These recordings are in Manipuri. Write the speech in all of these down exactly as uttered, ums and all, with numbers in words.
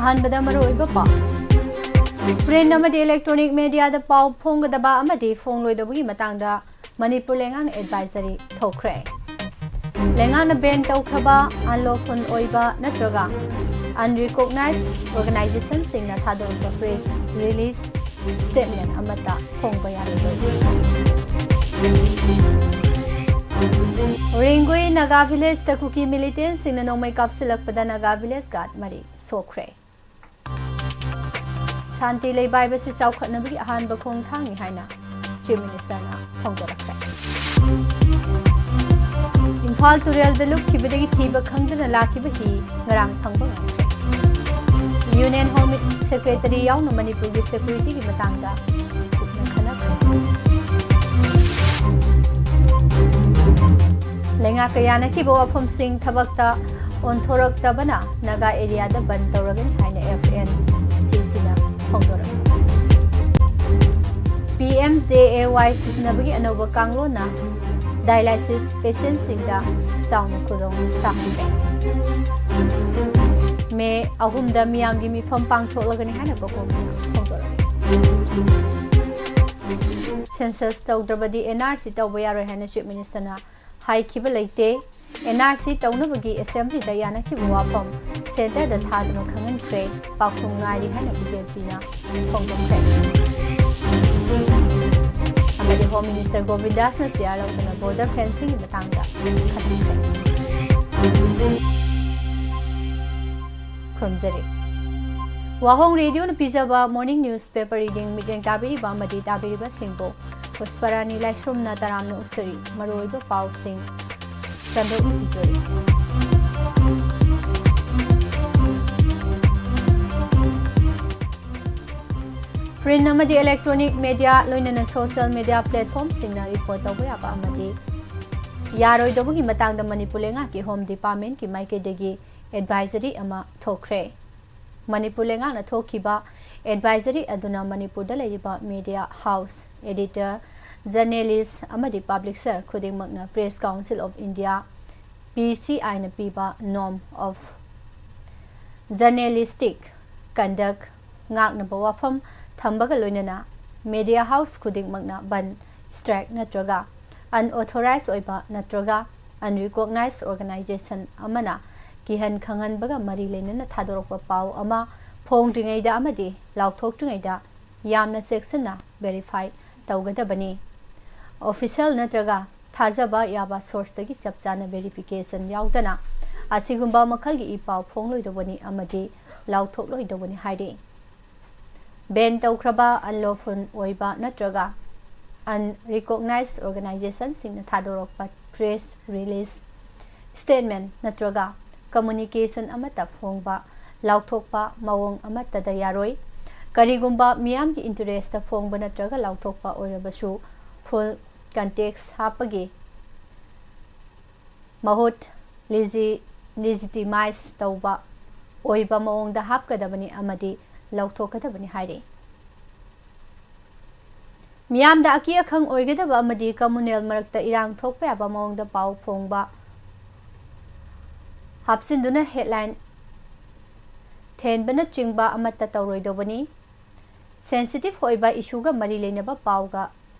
ꯑꯍꯥꯟꯕꯗ ꯃꯔꯨꯑꯣꯏꯕ ꯄꯥꯎ꯫ Print ꯑꯃꯗꯤ electronic mediaꯗ ꯄꯥꯎ ꯐꯣꯡꯒꯗꯕ ꯑꯃꯗꯤ ꯐꯣꯡꯂꯣꯏꯗꯕꯒꯤ ꯃꯇꯥꯡꯗ ꯃꯅꯤꯄꯨꯔ ꯂꯩꯉꯥꯛꯅ advisory ꯊꯣꯛꯈ꯭ꯔꯦ꯫ ꯂꯩꯉꯥꯛꯅ ban ꯇꯧꯈ꯭ꯔꯕ unlawful ꯑꯣꯏꯕ ꯅꯠꯇ꯭ꯔꯒ unrecognized organizationꯁꯤꯡꯅ ꯊꯥꯗꯣꯔꯛꯄ press release statement ꯑꯃꯠꯇ ꯐꯣꯡꯕ ꯌꯥꯔꯣꯏꯗꯧꯔꯤ꯫ ꯔꯦꯡꯒꯨꯏ ꯅꯥꯒꯥ villageꯇ ꯀꯨꯀꯤ militantꯁꯤꯡꯅ ꯅꯣꯡꯃꯩ ꯀꯥꯞꯁꯤꯜꯂꯛꯄꯗ ꯅꯥꯒꯥ village guard ꯃꯔꯤ ꯁꯣꯛꯈ꯭ꯔꯦ꯫ ꯁꯥꯟꯇꯤ ꯂꯩꯕ ꯍꯥꯏꯕꯁꯤ ꯆꯥꯎꯈꯠꯅꯕꯒꯤ ꯑꯍꯥꯟꯕ ꯈꯣꯡꯊꯥꯡꯅꯤ ꯍꯥꯏꯅ Chief Ministerꯅ ꯐꯣꯡꯗꯣꯔꯛꯈ꯭ꯔꯦ꯫ ꯏꯝꯐꯥꯜ ꯇꯨꯔꯦꯜꯗ ꯂꯨꯞꯈꯤꯕꯗꯒꯤ ꯊꯤꯕ ꯈꯪꯗꯅ ꯂꯥꯛꯈꯤꯕ ꯍꯤ ꯉꯔꯥꯡ ꯐꯪꯕ ꯉꯝꯈ꯭ꯔꯦ꯫ Union Home Secretary ꯌꯥꯎꯅ ꯃꯅꯤꯄꯨꯔꯒꯤ securityꯒꯤ ꯃꯇꯥꯡꯗ ꯀꯨꯞꯅ ꯈꯟꯅꯈ꯭ꯔꯦ꯫ ꯂꯩꯉꯥꯛꯀ ꯌꯥꯅꯈꯤꯕ ꯋꯥꯐꯝꯁꯤꯡ ꯊꯕꯛꯇ ꯑꯣꯟꯊꯣꯔꯛꯇꯕꯅ ꯅꯥꯒꯥ areaꯗ ꯕꯟ ꯇꯧꯔꯒꯅꯤ ꯍꯥꯏꯅ FNCCꯅ ꯐꯣꯡꯗꯣꯔꯛꯂꯤ꯫ PMJAY ꯁꯤꯖꯤꯟꯅꯕꯒꯤ ꯑꯅꯧꯕ ꯀꯥꯡꯂꯣꯟꯅ dialysis patientꯁꯤꯡꯗ ꯆꯥꯎꯅ ꯈꯨꯗꯣꯡ ꯆꯥꯍꯟꯈ꯭ꯔꯦ꯫ ꯃꯦ ꯑꯍꯨꯝꯗ ꯃꯤꯌꯥꯝꯒꯤ ꯃꯤꯐꯝ ꯄꯥꯡꯊꯣꯛꯂꯒꯅꯤ ꯍꯥꯏꯅ ꯀꯣꯀꯣꯃꯤꯅ ꯐꯣꯡꯗꯣꯔꯛꯂꯤ꯫ Census ꯇꯧꯗ꯭ꯔꯕꯗꯤ NRC ꯇꯧꯕ ꯌꯥꯔꯣꯏ ꯍꯥꯏꯅ Chief Ministerꯅ ꯍꯥꯏꯈꯤꯕ ꯂꯩꯇꯦ꯫ NRC ꯇꯧꯅꯕꯒꯤ assemblyꯗ ꯌꯥꯅꯈꯤꯕ ꯋꯥꯐꯝ centreꯗ ꯊꯥꯗꯨꯅ ꯈꯪꯍꯟꯈ꯭ꯔꯦ꯫ ꯄꯥꯎꯈꯨꯝ ꯉꯥꯏꯔꯤ ꯍꯥꯏꯅ BJPꯅ ꯐꯣꯡꯗꯣꯛꯈ꯭ꯔꯦ꯫ ꯑꯃꯗꯤ Home Minister ꯒꯣꯕꯤꯟꯗꯥꯁꯅ chair ꯂꯧꯗꯨꯅ border fencingꯒꯤ ꯃꯇꯥꯡꯗ ꯈꯟꯅꯈ꯭ꯔꯦ꯫ ꯈꯨꯔꯨꯝꯖꯔꯤ꯫ ꯋꯥꯍꯣꯡ ꯔꯦꯗꯤꯑꯣꯅ ꯄꯤꯖꯕ morning newspaper reading ꯃꯤꯠꯌꯦꯡ ꯇꯥꯕꯤꯔꯤꯕ ꯑꯃꯗꯤ ꯇꯥꯕꯤꯔꯤꯕꯁꯤꯡꯕꯨ ꯄꯨꯁꯄꯔꯥꯅꯤ ꯂꯥꯏꯁ꯭ꯔꯝꯅ ꯇꯔꯥꯝꯅ ꯑꯣꯛꯆꯔꯤ꯫ ꯃꯔꯨꯑꯣꯏꯕ ꯄꯥꯎꯁꯤꯡ ꯁꯟꯗꯣꯛꯅ ꯄꯤꯖꯔꯤ꯫ Print ꯑꯃꯗꯤ electronic media ꯂꯣꯏꯅꯅ social media platformꯁꯤꯡꯅ report ꯇꯧꯕ ꯌꯥꯕ ꯑꯃꯗꯤ ꯌꯥꯔꯣꯏꯗꯕꯒꯤ ꯃꯇꯥꯡꯗ ꯃꯅꯤꯄꯨꯔ ꯂꯩꯉꯥꯛꯀꯤ Home Departmentꯀꯤ ꯃꯥꯏꯀꯩꯗꯒꯤ advisory ꯑꯃ ꯊꯣꯛꯈ꯭ꯔꯦ꯫ ꯃꯅꯤꯄꯨꯔ ꯂꯩꯉꯥꯛꯅ ꯊꯣꯛꯈꯤꯕ advisory ꯑꯗꯨꯅ ꯃꯅꯤꯄꯨꯔꯗ ꯂꯩꯔꯤꯕ media house, editor, journalist ꯑꯃꯗꯤ publisher ꯈꯨꯗꯤꯡꯃꯛꯅ Press Council of India, PCIꯅ ꯄꯤꯕ Norms of Journalistic conduct ꯉꯥꯛꯅꯕ ꯋꯥꯐꯝ ꯊꯝꯕꯒ ꯂꯣꯏꯅꯅ media house ꯈꯨꯗꯤꯡꯃꯛꯅ ꯕꯟ, strike ꯅꯠꯇ꯭ꯔꯒ unauthorized ꯑꯣꯏꯕ ꯅꯠꯇ꯭ꯔꯒ unrecognized organization ꯑꯃꯅ ꯀꯤꯍꯟ ꯈꯪꯍꯟꯕꯒ ꯃꯔꯤ ꯂꯩꯅꯅ ꯊꯥꯗꯣꯔꯛꯄ ꯄꯥꯎ ꯑꯃ ꯐꯣꯡꯗ꯭ꯔꯤꯉꯩꯗ ꯑꯃꯗꯤ ꯂꯥꯎꯊꯣꯛꯇ꯭ꯔꯤꯉꯩꯗ ꯌꯥꯝꯅ ꯆꯦꯛꯁꯤꯟꯅ verify ꯇꯧꯒꯗꯕꯅꯤ꯫ Official ꯅꯠꯇ꯭ꯔꯒ ꯊꯥꯖꯕ ꯌꯥꯕ source ꯇꯒꯤ ꯆꯞ ꯆꯥꯅ verification ꯌꯥꯎꯗꯅ ꯑꯁꯤꯒꯨꯝꯕ ꯃꯈꯜꯒꯤ ꯏ ꯄꯥꯎ ꯐꯣꯡꯂꯣꯏꯗꯧꯕꯅꯤ ꯑꯃꯗꯤ ꯂꯥꯎꯊꯣꯛꯂꯣꯏꯗꯧꯕꯅꯤ ꯍꯥꯏꯔꯤ꯫ Ban ꯇꯧꯈ꯭ꯔꯕ, unlawful ꯑꯣꯏꯕ ꯅꯠꯇ꯭ꯔꯒ unrecognized organization ꯁꯤꯡꯅ ꯊꯥꯗꯣꯔꯛꯄ press release, statement ꯅꯠꯇ꯭ꯔꯒ communication ꯑꯃꯠꯇ ꯐꯣꯡꯕ, ꯂꯥꯎꯊꯣꯛꯄ ꯃꯑꯣꯡ ꯑꯃꯠꯇꯗ ꯌꯥꯔꯣꯏ꯫ ꯀꯔꯤꯒꯨꯝꯕ ꯃꯤꯌꯥꯝꯒꯤ interest ꯇ ꯐꯣꯡꯕ ꯅꯠꯇ꯭ꯔꯒ ꯂꯥꯎꯊꯣꯛꯄ ꯑꯣꯏꯔꯕꯁꯨ, full context ꯍꯥꯞꯄꯒꯤ ꯃꯍꯨꯠ legi-, legitimize ꯇꯧꯕ ꯑꯣꯏꯕ ꯃꯑꯣꯡꯗ ꯍꯥꯞꯀꯗꯕꯅꯤ ꯑꯃꯗꯤ ꯂꯧꯊꯣꯛꯀꯗꯕꯅꯤ ꯍꯥꯏꯔꯤ꯫ ꯃꯤꯌꯥꯝꯗ ꯑꯀꯤ ꯑꯈꯪ ꯑꯣꯏꯒꯗꯕ ꯑꯃꯗꯤ communal ꯃꯔꯛꯇ ꯏꯔꯥꯡ ꯊꯣꯛꯄ ꯌꯥꯕ ꯃꯑꯣꯡꯗ ꯄꯥꯎ ꯐꯣꯡꯕ ꯍꯥꯞꯆꯤꯟꯗꯨꯅ headline ꯊꯦꯟꯕꯅꯆꯤꯡꯕ ꯑꯃꯠꯇ ꯇꯧꯔꯣꯏꯗꯧꯕꯅꯤ꯫ Sensitive ꯑꯣꯏꯕ issue ꯒ ꯃꯔꯤ ꯂꯩꯅꯕ ꯄꯥꯎꯒ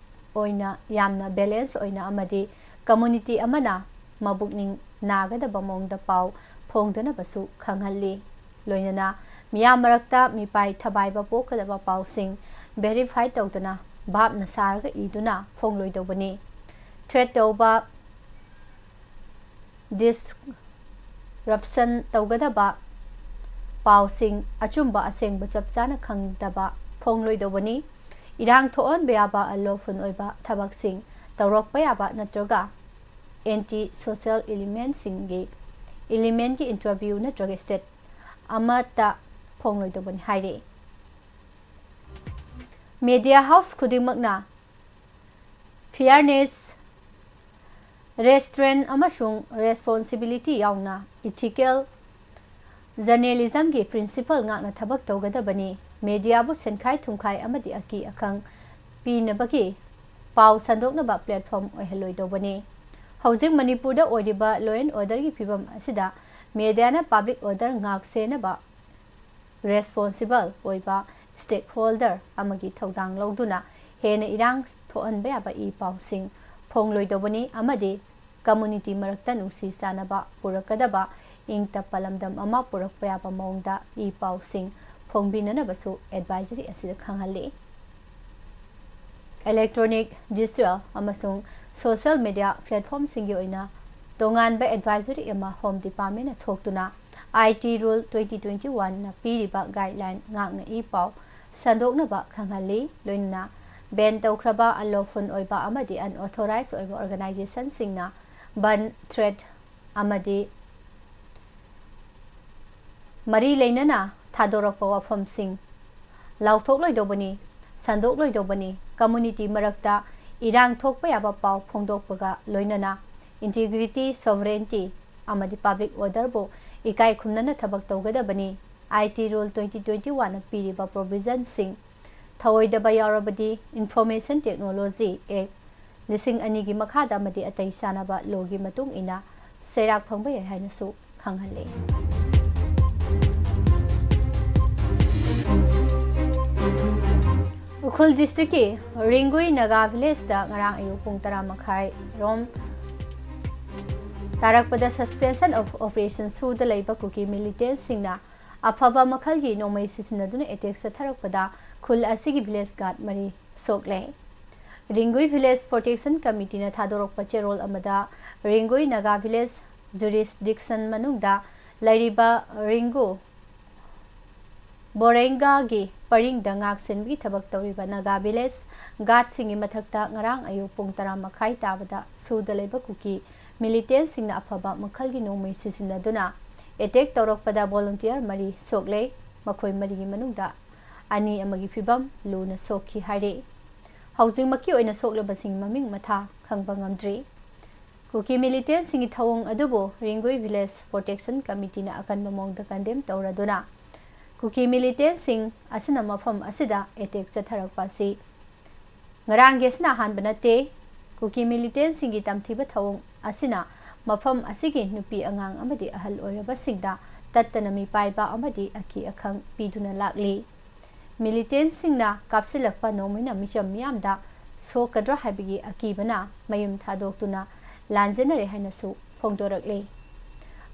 ꯑꯣꯏꯅ ꯌꯥꯝꯅ balance ꯑꯣꯏꯅ ꯑꯃꯗꯤ community ꯑꯃꯅ ꯃꯕꯨꯛꯅꯤꯡ ꯅꯥꯒꯗꯕ ꯃꯑꯣꯡꯗ ꯄꯥꯎ ꯐꯣꯡꯗꯅꯕꯁꯨ ꯈꯪꯍꯜꯂꯤ꯫ ꯂꯣꯏꯅꯅ ꯃꯤꯌꯥꯝ ꯃꯔꯛꯇ ꯃꯤꯄꯥꯏ ꯊꯕꯥꯏꯕ ꯄꯣꯛꯀꯗꯕ ꯄꯥꯎꯁꯤꯡ verify ꯇꯧꯗꯅ ꯚꯥꯞꯅ ꯁꯥꯔꯒ ꯏꯗꯨꯅ ꯐꯣꯡꯂꯣꯏꯗꯧꯕꯅꯤ꯫ Threat ꯇꯧꯕ, disruption ꯇꯧꯒꯗꯕ ꯄꯥꯎꯁꯤꯡ ꯑꯆꯨꯝꯕ ꯑꯁꯦꯡꯕ ꯆꯞ ꯆꯥꯅ ꯈꯪꯗꯕ ꯐꯣꯡꯂꯣꯏꯗꯧꯕꯅꯤ꯫ ꯏꯔꯥꯡ ꯊꯣꯛꯍꯟꯕ ꯌꯥꯕ unlawful ꯑꯣꯏꯕ ꯊꯕꯛꯁꯤꯡ ꯇꯧꯔꯛꯄ ꯌꯥꯕ ꯅꯠꯇ꯭ꯔꯒ anti social element ꯁꯤꯡꯒꯤ element ꯀꯤ interview ꯅꯠꯇ꯭ꯔꯒ state ꯑꯃꯠꯇ ꯐꯣꯡꯂꯣꯏꯗꯧꯕꯅꯤ ꯍꯥꯏꯔꯤ꯫ Media house ꯈꯨꯗꯤꯡꯃꯛꯅ fairness, restraint ꯑꯃꯁꯨꯡ responsibility ꯌꯥꯎꯅ ethical journalism ꯒꯤ principle ꯉꯥꯛꯅ ꯊꯕꯛ ꯇꯧꯒꯗꯕꯅꯤ꯫ Media ꯕꯨ ꯁꯦꯟꯈꯥꯏ ꯊꯨꯝꯈꯥꯏ ꯑꯃꯗꯤ ꯑꯀꯤ ꯑꯈꯪ ꯄꯤꯅꯕꯒꯤ ꯄꯥꯎ ꯁꯟꯗꯣꯛꯅꯕ platform ꯑꯣꯏꯍꯜꯂꯣꯏꯗꯧꯕꯅꯤ꯫ ꯍꯧꯖꯤꯛ ꯃꯅꯤꯄꯨꯔꯗ ꯑꯣꯏꯔꯤꯕ law and order ꯒꯤ ꯐꯤꯕꯝ ꯑꯁꯤꯗ ꯃꯦꯗꯤꯌꯥꯅ ꯄꯕ꯭ꯂꯤꯛ ꯑꯣꯔꯗꯔ ꯉꯥꯛꯁꯦꯟꯅꯕ ꯔꯦꯁꯄꯣꯟꯁꯤꯕꯜ ꯑꯣꯏꯕ ꯁ꯭ꯇꯦꯛꯍꯣꯜꯗꯔ ꯑꯃꯒꯤ ꯊꯧꯗꯥꯡ ꯂꯧꯗꯨꯅ ꯍꯦꯟꯅ ꯏꯔꯥꯡ ꯊꯣꯛꯍꯟꯕ ꯌꯥꯕ ꯏ ꯄꯥꯎꯁꯤꯡ ꯐꯣꯡꯂꯣꯏꯗꯧꯕꯅꯤ ꯑꯃꯗꯤ ꯀꯝꯃꯨꯅꯤꯇꯤ ꯃꯔꯛꯇ ꯅꯨꯡꯁꯤ ꯆꯥꯟꯅꯕ ꯄꯨꯔꯛꯀꯗꯕ ꯏꯪ ꯇꯞꯄ ꯂꯝꯗꯝ ꯑꯃ ꯄꯨꯔꯛꯄ ꯌꯥꯕ ꯃꯑꯣꯡꯗ ꯏ ꯄꯥꯎꯁꯤꯡ ꯐꯣꯡꯕꯤꯅꯅꯕꯁꯨ ꯑꯦꯗꯚꯥꯏꯖꯔꯤ ꯑꯁꯤꯗ ꯈꯪꯍꯜꯂꯤ꯫ ꯏꯂꯦꯛꯇ꯭ꯔꯣꯅꯤꯛ, ꯗꯤꯖꯤꯇꯦꯜ ꯑꯃꯁꯨꯡ ꯁꯣꯁꯤꯌꯦꯜ ꯃꯤꯗꯤꯌꯥ ꯄ꯭ꯂꯦꯠꯐꯣꯝꯁꯤꯡꯒꯤ ꯑꯣꯏꯅ ꯇꯣꯉꯥꯟꯕ ꯑꯦꯗꯚꯥꯏꯖꯔꯤ ꯑꯃ ꯍꯣꯝ ꯗꯤꯄꯥꯔꯠꯃꯦꯟꯅ ꯊꯣꯛꯇꯨꯅ ꯑꯥꯏ ꯇꯤ ꯔꯨꯜ ꯇ꯭ꯋꯦꯟꯇꯤ ꯇ꯭ꯋꯦꯟꯇꯤ ꯋꯥꯟꯅ ꯄꯤꯔꯤꯕ ꯒꯥꯏꯗꯂꯥꯏꯟ ꯉꯥꯛꯅ ꯏ ꯄꯥꯎ ꯁꯟꯗꯣꯛꯅꯕ ꯈꯪꯍꯜꯂꯤ꯫ ꯂꯣꯏꯅꯅ ꯕꯦꯟ ꯇꯧꯈ꯭ꯔꯕ, ꯑꯟꯂꯣꯐꯨꯜ ꯑꯣꯏꯕ ꯑꯃꯗꯤ ꯑꯟꯑꯣꯊꯣꯔꯥꯏꯖ ꯑꯣꯏꯕ ꯑꯣꯔꯒꯅꯥꯏꯖꯦꯁꯟꯁꯤꯡꯅ ꯕꯟ, ꯊ꯭ꯔꯦꯠ ꯑꯃꯗꯤ ꯃꯔꯤ ꯂꯩꯅꯅ ꯊꯥꯗꯣꯔꯛꯄ ꯋꯥꯐꯝꯁꯤꯡ ꯂꯥꯎꯊꯣꯛꯂꯣꯏꯗꯧꯕꯅꯤ, ꯁꯟꯗꯣꯛꯂꯣꯏꯗꯧꯕꯅꯤ꯫ ꯀꯝꯃꯨꯅꯤꯇꯤ ꯃꯔꯛꯇ ꯏꯔꯥꯡ ꯊꯣꯛꯄ ꯌꯥꯕ ꯄꯥꯎ ꯐꯣꯡꯗꯣꯛꯄꯒ ꯂꯣꯏꯅꯅ ꯏꯟꯇꯤꯒ꯭ꯔꯤꯇꯤ, ꯁꯣꯚꯔꯦꯟꯇꯤ ꯑꯃꯗꯤ ꯄꯕ꯭ꯂꯤꯛ ꯑꯣꯔꯗꯔꯕꯨ ꯏꯀꯥꯏ ꯈꯨꯝꯅꯅ ꯊꯕꯛ ꯇꯧꯒꯗꯕꯅꯤ꯫ ꯑꯥꯏ ꯇꯤ ꯔꯨꯜ ꯇ꯭ꯋꯦꯟꯇꯤ ꯇ꯭ꯋꯦꯟꯇꯤ ꯋꯥꯟꯅ ꯄꯤꯔꯤꯕ ꯄ꯭ꯔꯣꯚꯤꯖꯟꯁꯤꯡ ꯊꯧꯑꯣꯏꯗꯕ ꯌꯥꯎꯔꯕꯗꯤ ꯏꯟꯐꯣꯔꯃꯦꯁꯟ ꯇꯦꯛꯅꯣꯂꯣꯖꯤ ꯑꯦꯛ ꯂꯤꯁꯤꯡ ꯑꯅꯤꯒꯤ ꯃꯈꯥꯗ ꯑꯃꯗꯤ ꯑꯇꯩ ꯆꯥꯅꯕ ꯂꯣꯒꯤ ꯃꯇꯨꯡ ꯏꯟꯅ ꯆꯩꯔꯥꯛ ꯐꯪꯕ ꯌꯥꯏ ꯍꯥꯏꯅꯁꯨ ꯈꯪꯍꯜꯂꯤ꯫ ꯎꯈ꯭ꯔꯨꯜ ꯗꯤꯁꯇ꯭ꯔꯤꯛꯀꯤ ꯔꯤꯡꯒꯨꯏ ꯅꯥꯒꯥ ꯚꯤꯂꯦꯖꯇ ꯉꯔꯥꯡ ꯑꯌꯨꯛ ꯄꯨꯡ ꯇꯔꯥ ꯃꯈꯥꯏ ꯔꯣꯝ ꯇꯥꯔꯛꯄꯗ suspension of operation ꯁꯨꯗ ꯂꯩꯕ ꯀꯨꯀꯤ ꯃꯤꯂꯤꯇꯦꯟꯁꯤꯡꯅ ꯑꯐꯕ ꯃꯈꯜꯒꯤ ꯅꯣꯡꯃꯩ ꯁꯤꯖꯤꯟꯅꯗꯨꯅ ꯑꯦꯇꯦꯛ ꯆꯠꯊꯔꯛꯄꯗ ꯈꯨꯜ ꯑꯁꯤꯒꯤ ꯚꯤꯂꯦꯖ ꯒꯥꯔꯗ ꯃꯔꯤ ꯁꯣꯛꯂꯦ꯫ ꯔꯤꯡꯒꯨꯏ ꯚꯤꯂꯦꯖ ꯄ꯭ꯔꯣꯇꯦꯛꯁꯟ ꯀꯃꯤꯇꯤꯅ ꯊꯥꯗꯣꯔꯛꯄ ꯆꯦꯔꯣꯜ ꯑꯃꯗ ꯔꯤꯡꯒꯨꯏ ꯅꯥꯒꯥ ꯚꯤꯂꯦꯖ ꯖꯨꯔꯤꯁꯗꯤꯛꯁꯟ ꯃꯅꯨꯡꯗ ꯂꯩꯔꯤꯕ ꯔꯤꯡꯒꯨ ꯕꯣꯔꯦꯡꯒꯥꯒꯤ ꯄꯔꯤꯡꯗ ꯉꯥꯛ ꯁꯦꯟꯕꯒꯤ ꯊꯕꯛ ꯇꯧꯔꯤꯕ ꯅꯥꯒꯥ ꯚꯤꯂꯦꯖ ꯒꯥꯔꯗꯁꯤꯡꯒꯤ ꯃꯊꯛꯇ ꯉꯔꯥꯡ ꯑꯌꯨꯛ ꯄꯨꯡ ꯇꯔꯥ ꯃꯈꯥꯏ ꯇꯥꯕꯗ ꯁꯨꯗ ꯂꯩꯕ ꯀꯨꯀꯤ ꯃꯤꯂꯤꯇꯦꯟꯁꯤꯡꯅ ꯑꯐꯕ ꯃꯈꯜꯒꯤ ꯅꯣꯡꯃꯩ ꯁꯤꯖꯤꯟꯅꯗꯨꯅ ꯑꯦꯇꯦꯛ ꯇꯧꯔꯛꯄꯗ ꯚꯣꯂꯨꯟꯇꯤꯌꯔ ꯃꯔꯤ ꯁꯣꯛꯂꯦ꯫ ꯃꯈꯣꯏ ꯃꯔꯤꯒꯤ ꯃꯅꯨꯡꯗ ꯑꯅꯤ ꯑꯃꯒꯤ ꯐꯤꯕꯝ ꯂꯨꯅ ꯁꯣꯛꯈꯤ ꯍꯥꯏꯔꯤ꯫ ꯍꯧꯖꯤꯛꯃꯛꯀꯤ ꯑꯣꯏꯅ ꯁꯣꯛꯂꯕꯁꯤꯡ ꯃꯃꯤꯡ ꯃꯊꯥ ꯈꯪꯕ ꯉꯝꯗ꯭ꯔꯤ꯫ ꯀꯨꯀꯤ ꯃꯤꯂꯤꯇꯦꯟꯁꯤꯡꯒꯤ ꯊꯧꯑꯣꯡ ꯑꯗꯨꯕꯨ ꯔꯤꯡꯒꯨꯏ ꯚꯤꯂꯦꯖ ꯄ꯭ꯔꯣꯇꯦꯛꯁꯟ ꯀꯃꯤꯇꯤꯅ ꯑꯀꯟꯕ ꯃꯑꯣꯡꯗ ꯀꯟꯗꯦꯝ ꯇꯧꯔꯗꯨꯅ, ꯀꯨꯀꯤ ꯃꯤꯂꯤꯇꯦꯟꯁꯤꯡ ꯑꯁꯤꯅ ꯃꯐꯝ ꯑꯁꯤꯗ ꯑꯦꯇꯦꯛ ꯆꯠꯊꯔꯛꯄ ꯑꯁꯤ ꯉꯔꯥꯡꯒꯤ ꯑꯁꯤꯅ ꯑꯍꯥꯟꯕ ꯅꯠꯇꯦ꯫ ꯀꯨꯀꯤ ꯃꯤꯂꯤꯇꯦꯟꯁꯤꯡꯒꯤ ꯇꯝꯊꯤꯕ ꯊꯧꯑꯣꯡ ꯑꯁꯤꯅ ꯃꯐꯝ ꯑꯁꯤꯒꯤ ꯅꯨꯄꯤ ꯑꯉꯥꯡ ꯑꯃꯗꯤ ꯑꯍꯜ ꯑꯣꯏꯔꯕꯁꯤꯡꯗ ꯇꯠꯇꯅ ꯃꯤꯄꯥꯏꯕ ꯑꯃꯗꯤ ꯑꯀꯤ ꯑꯈꯪ ꯄꯤꯗꯨꯅ ꯂꯥꯛꯂꯤ꯫ ꯃꯤꯂꯤꯇꯦꯟꯁꯤꯡꯅ ꯀꯥꯞꯁꯤꯜꯂꯛꯄ ꯅꯣꯡꯃꯩꯅ ꯃꯤꯆꯝ ꯃꯤꯌꯥꯝꯗ ꯁꯣꯛꯀꯗ꯭ꯔꯥ ꯍꯥꯏꯕꯒꯤ ꯑꯀꯤꯕꯅ ꯃꯌꯨꯝ ꯊꯥꯗꯣꯛꯇꯨꯅ ꯂꯥꯟꯖꯦꯟꯅꯔꯦ ꯍꯥꯏꯅꯁꯨ ꯐꯣꯡꯗꯣꯔꯛꯂꯤ꯫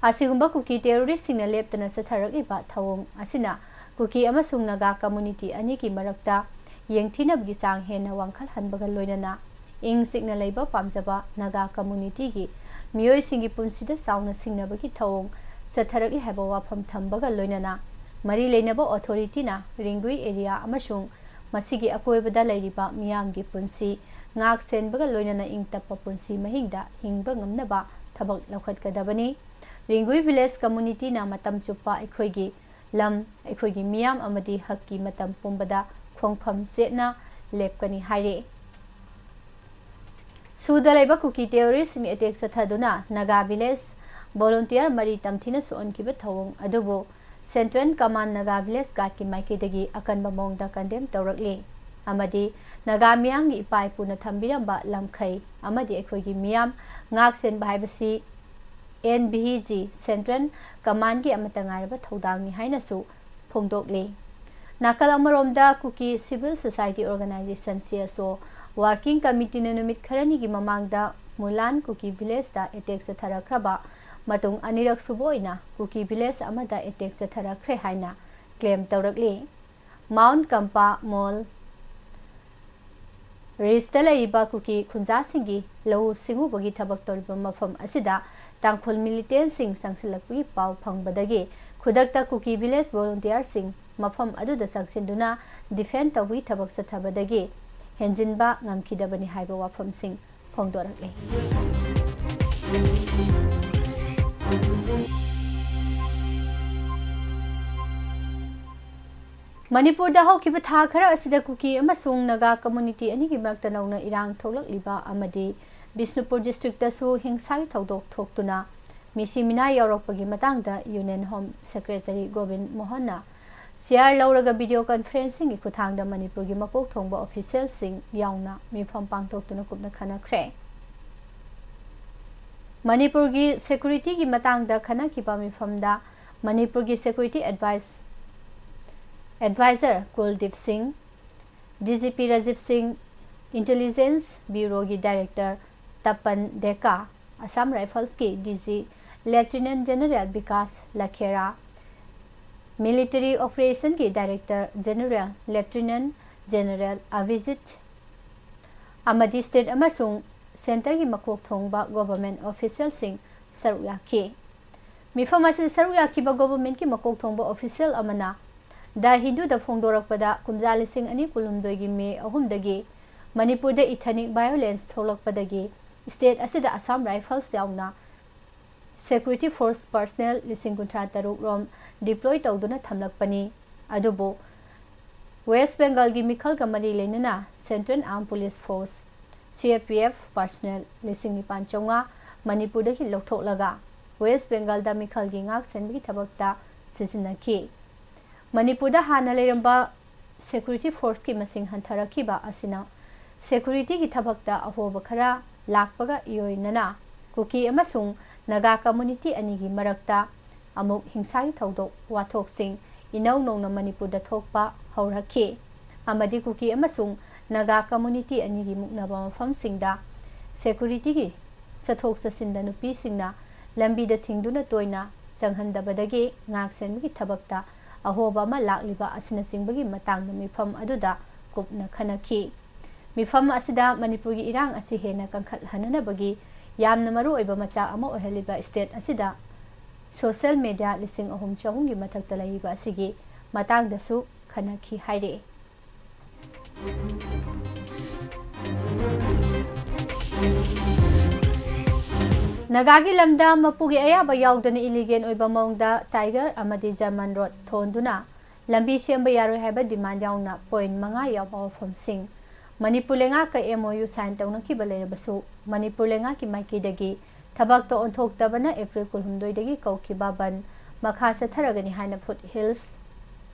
ꯑꯁꯤꯒꯨꯝꯕ ꯀꯨꯀꯤ ꯇꯦꯔꯣꯔꯤꯁꯁꯤꯡꯅ ꯂꯦꯞꯇꯅ ꯆꯠꯊꯔꯛꯂꯤꯕ ꯊꯧꯑꯣꯡ ꯑꯁꯤꯅ ꯀꯨꯀꯤ ꯑꯃꯁꯨꯡ ꯅꯥꯒꯥ ꯀꯝꯃꯨꯅꯤꯇꯤ ꯑꯅꯤꯒꯤ ꯃꯔꯛꯇ ꯌꯦꯡꯊꯤꯅꯕꯒꯤ ꯆꯥꯡ ꯍꯦꯟꯅ ꯋꯥꯡꯈꯠꯍꯟꯕꯒ ꯂꯣꯏꯅꯅ ꯏꯪ ꯆꯤꯛꯅ ꯂꯩꯕ ꯄꯥꯝꯖꯕ ꯅꯥꯒꯥ ꯀꯝꯃꯨꯅꯤꯇꯤꯒꯤ ꯃꯤꯑꯣꯏꯁꯤꯡꯒꯤ ꯄꯨꯟꯁꯤꯗ ꯆꯥꯎꯅ ꯁꯤꯡꯅꯕꯒꯤ ꯊꯧꯑꯣꯡ ꯆꯠꯊꯔꯛꯂꯤ ꯍꯥꯏꯕ ꯋꯥꯐꯝ ꯊꯝꯕꯒ ꯂꯣꯏꯅꯅ ꯃꯔꯤ ꯂꯩꯅꯕ ꯑꯣꯊꯣꯔꯤꯇꯤꯅ ꯔꯤꯡꯒꯨꯏ ꯑꯦꯔꯤꯌꯥ ꯑꯃꯁꯨꯡ ꯃꯁꯤꯒꯤ ꯑꯀꯣꯏꯕꯗ ꯂꯩꯔꯤꯕ ꯃꯤꯌꯥꯝꯒꯤ ꯄꯨꯟꯁꯤ ꯉꯥꯛ ꯁꯦꯟꯕꯒ ꯂꯣꯏꯅꯅ ꯏꯪ ꯇꯞꯄ ꯄꯨꯟꯁꯤ ꯃꯍꯤꯡꯗ ꯍꯤꯡꯕ ꯉꯝꯅꯕ ꯊꯕꯛ ꯂꯧꯈꯠꯀꯗꯕꯅꯤ꯫ ꯔꯤꯡꯒꯨꯏ ꯚꯤꯂꯦꯖ ꯀꯝꯃꯨꯅꯤꯇꯤꯅ ꯃꯇꯝ ꯆꯨꯞꯄ ꯑꯩꯈꯣꯏꯒꯤ ꯂꯝ, ꯑꯩꯈꯣꯏꯒꯤ ꯃꯤꯌꯥꯝ ꯑꯃꯗꯤ ꯍꯛꯀꯤ ꯃꯇꯝ ꯄꯨꯝꯕꯗ ꯈꯣꯡꯐꯝ ꯆꯦꯠꯅ ꯂꯦꯞꯀꯅꯤ ꯍꯥꯏꯔꯤ꯫ ꯁꯨꯗ ꯂꯩꯕ ꯀꯨꯀꯤ ꯇꯦꯔꯣꯔꯤꯁꯁꯤꯡ ꯑꯦꯇꯦꯛ ꯆꯠꯊꯗꯨꯅ ꯅꯥꯒꯥ ꯚꯤꯂꯦꯖ ꯚꯣꯂꯨꯟꯇꯤꯌꯔ ꯃꯔꯤ ꯇꯝꯊꯤꯅ ꯁꯣꯛꯍꯟꯈꯤꯕ ꯊꯧꯑꯣꯡ ꯑꯗꯨꯕꯨ ꯁꯦꯟꯇ꯭ꯔꯦꯜ ꯀꯃꯥꯟ ꯅꯥꯒꯥ ꯚꯤꯂꯦꯖ ꯒꯥꯔꯗꯀꯤ ꯃꯥꯏꯀꯩꯗꯒꯤ ꯑꯀꯟꯕ ꯃꯑꯣꯡꯗ ꯀꯟꯗꯦꯝ ꯇꯧꯔꯛꯂꯤ ꯑꯃꯗꯤ ꯅꯥꯒꯥ ꯃꯤꯌꯥꯝꯒꯤ ꯏꯄꯥ ꯏꯄꯨꯅ ꯊꯝꯕꯤꯔꯝꯕ ꯂꯝꯈꯩ ꯑꯃꯗꯤ ꯑꯩꯈꯣꯏꯒꯤ ꯃꯤꯌꯥꯝ ꯉꯥꯛ ꯁꯦꯟꯕ ꯍꯥꯏꯕꯁꯤ ꯑꯦꯟ ꯚꯤ ꯖꯤ ꯁꯦꯟꯇ꯭ꯔꯦꯜ ꯀꯃꯥꯟꯒꯤ ꯑꯃꯠꯇ ꯉꯥꯏꯔꯕ ꯊꯧꯗꯥꯡꯅꯤ ꯍꯥꯏꯅꯁꯨ ꯐꯣꯡꯗꯣꯛꯂꯤ꯫ ꯅꯥꯀꯜ ꯑꯃꯔꯣꯝꯗ ꯀꯨꯀꯤ civil society organisation C S ꯑꯣ ꯋꯥꯔꯀꯤꯡ ꯀꯃꯤꯇꯤꯅ ꯅꯨꯃꯤꯠ ꯈꯔꯅꯤꯒꯤ ꯃꯃꯥꯡꯗ ꯃꯨꯂꯥꯟ ꯀꯨꯀꯤ ꯚꯤꯂꯦꯖꯇ ꯑꯦꯇꯦꯛ ꯆꯠꯊꯔꯛꯈ꯭ꯔꯕ ꯃꯇꯨꯡ ꯑꯅꯤꯔꯛ ꯁꯨꯕ ꯑꯣꯏꯅ ꯀꯨꯀꯤ ꯚꯤꯂꯦꯖ ꯑꯃꯗ ꯑꯦꯇꯦꯛ ꯆꯠꯊꯔꯛꯈ꯭ꯔꯦ ꯍꯥꯏꯅ ꯀ꯭ꯂꯦꯝ ꯇꯧꯔꯛꯂꯤ꯫ ꯃꯥꯎꯟ ꯀꯝꯄꯥ ꯃꯣꯜ ꯔꯤꯁꯇ ꯂꯩꯔꯤꯕ ꯀꯨꯀꯤ ꯈꯨꯟꯖꯥꯁꯤꯡꯒꯤ ꯂꯧꯎ ꯁꯤꯡꯎꯕꯒꯤ ꯊꯕꯛ ꯇꯧꯔꯤꯕ ꯃꯐꯝ ꯑꯁꯤꯗ ꯇꯥꯡꯈꯨꯜ ꯃꯤꯂꯤꯇꯦꯟꯁꯤꯡ ꯆꯪꯁꯤꯜꯂꯛꯄꯒꯤ ꯄꯥꯎ ꯐꯪꯕꯗꯒꯤ ꯈꯨꯗꯛꯇ ꯀꯨꯀꯤ ꯚꯤꯂꯦꯖ ꯚꯣꯂꯨꯟꯇꯤꯌꯔꯁꯤꯡ ꯃꯐꯝ ꯑꯗꯨꯗ ꯆꯪꯁꯤꯟꯗꯨꯅ ꯗꯤꯐꯦꯟ ꯇꯧꯕꯒꯤ ꯊꯕꯛ ꯆꯠꯊꯕꯗꯒꯤ ꯍꯦꯟꯖꯤꯟꯕ ꯉꯝꯈꯤꯗꯕꯅꯤ ꯍꯥꯏꯕ ꯋꯥꯐꯝꯁꯤꯡ ꯐꯣꯡꯗꯣꯔꯛꯂꯤ꯫ ꯃꯅꯤꯄꯨꯔꯗ ꯍꯧꯈꯤꯕ ꯊꯥ ꯈꯔ ꯑꯁꯤꯗ ꯀꯨꯀꯤ ꯑꯃꯁꯨꯡ ꯅꯥꯒꯥ ꯀꯝꯃꯨꯅꯤꯇꯤ ꯑꯅꯤꯒꯤ ꯃꯔꯛꯇ ꯅꯧꯅ ꯏꯔꯥꯡ ꯊꯣꯛꯂꯛꯂꯤꯕ ꯑꯃꯗꯤ ꯕꯤꯁꯅꯨꯄꯨꯔ ꯗꯤꯁꯇ꯭ꯔꯤꯛꯇꯁꯨ ꯍꯤꯡꯁꯥꯒꯤ ꯊꯧꯗꯣꯛ ꯊꯣꯛꯇꯨꯅ ꯃꯤꯁꯤ ꯃꯤꯅꯥ ꯌꯥꯎꯔꯛꯄꯒꯤ ꯃꯇꯥꯡꯗ ꯌꯨꯅꯤꯌꯟ ꯍꯣꯝ ꯁꯦꯀ꯭ꯔꯦꯇꯔꯤ ꯒꯣꯕꯤꯟ ꯃꯣꯍꯟꯅ ꯆꯤꯌꯥꯔ ꯂꯧꯔꯒ ꯚꯤꯗꯤꯑꯣ ꯀꯟꯐꯔꯦꯟꯁꯤꯡꯒꯤ ꯈꯨꯠꯊꯥꯡꯗ ꯃꯅꯤꯄꯨꯔꯒꯤ ꯃꯀꯣꯛ ꯊꯣꯡꯕ ꯑꯣꯐꯤꯁꯤꯌꯦꯜꯁꯤꯡ ꯌꯥꯎꯅ ꯃꯤꯐꯝ ꯄꯥꯡꯊꯣꯛꯇꯨꯅ ꯀꯨꯞꯅ ꯈꯟꯅꯈ꯭ꯔꯦ꯫ ꯃꯅꯤꯄꯨꯔꯒꯤ ꯁꯦꯀ꯭ꯌꯨꯔꯤꯇꯤꯒꯤ ꯃꯇꯥꯡꯗ ꯈꯟꯅꯈꯤꯕ ꯃꯤꯐꯝꯗ ꯃꯅꯤꯄꯨꯔꯒꯤ ꯁꯦꯀ꯭ꯌꯨꯔꯤꯇꯤ ꯑꯦꯗꯚꯥꯏꯁ ꯑꯦꯗꯚꯥꯏꯖꯔ ꯀꯨꯜꯗꯤꯞ ꯁꯤꯡ, D G P Rajiv Singh, intelligence ꯕ꯭ꯌꯨꯔꯣꯒꯤ ꯗꯥꯏꯔꯦꯛꯇꯔ ꯇꯄꯟ ꯗꯦꯀꯥ, ꯑꯁꯥꯝ ꯔꯥꯏꯐꯜꯁꯀꯤ D G lieutenant general Vikas Lakhera, military ꯑꯣꯄꯔꯦꯁꯟꯒꯤ director general lieutenant general Abhijit ꯑꯃꯗꯤ ꯁ꯭ꯇꯦꯠ ꯑꯃꯁꯨꯡ ꯁꯦꯟꯇꯔꯒꯤ ꯃꯀꯣꯛ ꯊꯣꯡꯕ ꯒꯣꯚꯔꯟꯃꯦꯟꯠ ꯑꯣꯐꯤꯁꯤꯌꯦꯜꯁꯤꯡ ꯁꯔꯨꯛ ꯌꯥꯈꯤ꯫ ꯃꯤꯐꯝ ꯑꯁꯤꯗ ꯁꯔꯨꯛ ꯌꯥꯈꯤꯕ ꯒꯣꯚꯔꯟꯃꯦꯟꯠꯀꯤ ꯃꯀꯣꯛ ꯊꯣꯡꯕ ꯑꯣꯐꯤꯁꯤꯌꯦꯜ ꯑꯃꯅ ꯗ ꯍꯤꯟꯗꯨꯗ ꯐꯣꯡꯗꯣꯔꯛꯄꯗ ꯀꯨꯝꯖꯥ ꯂꯤꯁꯤꯡ ꯑꯅꯤ ꯀꯨꯟꯍꯨꯝꯗꯣꯏꯒꯤ ꯃꯦ ꯑꯍꯨꯝꯗꯒꯤ ꯃꯅꯤꯄꯨꯔꯗ ꯏꯊꯅꯤꯛ ꯚꯥꯏꯑꯣꯂꯦꯟꯁ ꯊꯣꯛꯂꯛꯄꯗꯒꯤ ꯁ꯭ꯇꯦꯠ ꯑꯁꯤꯗ ꯑꯁꯥꯝ ꯔꯥꯏꯐꯜꯁ ꯌꯥꯎꯅ ꯁꯦꯀ꯭ꯌꯨꯔꯤꯇꯤ ꯐꯣꯔꯁ ꯄꯔꯁꯅꯦꯜ ꯂꯤꯁꯤꯡ ꯀꯨꯟꯊ꯭ꯔꯥ ꯇꯔꯨꯛ ꯔꯣꯝ ꯗꯤꯄ꯭ꯂꯣꯏ ꯇꯧꯗꯨꯅ ꯊꯝꯂꯛꯄꯅꯤ꯫ ꯑꯗꯨꯕꯨ ꯋꯦꯁ꯭ꯠ ꯕꯦꯡꯒꯜꯒꯤ ꯃꯤꯈꯜꯒ ꯃꯔꯤ ꯂꯩꯅꯅ ꯁꯦꯟꯇ꯭ꯔꯦꯜ ꯑꯥꯔꯝ ꯄꯨꯂꯤꯁ ꯐꯣꯔꯁ, ꯁꯤ ꯑꯦ ꯄꯤ ꯑꯦꯐ, ꯄꯔꯁꯅꯦꯜ ꯂꯤꯁꯤꯡ ꯅꯤꯄꯥꯟ ꯆꯥꯝꯃꯉꯥ ꯃꯅꯤꯄꯨꯔꯗꯒꯤ ꯂꯧꯊꯣꯛꯂꯒ ꯋꯦꯁ꯭ꯠ ꯕꯦꯡꯒꯜꯗ ꯃꯤꯈꯜꯒꯤ ꯉꯥꯛ ꯁꯦꯟꯕꯒꯤ ꯊꯕꯛꯇ ꯁꯤꯖꯤꯟꯅꯈꯤ꯫ ꯃꯅꯤꯄꯨꯔꯗ ꯍꯥꯟꯅ ꯂꯩꯔꯝꯕ ꯁꯦꯀ꯭ꯌꯨꯔꯤꯇꯤ ꯐꯣꯔꯁꯀꯤ ꯃꯁꯤꯡ ꯍꯟꯊꯔꯛꯈꯤꯕ ꯑꯁꯤꯅ ꯁꯦꯀ꯭ꯌꯨꯔꯤꯇꯤꯒꯤ ꯊꯕꯛꯇ ꯑꯍꯣꯕ ꯈꯔ ꯂꯥꯛꯄꯒ ꯏꯌꯣꯏꯅꯅ ꯀꯨꯀꯤ ꯑꯃꯁꯨꯡ ꯅꯥꯒꯥ ꯀꯝꯃ꯭ꯌꯨꯅꯤꯇꯤ ꯑꯅꯤꯒꯤ ꯃꯔꯛꯇ ꯑꯃꯨꯛ ꯍꯤꯡꯁꯥꯒꯤ ꯊꯧꯗꯣꯛ ꯋꯥꯊꯣꯛꯁꯤꯡ ꯏꯅꯧ ꯅꯧꯅ ꯃꯅꯤꯄꯨꯔꯗ ꯊꯣꯛꯄ ꯍꯧꯔꯛꯈꯤ ꯑꯃꯗꯤ ꯀꯨꯀꯤ ꯑꯃꯁꯨꯡ ꯅꯥꯒꯥ ꯀꯝꯃ꯭ꯌꯨꯅꯤꯇꯤ ꯑꯅꯤꯒꯤ ꯃꯨꯛꯅꯕ ꯃꯐꯝꯁꯤꯡꯗ ꯁꯦꯀ꯭ꯌꯨꯔꯤꯇꯤꯒꯤ ꯆꯠꯊꯣꯛ ꯆꯠꯁꯤꯟꯗ ꯅꯨꯄꯤꯁꯤꯡꯅ ꯂꯝꯕꯤꯗ ꯊꯤꯡꯗꯨꯅ ꯇꯣꯏꯅ ꯆꯪꯍꯟꯗꯕꯗꯒꯤ ꯉꯥꯛ ꯁꯦꯟꯕꯒꯤ ꯊꯕꯛꯇ ꯑꯍꯣꯕ ꯑꯃ ꯂꯥꯛꯂꯤꯕ ꯑꯁꯤꯅꯆꯤꯡꯕꯒꯤ ꯃꯇꯥꯡꯗ ꯃꯤꯐꯝ ꯑꯗꯨꯗ ꯀꯨꯞꯅ ꯈꯟꯅꯈꯤ꯫ ꯃꯤꯐꯝ ꯑꯁꯤꯗ ꯃꯅꯤꯄꯨꯔꯒꯤ ꯏꯔꯥꯡ ꯑꯁꯤ ꯍꯦꯟꯅ ꯀꯟꯈꯠꯍꯟꯅꯅꯕꯒꯤ ꯌꯥꯝꯅ ꯃꯔꯨꯑꯣꯏꯕ ꯃꯆꯥꯛ ꯑꯃ ꯑꯣꯏꯍꯜꯂꯤꯕ ꯁ꯭ꯇꯦꯠ ꯑꯁꯤꯗ ꯁꯣꯁꯤꯌꯦꯜ ꯃꯦꯗꯤꯌꯥ ꯂꯤꯁꯤꯡ ꯑꯍꯨꯝ ꯆꯍꯨꯝꯒꯤ ꯃꯊꯛꯇ ꯂꯩꯔꯤꯕ ꯑꯁꯤꯒꯤ ꯃꯇꯥꯡꯗꯁꯨ ꯈꯟꯅꯈꯤ ꯍꯥꯏꯔꯤ꯫ ꯅꯥꯒꯥꯒꯤ ꯂꯝꯗ ꯃꯄꯨꯒꯤ ꯑꯌꯥꯕ ꯌꯥꯎꯗꯅ ꯏꯂꯤꯒꯦꯜ ꯑꯣꯏꯕ ꯃꯑꯣꯡꯗ ꯇꯥꯏꯒꯔ ꯑꯃꯗꯤ ꯖꯔꯃꯟ ꯔꯣꯗ ꯊꯣꯟꯗꯨꯅ ꯂꯝꯕꯤ ꯁꯦꯝꯕ ꯌꯥꯔꯣꯏ ꯍꯥꯏꯕ ꯗꯤꯃꯥꯟ ꯌꯥꯎꯅ ꯄꯣꯏꯟꯠ ꯃꯉꯥ ꯌꯥꯎꯕ ꯋꯥꯐꯝꯁꯤꯡ Manipur ꯂꯩꯉꯥꯛꯀ M O U sign ꯇꯧꯅꯈꯤꯕ ꯂꯩꯔꯕꯁꯨ ꯃꯅꯤꯄꯨꯔ ꯂꯩꯉꯥꯛꯀꯤ ꯃꯥꯏꯀꯩꯗꯒꯤ ꯊꯕꯛꯇ ꯑꯣꯟꯊꯣꯛꯇꯕꯅ ꯑꯦꯄ꯭ꯔꯤꯜ ꯀꯨꯟꯍꯨꯝꯗꯣꯏꯗꯒꯤ ꯀꯧꯈꯤꯕ ꯕꯟꯗ ꯃꯈꯥ ꯆꯠꯊꯔꯒꯅꯤ ꯍꯥꯏꯅ foothills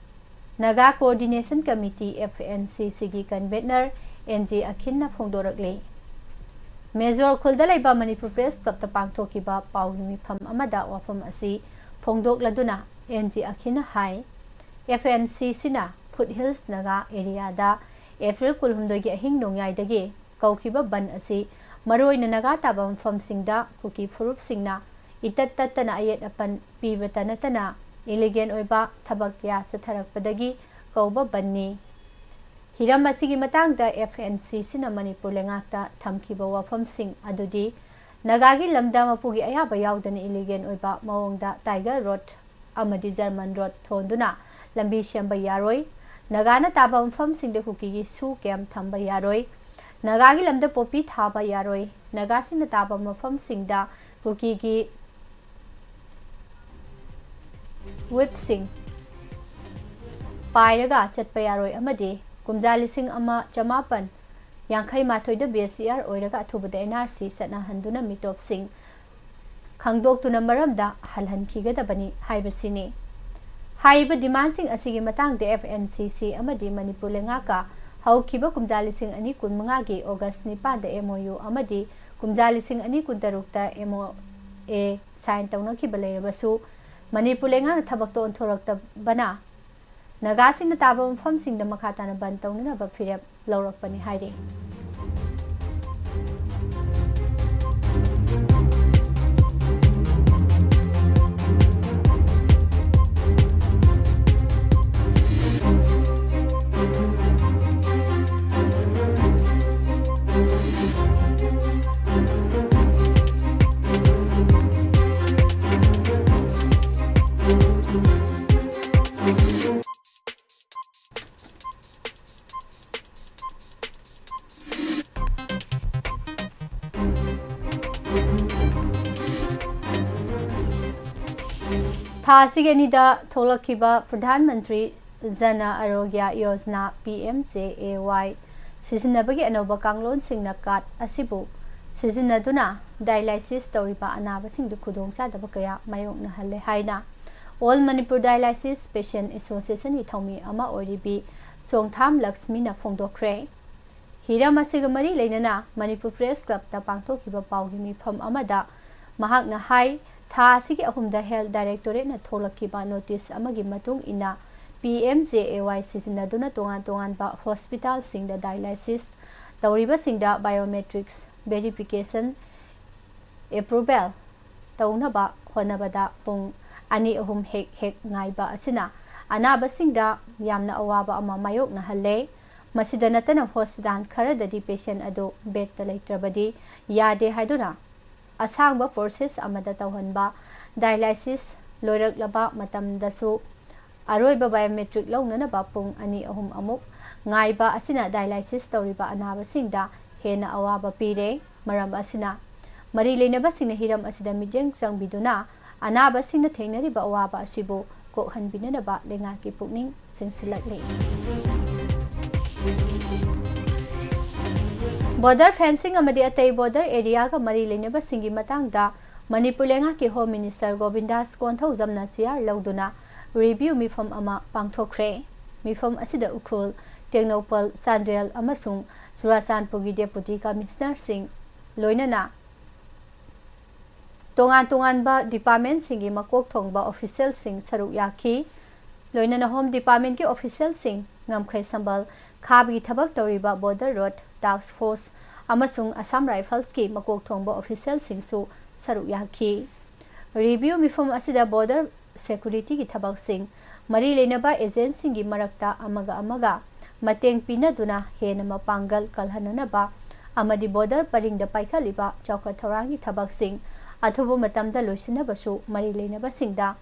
Naga coordination committee, F N C ꯁꯤꯒꯤ ꯀꯟꯚꯦꯅꯔ ꯑꯦꯟ ꯖꯤ ꯑꯈꯤꯟꯅ ꯐꯣꯡꯗꯣꯔꯛꯂꯤ꯫ ꯃꯦꯖꯣꯔ ꯈꯨꯜꯗ ꯂꯩꯕ ꯃꯅꯤꯄꯨꯔ ꯄ꯭ꯔꯦꯁ ꯀ꯭ꯂꯕꯇ ꯄꯥꯡꯊꯣꯛꯈꯤꯕ ꯄꯥꯎꯒꯤ ꯃꯤꯐꯝ ꯑꯃꯗ ꯋꯥꯐꯝ ꯑꯁꯤ ꯐꯣꯡꯗꯣꯛꯂꯗꯨꯅ ꯑꯦꯟ ꯖꯤ ꯑꯈꯤꯅ ꯍꯥꯏ, ꯑꯦꯐ ꯑꯦꯟ ꯁꯤ ꯁꯤꯅ ꯐꯨꯠ ꯍꯤꯜꯁ ꯅꯥꯒꯥ ꯑꯦꯔꯤꯌꯥꯗ ꯑꯦꯄ꯭ꯔꯤꯜ ꯀꯨꯟꯍꯨꯝꯗꯣꯏꯒꯤ ꯑꯍꯤꯡ ꯅꯣꯡꯌꯥꯏꯗꯒꯤ ꯀꯧꯈꯤꯕ ꯕꯟ ꯑꯁꯤ ꯃꯔꯨꯑꯣꯏꯅ ꯅꯥꯒꯥ ꯇꯥꯕ ꯃꯐꯝꯁꯤꯡꯗ ꯀꯨꯀꯤ ꯐꯨꯔꯨꯞꯁꯤꯡꯅ ꯏꯇꯠ ꯇꯠꯇꯅ ꯑꯌꯦꯠ ꯑꯄꯟ ꯄꯤꯕꯇ ꯅꯠꯇꯅ ꯏꯂꯤꯒꯦꯜ ꯑꯣꯏꯕ ꯊꯕꯛ ꯀꯌꯥ ꯆꯠꯊꯔꯛꯄꯗꯒꯤ ꯀꯧꯕ ꯕꯟꯅꯤ꯫ ꯍꯤꯔꯝ ꯑꯁꯤꯒꯤ ꯃꯇꯥꯡꯗ ꯑꯦꯐ ꯑꯦꯟ ꯁꯤ ꯁꯤꯅ ꯃꯅꯤꯄꯨꯔ ꯂꯩꯉꯥꯛꯇ ꯊꯝꯈꯤꯕ ꯋꯥꯐꯝꯁꯤꯡ ꯑꯗꯨꯗꯤ, ꯅꯥꯒꯥꯒꯤ ꯂꯝꯗ ꯃꯄꯨꯒꯤ ꯑꯌꯥꯕ ꯌꯥꯎꯗꯅ ꯏꯂꯤꯒꯦꯜ ꯑꯣꯏꯕ ꯃꯑꯣꯡꯗ ꯇꯥꯏꯒꯔ ꯔꯣꯗ ꯑꯃꯗꯤ ꯖꯔꯃꯟ ꯔꯣꯗ ꯊꯣꯟꯗꯨꯅ ꯂꯝꯕꯤ ꯁꯦꯝꯕ ꯌꯥꯔꯣꯏ꯫ ꯅꯥꯒꯥꯅ ꯇꯥꯕ ꯃꯐꯝꯁꯤꯡꯗ ꯀꯨꯀꯤꯒꯤ ꯁꯨ ꯀꯦꯝ ꯊꯝꯕ ꯌꯥꯔꯣꯏ꯫ ꯅꯥꯒꯥꯒꯤ ꯂꯝꯗ ꯄꯣꯄꯤ ꯊꯥꯕ ꯌꯥꯔꯣꯏ꯫ ꯅꯥꯒꯥꯁꯤꯡꯅ ꯇꯥꯕ ꯃꯐꯝꯁꯤꯡꯗ ꯀꯨꯀꯤꯒꯤ ꯋꯤꯞꯁꯤꯡ ꯄꯥꯏꯔꯒ ꯆꯠꯄ ꯌꯥꯔꯣꯏ ꯑꯃꯗꯤ ꯀꯨꯝꯖꯥ ꯂꯤꯁꯤꯡ ꯑꯃ ꯆꯃꯥꯄꯟ ꯌꯥꯡꯈꯩ ꯃꯥꯊꯣꯏꯗ ꯕꯤ ꯑꯦꯁ ꯁꯤ ꯑꯥꯔ ꯑꯣꯏꯔꯒ ꯑꯊꯨꯕꯗ ꯑꯦꯟ ꯑꯥꯔ ꯁꯤ ꯆꯠꯅꯍꯟꯗꯨꯅ ꯃꯤꯇꯣꯞꯁꯤꯡ ꯈꯪꯗꯣꯛꯇꯨꯅ ꯃꯔꯝꯗ ꯍꯜꯍꯟꯈꯤꯒꯗꯕꯅꯤ ꯍꯥꯏꯕꯁꯤꯅꯤ꯫ ꯍꯥꯏꯔꯤꯕ ꯗꯤꯃꯥꯟꯁꯤꯡ ꯑꯁꯤꯒꯤ ꯃꯇꯥꯡꯗ ꯑꯦꯐ ꯑꯦꯟ ꯁꯤ ꯁꯤ ꯑꯃꯗꯤ ꯃꯅꯤꯄꯨꯔ ꯂꯩꯉꯥꯛꯀ ꯍꯧꯈꯤꯕ ꯀꯨꯝꯖꯥ ꯂꯤꯁꯤꯡ ꯑꯅꯤ ꯀꯨꯟꯃꯉꯥꯒꯤ ꯑꯣꯒꯁ ꯅꯤꯄꯥꯟꯗ ꯑꯦꯝ ꯑꯣ ꯌꯨ ꯑꯃꯗꯤ ꯀꯨꯝꯖꯥ ꯂꯤꯁꯤꯡ ꯑꯅꯤ ꯀꯨꯟꯇꯔꯨꯛꯇ ꯑꯦꯝ ꯑꯣ ꯑꯦ ꯁꯥꯏꯟ ꯇꯧꯅꯈꯤꯕ ꯂꯩꯔꯕꯁꯨ, ꯃꯅꯤꯄꯨꯔ ꯂꯩꯉꯥꯛꯅ ꯊꯕꯛꯇ ꯑꯣꯟꯊꯣꯔꯛꯇꯕꯅ ꯅꯥꯒꯥꯁꯤꯡꯅ ꯇꯥꯕ ꯃꯐꯝꯁꯤꯡꯗ ꯃꯈꯥ ꯇꯥꯅ ꯕꯟ ꯇꯧꯅꯅꯕ ꯐꯤꯔꯦꯞ ꯂꯧꯔꯛꯄꯅꯤ ꯍꯥꯏꯔꯤ꯫ ꯊꯥ ꯑꯁꯤꯒꯤ ꯑꯅꯤꯗ ꯊꯣꯛꯂꯛꯈꯤꯕ Pradhan Mantri ꯖꯅ ꯑꯔꯣꯒ꯭ꯌ Yojana, P M J ꯑꯦ ꯋꯥꯏ, ꯁꯤꯖꯤꯟꯅꯕꯒꯤ ꯑꯅꯧꯕ ꯀꯥꯡꯂꯣꯟꯁꯤꯡꯅ ꯀꯥꯔꯗ ꯑꯁꯤꯕꯨ ꯁꯤꯖꯤꯟꯅꯗꯨꯅ ꯗꯥꯏꯂꯥꯏꯁꯤꯁ ꯇꯧꯔꯤꯕ ꯑꯅꯥꯕꯁꯤꯡꯗ ꯈꯨꯗꯣꯡꯆꯥꯗꯕ ꯀꯌꯥ ꯃꯥꯌꯣꯛꯅꯍꯜꯂꯦ ꯍꯥꯏꯅ ꯑꯣꯜ ꯃꯅꯤꯄꯨꯔ ꯗꯥꯏꯂꯥꯏꯁꯤꯁ ꯄꯦꯁꯦꯟ ꯑꯦꯁꯣꯁꯤꯌꯦꯁꯟꯒꯤ ꯊꯧꯃꯤ ꯑꯃ ꯑꯣꯏꯔꯤꯕꯤ ꯁꯣꯡꯊꯥꯝ ꯂꯛꯁꯃꯤꯅ ꯐꯣꯡꯗꯣꯛꯈ꯭ꯔꯦ꯫ ꯍꯤꯔꯝ ꯑꯁꯤꯒ ꯃꯔꯤ ꯂꯩꯅꯅ ꯃꯅꯤꯄꯨꯔ ꯄ꯭ꯔꯦꯁ ꯀ꯭ꯂꯕꯇ ꯄꯥꯡꯊꯣꯛꯈꯤꯕ ꯄꯥꯎꯒꯤ ꯃꯤꯐꯝ ꯑꯃꯗ ꯃꯍꯥꯛꯅ ꯍꯥꯏ, ꯊꯥ ꯑꯁꯤꯒꯤ ꯑꯍꯨꯝꯗ ꯍꯦꯜꯊ ꯗꯥꯏꯔꯦꯛꯇꯣꯔꯦꯠꯅ ꯊꯣꯛꯂꯛꯈꯤꯕ ꯅꯣꯇꯤꯁ ꯑꯃꯒꯤ ꯃꯇꯨꯡ ꯏꯟꯅ, ꯄꯤ ꯑꯦꯝ ꯖꯦ ꯑꯦ ꯋꯥꯏ ꯁꯤꯖꯤꯟꯅꯗꯨꯅ ꯇꯣꯉꯥꯟ ꯇꯣꯉꯥꯟꯕ ꯍꯣꯁꯄꯤꯇꯥꯜꯁꯤꯡꯗ ꯗꯥꯏꯂꯥꯏꯁꯤꯁ ꯇꯧꯔꯤꯕꯁꯤꯡꯗ ꯕꯥꯏꯑꯣꯃꯦꯇ꯭ꯔꯤꯛꯁ ꯚꯦꯔꯤꯐꯤꯀꯦꯁꯟ ꯑꯦꯄ꯭ꯔꯨꯚꯦꯜ ꯇꯧꯅꯕ ꯍꯣꯠꯅꯕꯗ ꯄꯨꯡ ꯑꯅꯤ ꯑꯍꯨꯝ ꯍꯦꯛ ꯍꯦꯛ ꯉꯥꯏꯕ ꯑꯁꯤꯅ ꯑꯅꯥꯕꯁꯤꯡꯗ ꯌꯥꯝꯅ ꯑꯋꯥꯕ ꯑꯃ ꯃꯥꯌꯣꯛꯅꯍꯜꯂꯦ꯫ ꯃꯁꯤꯗ ꯅꯠꯇꯅ ꯍꯣꯁꯄꯤꯇꯥꯜ ꯈꯔꯗꯗꯤ ꯄꯦꯁꯦꯟ ꯑꯗꯨ ꯕꯦꯗꯇ ꯂꯩꯇ꯭ꯔꯕꯗꯤ ꯌꯥꯗꯦ ꯍꯥꯏꯗꯨꯅ ꯑꯁꯥꯡꯕ ꯄ꯭ꯔꯣꯁꯦꯁ ꯑꯃꯗ ꯇꯧꯍꯟꯕ, ꯗꯥꯏꯂꯥꯏꯁꯤꯁ ꯂꯣꯏꯔꯛꯂꯕ ꯃꯇꯝꯗꯁꯨ ꯑꯔꯣꯏꯕ ꯕꯥꯏꯑꯣꯃꯦꯇ꯭ꯔꯤꯛ ꯂꯧꯅꯅꯕ ꯄꯨꯡ ꯑꯅꯤ ꯑꯍꯨꯝ ꯑꯃꯨꯛ ꯉꯥꯏꯕ ꯑꯁꯤꯅ ꯗꯥꯏꯂꯥꯏꯁꯤꯁ ꯇꯧꯔꯤꯕ ꯑꯅꯥꯕꯁꯤꯡꯗ ꯍꯦꯟꯅ ꯑꯋꯥꯕ ꯄꯤꯔꯦ꯫ ꯃꯔꯝ ꯑꯁꯤꯅ ꯃꯔꯤ ꯂꯩꯅꯕꯁꯤꯡꯅ ꯍꯤꯔꯝ ꯑꯁꯤꯗ ꯃꯤꯠꯌꯦꯡ ꯆꯪꯕꯤꯗꯨꯅ ꯑꯅꯥꯕꯁꯤꯡꯅ ꯊꯦꯡꯅꯔꯤꯕ ꯑꯋꯥꯕ ꯑꯁꯤꯕꯨ ꯀꯣꯛꯍꯟꯕꯤꯅꯅꯕ ꯂꯩꯉꯥꯛꯀꯤ ꯄꯨꯛꯅꯤꯡ ꯆꯤꯡꯁꯤꯜꯂꯛꯂꯤ꯫ ꯕꯣꯔꯗꯔ ꯐꯦꯟꯁꯤꯡ ꯑꯃꯗꯤ ꯑꯇꯩ ꯕꯣꯔꯗꯔ ꯑꯦꯔꯤꯌꯥꯒ ꯃꯔꯤ ꯂꯩꯅꯕꯁꯤꯡꯒꯤ ꯃꯇꯥꯡꯗ ꯃꯅꯤꯄꯨꯔ ꯂꯩꯉꯥꯛꯀꯤ ꯍꯣꯝ ꯃꯤꯅꯤꯁꯇꯔ ꯒꯣꯕꯤꯟꯗꯥꯁ ꯀꯣꯟꯊꯧꯖꯝꯅ ꯆꯤꯌꯥꯔ ꯂꯧꯗꯨꯅ ꯔꯤꯚ꯭ꯌꯨ ꯃꯤꯐꯝ ꯑꯃ ꯄꯥꯡꯊꯣꯛꯈ꯭ꯔꯦ꯫ ꯃꯤꯐꯝ ꯑꯁꯤꯗ ꯎꯈ꯭ꯔꯨꯜ, ꯇꯦꯡꯅꯧꯄꯜ, ꯆꯥꯟꯗꯦꯜ ꯑꯃꯁꯨꯡ ꯆꯨꯔꯥꯆꯥꯟꯄꯨꯔꯒꯤ ꯗꯦꯄꯨꯇꯤ ꯀꯃꯤꯁꯅꯔꯁꯤꯡ, ꯂꯣꯏꯅꯅ ꯇꯣꯉꯥꯟ ꯇꯣꯉꯥꯟꯕ ꯗꯤꯄꯥꯔꯠꯃꯦꯟꯁꯤꯡꯒꯤ ꯃꯀꯣꯛ ꯊꯣꯡꯕ ꯑꯣꯐꯤꯁꯤꯌꯦꯜꯁꯤꯡ ꯁꯔꯨꯛ ꯌꯥꯈꯤ꯫ ꯂꯣꯏꯅꯅ ꯍꯣꯝ ꯗꯤꯄꯥꯔꯠꯃꯦꯟꯒꯤ ꯑꯣꯐꯤꯁꯤꯌꯦꯜꯁꯤꯡ, ꯉꯝꯈꯩ ꯁꯝꯕꯜ ꯈꯥꯕꯒꯤ ꯊꯕꯛ ꯇꯧꯔꯤꯕ ꯕꯣꯔꯗꯔ ꯔꯣꯗ ꯇꯥꯛꯁ ꯐꯣꯔꯁ ꯑꯃꯁꯨꯡ ꯑꯁꯥꯝ ꯔꯥꯏꯐꯜꯁꯀꯤ ꯃꯀꯣꯛ ꯊꯣꯡꯕ ꯑꯣꯐꯤꯁꯤꯌꯦꯜꯁꯤꯡꯁꯨ ꯁꯔꯨꯛ ꯌꯥꯈꯤ꯫ ꯔꯤꯚ꯭ꯌꯨ ꯃꯤꯐꯝ ꯑꯁꯤꯗ ꯕꯣꯔꯗꯔ ꯁꯦꯀꯨꯔꯤꯇꯤꯒꯤ ꯊꯕꯛꯁꯤꯡ, ꯃꯔꯤ ꯂꯩꯅꯕ ꯑꯦꯖꯦꯟꯁꯤꯡꯒꯤ ꯃꯔꯛꯇ ꯑꯃꯒ ꯑꯃꯒ ꯃꯇꯦꯡ ꯄꯤꯅꯗꯨꯅ ꯍꯦꯟꯅ ꯃꯄꯥꯡꯒꯜ ꯀꯜꯍꯟꯅꯅꯕ ꯑꯃꯗꯤ ꯕꯣꯔꯗꯔ ꯄꯔꯤꯡꯗ ꯄꯥꯏꯈꯠꯂꯤꯕ ꯆꯥꯎꯈꯠ ꯊꯧꯔꯥꯡꯒꯤ ꯊꯕꯛꯁꯤꯡ ꯑꯊꯨꯕ ꯃꯇꯝꯗ ꯂꯣꯏꯁꯤꯟꯅꯕꯁꯨ ꯃꯔꯤ ꯂꯩꯅꯕꯁꯤꯡꯗ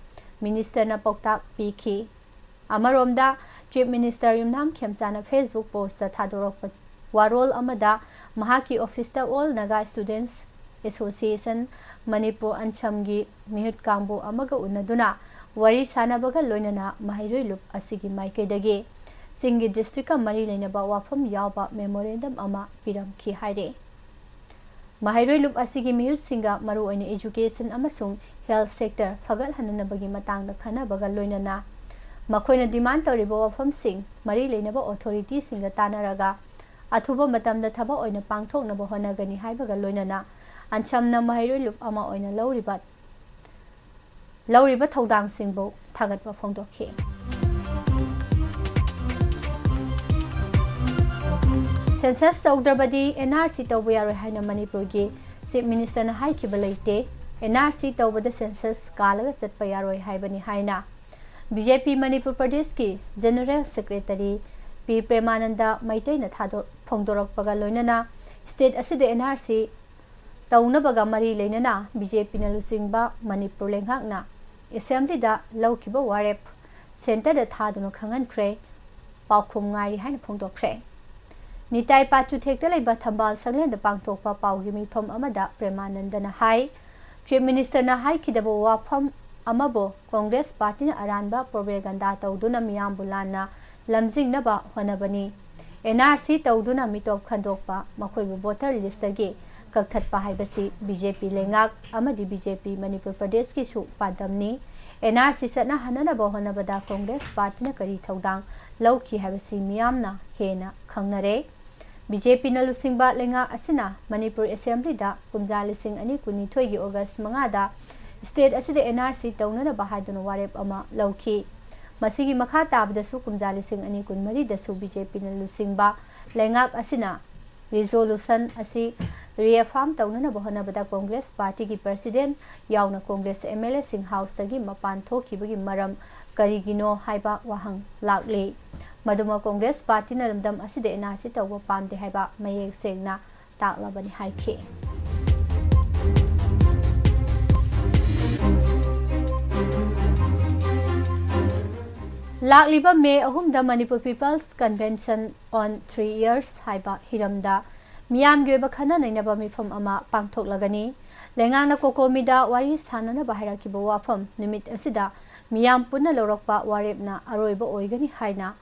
ꯃꯤꯅꯤꯁꯇꯔꯅ ꯄꯥꯎꯇꯥꯛ ꯄꯤꯈꯤ꯫ ꯑꯃꯔꯣꯝꯗ, ꯆꯤꯐ ꯃꯤꯅꯤꯁꯇꯔ ꯌꯨꯝꯅꯥꯝ ꯈꯦꯝꯆꯥꯅ ꯐꯦꯁꯕꯨꯛ ꯄꯣꯁꯇ ꯊꯥꯗꯣꯔꯛꯄ ꯋꯥꯔꯣꯜ ꯑꯃꯗ ꯃꯍꯥꯛꯀꯤ ꯑꯣꯐꯤꯁꯇ ꯑꯣꯜ ꯅꯥꯒꯥ ꯁ꯭ꯇꯨꯗꯦꯟꯠꯁ ꯑꯦꯁꯣꯁꯤꯌꯦꯁꯟ ꯃꯅꯤꯄꯨꯔ, ꯑꯟꯁꯝꯒꯤ ꯃꯤꯍꯨꯠ ꯀꯥꯡꯕꯨ ꯑꯃꯒ ꯎꯅꯗꯨꯅ ꯋꯥꯔꯤ ꯁꯥꯅꯕꯒ ꯂꯣꯏꯅꯅ ꯃꯍꯩꯔꯣꯏ ꯂꯨꯞ ꯑꯁꯤꯒꯤ ꯃꯥꯏꯀꯩꯗꯒꯤ ꯆꯤꯡꯒꯤ ꯗꯤꯁꯇ꯭ꯔꯤꯛꯀ ꯃꯔꯤ ꯂꯩꯅꯕ ꯋꯥꯐꯝ ꯌꯥꯎꯕ ꯃꯦꯃꯣꯔꯦꯟꯗꯝ ꯑꯃ ꯄꯤꯔꯝꯈꯤ ꯍꯥꯏꯔꯤ꯫ ꯃꯍꯩꯔꯣꯏ ꯂꯨꯞ ꯑꯁꯤꯒꯤ ꯃꯤꯍꯨꯠꯁꯤꯡꯒ ꯃꯔꯨꯑꯣꯏꯅ ꯏꯖꯨꯀꯦꯁꯟ ꯑꯃꯁꯨꯡ ꯍꯦꯜꯊ ꯁꯦꯛꯇꯔ ꯐꯒꯠꯍꯟꯅꯅꯕꯒꯤ ꯃꯇꯥꯡꯗ ꯈꯟꯅꯕꯒ ꯂꯣꯏꯅꯅ ꯃꯈꯣꯏꯅ ꯗꯤꯃꯥꯟ ꯇꯧꯔꯤꯕ ꯋꯥꯐꯝꯁꯤꯡ ꯃꯔꯤ ꯂꯩꯅꯕ ꯑꯣꯊꯣꯔꯤꯇꯤꯁꯤꯡꯒ ꯇꯥꯟꯅꯔꯒ ꯑꯊꯨꯕ ꯃꯇꯝꯗ ꯊꯕꯛ ꯑꯣꯏꯅ ꯄꯥꯡꯊꯣꯛꯅꯕ ꯍꯣꯠꯅꯒꯅꯤ ꯍꯥꯏꯕꯒ ꯂꯣꯏꯅꯅ ꯑꯟꯁꯝꯅ ꯃꯍꯩꯔꯣꯏ ꯂꯨꯞ ꯑꯃ ꯑꯣꯏꯅ ꯂꯧꯔꯤꯕ ꯂꯧꯔꯤꯕ ꯊꯧꯗꯥꯡꯁꯤꯡꯕꯨ ꯊꯥꯒꯠꯄ ꯐꯣꯡꯗꯣꯛꯈꯤ꯫ ꯁꯦꯟꯁꯁ ꯇꯧꯗ꯭ꯔꯕꯗꯤ ꯑꯦꯟ ꯑꯥꯔ ꯁꯤ ꯇꯧꯕ ꯌꯥꯔꯣꯏ ꯍꯥꯏꯅ ꯃꯅꯤꯄꯨꯔꯒꯤ ꯆꯤꯐ ꯃꯤꯅꯤꯁꯇꯔꯅ ꯍꯥꯏꯈꯤꯕ ꯂꯩꯇꯦ꯫ ꯑꯦꯟ ꯑꯥꯔ ꯁꯤ ꯇꯧꯕꯗ ꯁꯦꯟꯁꯁ ꯀꯥꯜꯂꯒ ꯆꯠꯄ ꯌꯥꯔꯣꯏ ꯍꯥꯏꯕꯅꯤ ꯍꯥꯏꯅ ꯕꯤ ꯖꯦ ꯄꯤ ꯃꯅꯤꯄꯨꯔ ꯄ꯭ꯔꯗꯦꯁꯀꯤ ꯖꯦꯅꯔꯦꯜ ꯁꯦꯀ꯭ꯔꯦꯇꯔꯤ ꯄꯤ ꯄ꯭ꯔꯦꯃꯥꯅꯟꯗ ꯃꯩꯇꯩꯅ ꯊꯥꯗꯣꯛ-, ꯐꯣꯡꯗꯣꯔꯛꯄꯒ ꯂꯣꯏꯅꯅ ꯁ꯭ꯇꯦꯠ ꯑꯁꯤꯗ ꯑꯦꯟ ꯑꯥꯔ ꯁꯤ ꯇꯧꯅꯕꯒ ꯃꯔꯤ ꯂꯩꯅꯅ ꯕꯤ ꯖꯦ ꯄꯤꯅ ꯂꯨꯆꯤꯡꯕ ꯃꯅꯤꯄꯨꯔ ꯂꯩꯉꯥꯛꯅ ꯑꯦꯁꯦꯝꯕ꯭ꯂꯤꯗ ꯂꯧꯈꯤꯕ ꯋꯥꯔꯦꯞ ꯁꯦꯟꯇꯔꯗ ꯊꯥꯗꯨꯅ ꯈꯪꯍꯟꯈ꯭ꯔꯦ꯫ ꯄꯥꯎꯈꯨꯝ ꯉꯥꯏꯔꯤ ꯍꯥꯏꯅ ꯐꯣꯡꯗꯣꯛꯈ꯭ꯔꯦ꯫ ꯅꯤꯇꯥꯏ ꯄꯥꯆꯨꯊꯦꯛꯇ ꯂꯩꯕ ꯊꯝꯕꯥꯜ ꯁꯪꯂꯦꯟꯗ ꯄꯥꯡꯊꯣꯛꯄ ꯄꯥꯎꯒꯤ ꯃꯤꯐꯝ ꯑꯃꯗ ꯄ꯭ꯔꯦꯃꯥꯅꯟꯗꯅ ꯍꯥꯏ, ꯆꯤꯐ ꯃꯤꯅꯤꯁꯇꯔꯅ ꯍꯥꯏꯈꯤꯗꯕ ꯋꯥꯐꯝ ꯑꯃꯕꯨ ꯀꯣꯡꯒ꯭ꯔꯦꯁ ꯄꯥꯔꯇꯤꯅ ꯑꯔꯥꯟꯕ ꯄ꯭ꯔꯣꯄꯦꯒꯟꯗꯥ ꯇꯧꯗꯨꯅ ꯃꯤꯌꯥꯝꯕꯨ ꯂꯥꯟꯅ ꯂꯝꯖꯤꯡꯅꯕ ꯍꯣꯠꯅꯕꯅꯤ꯫ ꯑꯦꯟ ꯑꯥꯔ ꯁꯤ ꯇꯧꯗꯨꯅ ꯃꯤꯇꯣꯞ ꯈꯟꯗꯣꯛꯄ, ꯃꯈꯣꯏꯕꯨ ꯚꯣꯇꯔ ꯂꯤꯁꯇꯒꯤ ꯀꯛꯊꯠꯄ ꯍꯥꯏꯕꯁꯤ ꯕꯤ ꯖꯦ ꯄꯤ ꯂꯩꯉꯥꯛ ꯑꯃꯗꯤ ꯕꯤ ꯖꯦ ꯄꯤ ꯃꯅꯤꯄꯨꯔ ꯄ꯭ꯔꯗꯦꯁꯀꯤꯁꯨ ꯄꯥꯟꯗꯝꯅꯤ꯫ ꯑꯦꯟ ꯑꯥꯔ ꯁꯤ ꯆꯠꯅꯍꯟꯅꯅꯕ ꯍꯣꯠꯅꯕꯗ ꯀꯣꯡꯒ꯭ꯔꯦꯁ ꯄꯥꯔꯇꯤꯅ ꯀꯔꯤ ꯊꯧꯗꯥꯡ ꯂꯧꯈꯤ ꯍꯥꯏꯕꯁꯤ ꯃꯤꯌꯥꯝꯅ ꯍꯦꯟꯅ ꯈꯪꯅꯔꯦ꯫ ꯕꯤ ꯖꯦ ꯄꯤꯅ ꯂꯨꯆꯤꯡꯕ ꯂꯩꯉꯥꯛ ꯑꯁꯤꯅ ꯃꯅꯤꯄꯨꯔ ꯑꯦꯁꯦꯝꯕ꯭ꯂꯤꯗ ꯀꯨꯝꯖꯥ ꯂꯤꯁꯤꯡ ꯑꯅꯤ ꯀꯨꯟꯅꯤꯊꯣꯏꯒꯤ ꯑꯣꯒꯁ ꯃꯉꯥꯗ ꯁ꯭ꯇꯦꯠ ꯑꯁꯤꯗ ꯑꯦꯟ ꯑꯥꯔ ꯁꯤ ꯇꯧꯅꯅꯕ ꯍꯥꯏꯗꯨꯅ ꯋꯥꯔꯦꯞ ꯑꯃ ꯂꯧꯈꯤ꯫ ꯃꯁꯤꯒꯤ ꯃꯈꯥ ꯇꯥꯕꯗꯁꯨ ꯀꯨꯝꯖꯥ ꯂꯤꯁꯤꯡ ꯑꯅꯤ ꯀꯨꯟꯃꯔꯤꯗꯁꯨ ꯕꯤ ꯖꯦ ꯄꯤꯅ ꯂꯨꯆꯤꯡꯕ ꯂꯩꯉꯥꯛ ꯑꯁꯤꯅ ꯔꯤꯖꯣꯂꯨꯁꯟ ꯑꯁꯤ ꯔꯤꯑꯦꯐꯥꯔꯝ ꯇꯧꯅꯅꯕ ꯍꯣꯠꯅꯕꯗ ꯀꯣꯡꯒ꯭ꯔꯦꯁ ꯄꯥꯔꯇꯤꯒꯤ ꯄ꯭ꯔꯁꯤꯗꯦꯟ ꯌꯥꯎꯅ ꯀꯣꯡꯒ꯭ꯔꯦꯁ ꯑꯦꯝ ꯑꯦꯜ ꯑꯦꯁꯤꯡ ꯍꯥꯎꯁꯇꯒꯤ ꯃꯄꯥꯟ ꯊꯣꯛꯈꯤꯕꯒꯤ ꯃꯔꯝ ꯀꯔꯤꯒꯤꯅꯣ ꯍꯥꯏꯕ ꯋꯥꯍꯪ ꯂꯥꯛꯂꯤ꯫ ꯃꯗꯨꯃꯛ ꯀꯣꯡꯒ꯭ꯔꯦꯁ ꯄꯥꯔꯇꯤꯅ ꯂꯝꯗꯝ ꯑꯁꯤꯗ ꯑꯦꯟ ꯑꯥꯔ ꯁꯤ ꯇꯧꯕ ꯄꯥꯝꯗꯦ ꯍꯥꯏꯕ ꯃꯌꯦꯛ ꯁꯦꯡꯅ ꯇꯥꯛꯂꯕꯅꯤ ꯍꯥꯏꯈꯤ꯫ ꯂꯥꯛꯂꯤꯕ ꯃꯦ ꯑꯍꯨꯝꯗ ꯃꯅꯤꯄꯨꯔ ꯄꯤꯄꯜꯁ ꯀꯟꯚꯦꯟꯁꯟ ꯑꯣꯟ ꯊ꯭ꯔꯤ ꯏꯌꯔꯁ ꯍꯥꯏꯕ ꯍꯤꯔꯝꯗ ꯃꯤꯌꯥꯝꯒꯤ ꯑꯣꯏꯕ ꯈꯟꯅ ꯅꯩꯅꯕ ꯃꯤꯐꯝ ꯑꯃ ꯄꯥꯡꯊꯣꯛꯂꯒꯅꯤ꯫ ꯂꯩꯉꯥꯛꯅ ꯀꯣꯀꯣꯃꯤꯗ ꯋꯥꯔꯤ ꯁꯥꯅꯅꯕ ꯍꯥꯏꯔꯛꯈꯤꯕ ꯋꯥꯐꯝ ꯅꯨꯃꯤꯠ ꯑꯁꯤꯗ ꯃꯤꯌꯥꯝ ꯄꯨꯟꯅ ꯂꯧꯔꯛꯄ ꯋꯥꯔꯦꯞꯅ ꯑꯔꯣꯏꯕ ꯑꯣꯏꯒꯅꯤ ꯍꯥꯏꯅ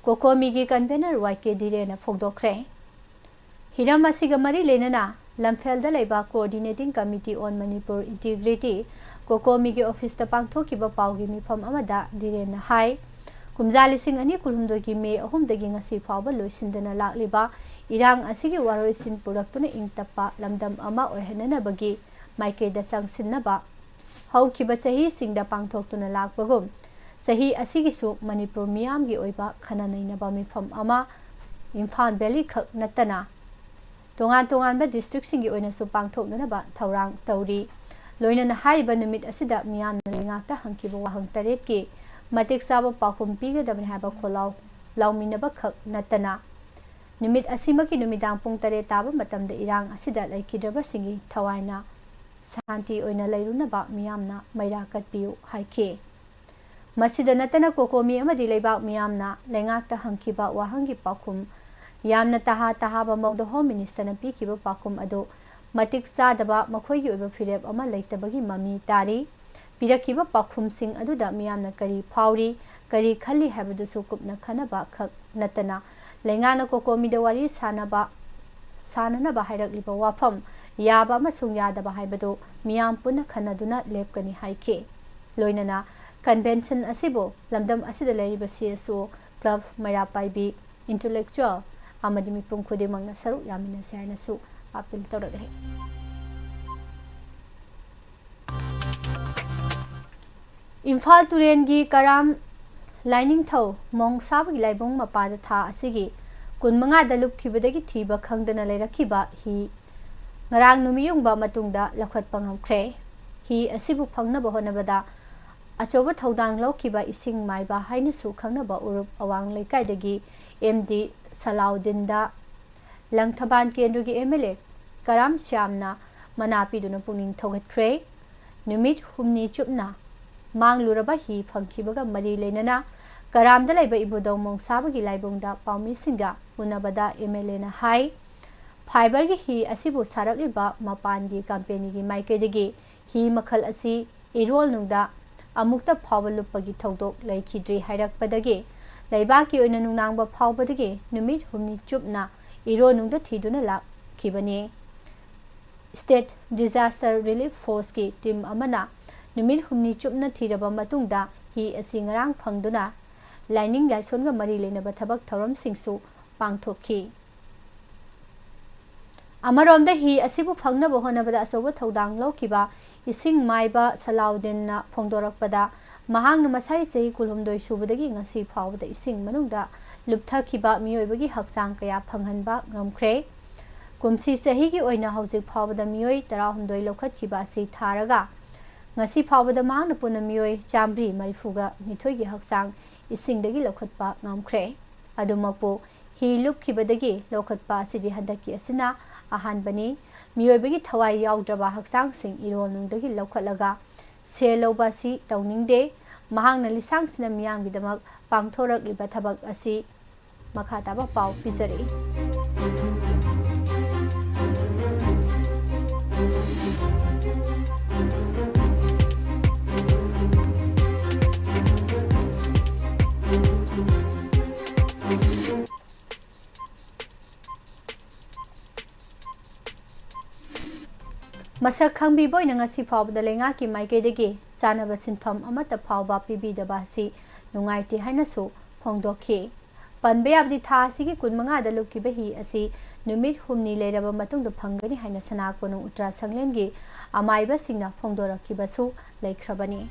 ꯀꯣꯀꯣꯃꯤꯒꯤ ꯀꯟꯚꯦꯅꯔ ꯋꯥꯏ ꯀꯦ ꯙꯤꯔꯦꯟꯅ ꯐꯣꯡꯗꯣꯛꯈ꯭ꯔꯦ꯫ ꯍꯤꯔꯝ ꯑꯁꯤꯒ ꯃꯔꯤ ꯂꯩꯅꯅ ꯂꯝꯐꯦꯜꯗ ꯂꯩꯕ Coordinating Committee on Manipur Integrity, ꯀꯣꯀꯣꯃꯤꯒꯤ ꯑꯣꯐꯤꯁꯇ ꯄꯥꯡꯊꯣꯛꯈꯤꯕ ꯄꯥꯎꯒꯤ ꯃꯤꯐꯝ ꯑꯃꯗ ꯙꯤꯔꯦꯟꯅ ꯍꯥꯏ, ꯀꯨꯝꯖꯥ ꯂꯤꯁꯤꯡ ꯑꯅꯤ ꯀꯨꯟꯍꯨꯝꯗꯣꯏꯒꯤ ꯃꯦ ꯑꯍꯨꯝꯗꯒꯤ ꯉꯁꯤ ꯐꯥꯎꯕ ꯂꯣꯏꯁꯤꯟꯗꯅ ꯂꯥꯛꯂꯤꯕ ꯏꯔꯥꯡ ꯑꯁꯤꯒꯤ ꯋꯥꯔꯣꯏꯁꯤꯟ ꯄꯨꯔꯛꯇꯨꯅ ꯏꯪ ꯇꯞꯄ ꯂꯝꯗꯝ ꯑꯃ ꯑꯣꯏꯍꯟꯅꯅꯕꯒꯤ ꯃꯥꯏꯀꯩꯗ ꯆꯪꯁꯤꯟꯅꯕ ꯍꯧꯈꯤꯕ ꯆꯍꯤꯁꯤꯡꯗ ꯄꯥꯡꯊꯣꯛꯇꯨꯅ ꯂꯥꯛꯄꯒꯨꯝ, ꯆꯍꯤ ꯑꯁꯤꯒꯤꯁꯨ ꯃꯅꯤꯄꯨꯔ ꯃꯤꯌꯥꯝꯒꯤ ꯑꯣꯏꯕ ꯈꯟꯅ ꯅꯩꯅꯕ ꯃꯤꯐꯝ ꯑꯃ ꯏꯝꯐꯥꯜ ꯚꯦꯂꯤ ꯈꯛ ꯅꯠꯇꯅ ꯇꯣꯉꯥꯟ ꯇꯣꯉꯥꯟꯕ ꯗꯤꯁꯇ꯭ꯔꯤꯛꯁꯤꯡꯒꯤ ꯑꯣꯏꯅꯁꯨ ꯄꯥꯡꯊꯣꯛꯅꯅꯕ ꯊꯧꯔꯥꯡ ꯇꯧꯔꯤ꯫ ꯂꯣꯏꯅꯅ ꯍꯥꯏꯔꯤꯕ ꯅꯨꯃꯤꯠ ꯑꯁꯤꯗ ꯃꯤꯌꯥꯝꯅ ꯂꯩꯉꯥꯛꯇ ꯍꯪꯈꯤꯕ ꯋꯥꯍꯪ ꯇꯔꯦꯠꯀꯤ ꯃꯇꯤꯛ ꯆꯥꯕ ꯄꯥꯎꯈꯨꯝ ꯄꯤꯒꯗꯕꯅꯤ ꯍꯥꯏꯕ ꯈꯣꯜꯂꯥꯎ ꯂꯥꯎꯃꯤꯟꯅꯕ ꯈꯛ ꯅꯠꯇꯅ, ꯅꯨꯃꯤꯠ ꯑꯁꯤꯃꯛꯀꯤ ꯅꯨꯃꯤꯗꯥꯡ ꯄꯨꯡ ꯇꯔꯦꯠ ꯇꯥꯕ ꯃꯇꯝꯗ ꯏꯔꯥꯡ ꯑꯁꯤꯗ ꯂꯩꯈꯤꯗ꯭ꯔꯕꯁꯤꯡꯒꯤ ꯊꯋꯥꯏꯅ ꯁꯥꯟꯇꯤ ꯑꯣꯏꯅ ꯂꯩꯔꯨꯅꯕ ꯃꯤꯌꯥꯝꯅ ꯃꯩꯔꯥ ꯀꯠꯄꯤꯌꯨ ꯍꯥꯏꯈꯤ꯫ ꯃꯁꯤꯗ ꯅꯠꯇꯅ ꯀꯣꯀꯣꯃꯤ ꯑꯃꯗꯤ ꯂꯩꯕꯥꯛ ꯃꯤꯌꯥꯝꯅ ꯂꯩꯉꯥꯛꯇ ꯍꯪꯈꯤꯕ ꯋꯥꯍꯪꯒꯤ ꯄꯥꯎꯈꯨꯝ ꯌꯥꯝꯅ ꯇꯍꯥ ꯇꯍꯥꯕ ꯃꯑꯣꯡꯗ ꯍꯣꯝ ꯃꯤꯅꯤꯁꯇꯔꯅ ꯄꯤꯈꯤꯕ ꯄꯥꯎꯈꯨꯝ ꯑꯗꯨ ꯃꯇꯤꯛ ꯆꯥꯗꯕ, ꯃꯈꯣꯏꯒꯤ ꯑꯣꯏꯕ ꯐꯤꯔꯦꯞ ꯑꯃ ꯂꯩꯇꯕꯒꯤ ꯃꯃꯤ ꯇꯥꯔꯤ꯫ ꯄꯤꯔꯛꯈꯤꯕ ꯄꯥꯎꯈꯨꯝꯁꯤꯡ ꯑꯗꯨꯗ ꯃꯤꯌꯥꯝꯅ ꯀꯔꯤ ꯐꯥꯎꯔꯤ, ꯀꯔꯤ ꯈꯜꯂꯤ ꯍꯥꯏꯕꯗꯨꯁꯨ ꯀꯨꯞꯅ ꯈꯟꯅꯕ ꯈꯛ ꯅꯠꯇꯅ, ꯂꯩꯉꯥꯛꯅ ꯀꯣꯀꯣꯃꯤꯗ ꯋꯥꯔꯤ ꯁꯥꯅꯕ, ꯁꯥꯅꯅꯕ ꯍꯥꯏꯔꯛꯂꯤꯕ ꯋꯥꯐꯝ ꯌꯥꯕ ꯑꯃꯁꯨꯡ ꯌꯥꯗꯕ ꯍꯥꯏꯕꯗꯨ ꯃꯤꯌꯥꯝ ꯄꯨꯟꯅ ꯈꯟꯅꯗꯨꯅ ꯂꯦꯞꯀꯅꯤ ꯍꯥꯏꯈꯤ꯫ ꯂꯣꯏꯅꯅ ꯀꯟꯚꯦꯟꯁꯟ ꯑꯁꯤꯕꯨ ꯂꯝꯗꯝ ꯑꯁꯤꯗ ꯂꯩꯔꯤꯕ ꯁꯤ ꯑꯦꯁ ꯑꯣ, ꯀ꯭ꯂꯕ, ꯃꯩꯔꯥ ꯄꯥꯏꯕꯤ, ꯏꯟꯇꯦꯂꯦꯛꯆꯨꯋꯦꯜ ꯑꯃꯗꯤ ꯃꯤꯄꯨꯝ ꯈꯨꯗꯤꯡꯃꯛꯅ ꯁꯔꯨꯛ ꯌꯥꯃꯤꯟꯅꯁꯤ ꯍꯥꯏꯅꯁꯨ ꯑꯥꯄꯤꯜ ꯇꯧꯔꯛꯂꯤ꯫ ꯏꯝꯐꯥꯜ ꯇꯨꯔꯦꯟꯒꯤ ꯀꯔꯥꯝ ꯂꯥꯏꯅꯤꯡꯊꯧ ꯃꯣꯡꯁꯥꯕꯒꯤ ꯂꯥꯏꯕꯨꯡ ꯃꯄꯥꯗ ꯊꯥ ꯑꯁꯤꯒꯤ ꯀꯨꯟꯃꯉꯥꯗ ꯂꯨꯞꯈꯤꯕꯗꯒꯤ ꯊꯤꯕ ꯈꯪꯗꯅ ꯂꯩꯔꯛꯈꯤꯕ ꯍꯤ ꯉꯔꯥꯡ ꯅꯨꯃꯤꯠ ꯌꯨꯡꯕ ꯃꯇꯨꯡꯗ ꯂꯧꯈꯠꯄ ꯉꯝꯈ꯭ꯔꯦ꯫ ꯍꯤ ꯑꯁꯤꯕꯨ ꯐꯪꯅꯕ ꯍꯣꯠꯅꯕꯗ ꯑꯆꯧꯕ ꯊꯧꯗꯥꯡ ꯂꯧꯈꯤꯕ ꯏꯁꯤꯡ ꯃꯥꯏꯕ ꯍꯥꯏꯅꯁꯨ ꯈꯪꯅꯕ ꯎꯔꯨꯞ ꯑꯋꯥꯡ ꯂꯩꯀꯥꯏꯗꯒꯤ ꯑꯦꯝ ꯗꯤ ꯁꯂꯥꯎꯗꯤꯟꯗ ꯂꯪꯊꯕꯥꯜ ꯀꯦꯟꯗ꯭ꯔꯒꯤ ꯑꯦꯝ ꯑꯦꯜ ꯑꯦ ꯀꯔꯥꯝ ꯁ꯭ꯌꯥꯝꯅ ꯃꯅꯥ ꯄꯤꯗꯨꯅ ꯄꯨꯛꯅꯤꯡ ꯊꯧꯒꯠꯈ꯭ꯔꯦ꯫ ꯅꯨꯃꯤꯠ ꯍꯨꯝꯅꯤ ꯆꯨꯞꯅ ꯃꯥꯡꯂꯨꯔꯕ ꯍꯤ ꯐꯪꯈꯤꯕꯒ ꯃꯔꯤ ꯂꯩꯅꯅ ꯀꯔꯥꯝꯗ ꯂꯩꯕ ꯏꯕꯨꯙꯧ ꯃꯣꯡꯁꯥꯕꯒꯤ ꯂꯥꯏꯕꯨꯡꯗ ꯄꯥꯎꯃꯤꯁꯤꯡꯒ ꯎꯅꯕꯗ ꯑꯦꯝ ꯑꯦꯜ ꯑꯦꯅ ꯍꯥꯏ, ꯐꯥꯏꯕꯔꯒꯤ ꯍꯤ ꯑꯁꯤꯕꯨ ꯁꯥꯔꯛꯂꯤꯕ ꯃꯄꯥꯟꯒꯤ ꯀꯝꯄꯦꯅꯤꯒꯤ ꯃꯥꯏꯀꯩꯗꯒꯤ ꯍꯤ ꯃꯈꯜ ꯑꯁꯤ ꯏꯔꯣꯜꯅꯨꯡꯗ ꯑꯃꯨꯛꯇ ꯐꯥꯎꯕ ꯂꯨꯞꯄꯒꯤ ꯊꯧꯗꯣꯛ ꯂꯩꯈꯤꯗ꯭ꯔꯤ ꯍꯥꯏꯔꯛꯄꯗꯒꯤ ꯂꯩꯕꯥꯛꯀꯤ ꯑꯣꯏꯅ ꯅꯨꯡꯅꯥꯡꯕ ꯐꯥꯎꯕꯗꯒꯤ ꯅꯨꯃꯤꯠ ꯍꯨꯝꯅꯤ ꯆꯨꯞꯅ ꯏꯔꯣꯜꯅꯨꯡꯗ ꯊꯤꯗꯨꯅ ꯂꯥꯛꯈꯤꯕꯅꯤ꯫ ꯁ꯭ꯇꯦꯠ ꯗꯤꯖꯥꯁꯇꯔ ꯔꯤꯂꯤꯐ ꯐꯣꯔꯁꯀꯤ ꯇꯤꯝ ꯑꯃꯅ ꯅꯨꯃꯤꯠ ꯍꯨꯝꯅꯤ ꯆꯨꯞꯅ ꯊꯤꯔꯕ ꯃꯇꯨꯡꯗ ꯍꯤ ꯑꯁꯤ ꯉꯔꯥꯡ ꯐꯪꯗꯨꯅ ꯂꯥꯏꯅꯤꯡ ꯂꯥꯏꯁꯣꯟꯒ ꯃꯔꯤ ꯂꯩꯅꯕ ꯊꯕꯛ ꯊꯧꯔꯝꯁꯤꯡꯁꯨ ꯄꯥꯡꯊꯣꯛꯈꯤ꯫ ꯑꯃꯔꯣꯝꯗ, ꯍꯤ ꯑꯁꯤꯕꯨ ꯐꯪꯅꯕ ꯍꯣꯠꯅꯕꯗ ꯑꯆꯧꯕ ꯊꯧꯗꯥꯡ ꯂꯧꯈꯤꯕ ꯏꯁꯤꯡ ꯃꯥꯏꯕ ꯁꯂꯥꯎꯗꯤꯟꯅ ꯐꯣꯡꯗꯣꯔꯛꯄꯗ, ꯃꯍꯥꯛꯅ ꯃꯁꯥꯒꯤ ꯆꯍꯤ ꯀꯨꯟꯍꯨꯝꯗꯣꯏ ꯁꯨꯕꯗꯒꯤ ꯉꯁꯤ ꯐꯥꯎꯕꯗ ꯏꯁꯤꯡ ꯃꯅꯨꯡꯗ ꯂꯨꯞꯊꯈꯤꯕ ꯃꯤꯑꯣꯏꯕꯒꯤ ꯍꯛꯆꯥꯡ ꯀꯌꯥ ꯐꯪꯍꯟꯕ ꯉꯝꯈ꯭ꯔꯦ꯫ ꯀꯨꯝꯁꯤ ꯆꯍꯤꯒꯤ ꯑꯣꯏꯅ ꯍꯧꯖꯤꯛ ꯐꯥꯎꯕꯗ ꯃꯤꯑꯣꯏ ꯇꯔꯥꯍꯨꯝꯗꯣꯏ ꯂꯧꯈꯠꯈꯤꯕ ꯑꯁꯤ ꯊꯥꯔꯒ, ꯉꯁꯤ ꯐꯥꯎꯕꯗ ꯃꯍꯥꯛꯅ ꯄꯨꯟꯅ ꯃꯤꯑꯣꯏ ꯆꯥꯃꯔꯤ ꯃꯔꯤꯐꯨꯒ ꯅꯤꯊꯣꯏꯒꯤ ꯍꯛꯆꯥꯡ ꯏꯁꯤꯡꯗꯒꯤ ꯂꯧꯈꯠꯄ ꯉꯝꯈ꯭ꯔꯦ꯫ ꯑꯗꯨꯃꯛꯄꯨ, ꯍꯤ ꯂꯨꯞꯈꯤꯕꯗꯒꯤ ꯂꯧꯈꯠꯄ ꯑꯁꯤꯗꯤ ꯍꯟꯗꯛꯀꯤ ꯑꯁꯤꯅ ꯑꯍꯥꯟꯕꯅꯤ꯫ ꯃꯤꯑꯣꯏꯕꯒꯤ ꯊꯋꯥꯏ ꯌꯥꯎꯗ꯭ꯔꯕ ꯍꯛꯆꯥꯡꯁꯤꯡ ꯏꯔꯣꯜꯅꯨꯡꯗꯒꯤ ꯂꯧꯈꯠꯂꯒ ꯁꯦꯜ ꯂꯧꯕ ꯑꯁꯤ ꯇꯧꯅꯤꯡꯗꯦ꯫ ꯃꯍꯥꯛꯅ ꯂꯤꯁꯥꯡꯁꯤꯟꯅ ꯃꯤꯌꯥꯝꯒꯤꯗꯃꯛ ꯄꯥꯡꯊꯣꯔꯛꯂꯤꯕ ꯊꯕꯛ ꯑꯁꯤ ꯃꯈꯥ ꯇꯥꯕ ꯄꯥꯎ ꯄꯤꯖꯔꯛꯏ꯫ ꯃꯁꯛ ꯈꯪꯕꯤꯕ ꯑꯣꯏꯅ ꯉꯁꯤ ꯐꯥꯎꯕꯗ ꯂꯩꯉꯥꯛꯀꯤ ꯃꯥꯏꯀꯩꯗꯒꯤ ꯆꯥꯅꯕ ꯁꯤꯟꯐꯝ ꯑꯃꯠꯇ ꯐꯥꯎꯕ ꯄꯤꯕꯤꯗꯕ ꯑꯁꯤ ꯅꯨꯡꯉꯥꯏꯇꯦ ꯍꯥꯏꯅꯁꯨ ꯐꯣꯡꯗꯣꯛꯈꯤ꯫ ꯄꯟꯕ ꯌꯥꯕꯗꯤ, ꯊꯥ ꯑꯁꯤꯒꯤ ꯀꯨꯟꯃꯉꯥꯗ ꯂꯨꯞꯈꯤꯕ ꯍꯤ ꯑꯁꯤ ꯅꯨꯃꯤꯠ ꯍꯨꯝꯅꯤ ꯂꯩꯔꯕ ꯃꯇꯨꯡꯗ ꯐꯪꯒꯅꯤ ꯍꯥꯏꯅ ꯁꯅꯥ ꯀꯣꯅꯨꯡ ꯎꯇ꯭ꯔꯥ ꯁꯪꯂꯦꯟꯒꯤ ꯑꯃꯥꯏꯕꯁꯤꯡꯅ ꯐꯣꯡꯗꯣꯔꯛꯈꯤꯕꯁꯨ ꯂꯩꯈ꯭ꯔꯕꯅꯤ꯫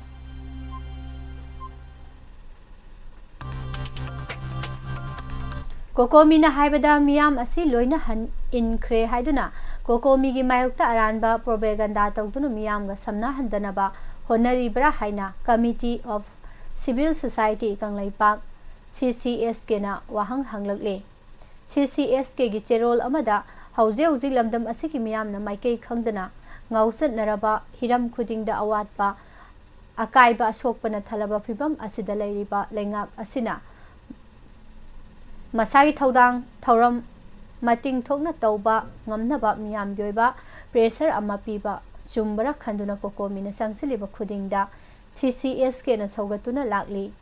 ꯀꯣꯀꯣꯃꯤꯅ ꯍꯥꯏꯕꯗ, ꯃꯤꯌꯥꯝ ꯑꯁꯤ ꯂꯣꯏꯅ ꯍꯟ-, ꯏꯟꯈ꯭ꯔꯦ ꯍꯥꯏꯗꯨꯅ ꯀꯣꯀꯣꯃꯤꯒꯤ ꯃꯥꯌꯣꯛꯇ ꯑꯔꯥꯟꯕ propaganda ꯇꯧꯗꯨꯅ ꯃꯤꯌꯥꯝꯒ ꯁꯝꯅꯍꯟꯗꯅꯕ ꯍꯣꯠꯅꯔꯤꯕ꯭ꯔꯥ ꯍꯥꯏꯅ Committee of Civil Society Kangleipak, C C S K ꯅ ꯋꯥꯍꯪ ꯍꯪꯂꯛꯂꯦ꯫ C C S K ꯒꯤ ꯆꯦꯔꯣꯜ ꯑꯃꯗ, ꯍꯧꯖꯤꯛ ꯍꯧꯖꯤꯛ ꯂꯝꯗꯝ ꯑꯁꯤꯒꯤ ꯃꯤꯌꯥꯝꯅ ꯃꯥꯏꯀꯩ ꯈꯪꯗꯅ ꯉꯥꯎꯆꯠꯅꯔꯕ ꯍꯤꯔꯝ ꯈꯨꯗꯤꯡꯗ ꯑꯋꯥꯠꯄ, ꯑꯀꯥꯏꯕ ꯑꯁꯣꯛꯄꯅ ꯊꯜꯂꯕ ꯐꯤꯚꯝ ꯑꯁꯤꯗ ꯂꯩꯔꯤꯕ ꯂꯩꯉꯥꯛ ꯑꯁꯤꯅ ꯃꯁꯥꯒꯤ ꯊꯧꯗꯥꯡ ꯊꯧꯔꯝ ꯃꯇꯤꯡ ꯊꯣꯛꯅ ꯇꯧꯕ ꯉꯝꯅꯕ ꯃꯤꯌꯥꯝꯒꯤ ꯑꯣꯏꯕ pressure ꯑꯃ ꯄꯤꯕ ꯆꯨꯝꯕꯔꯥ ꯈꯟꯗꯨꯅ ꯀꯣꯀꯣꯃꯤꯅ ꯆꯪꯁꯤꯜꯂꯤꯕ ꯈꯨꯗꯤꯡꯗ C C S K ꯅ ꯁꯧꯒꯠꯇꯨꯅ ꯂꯥꯛꯂꯤ꯫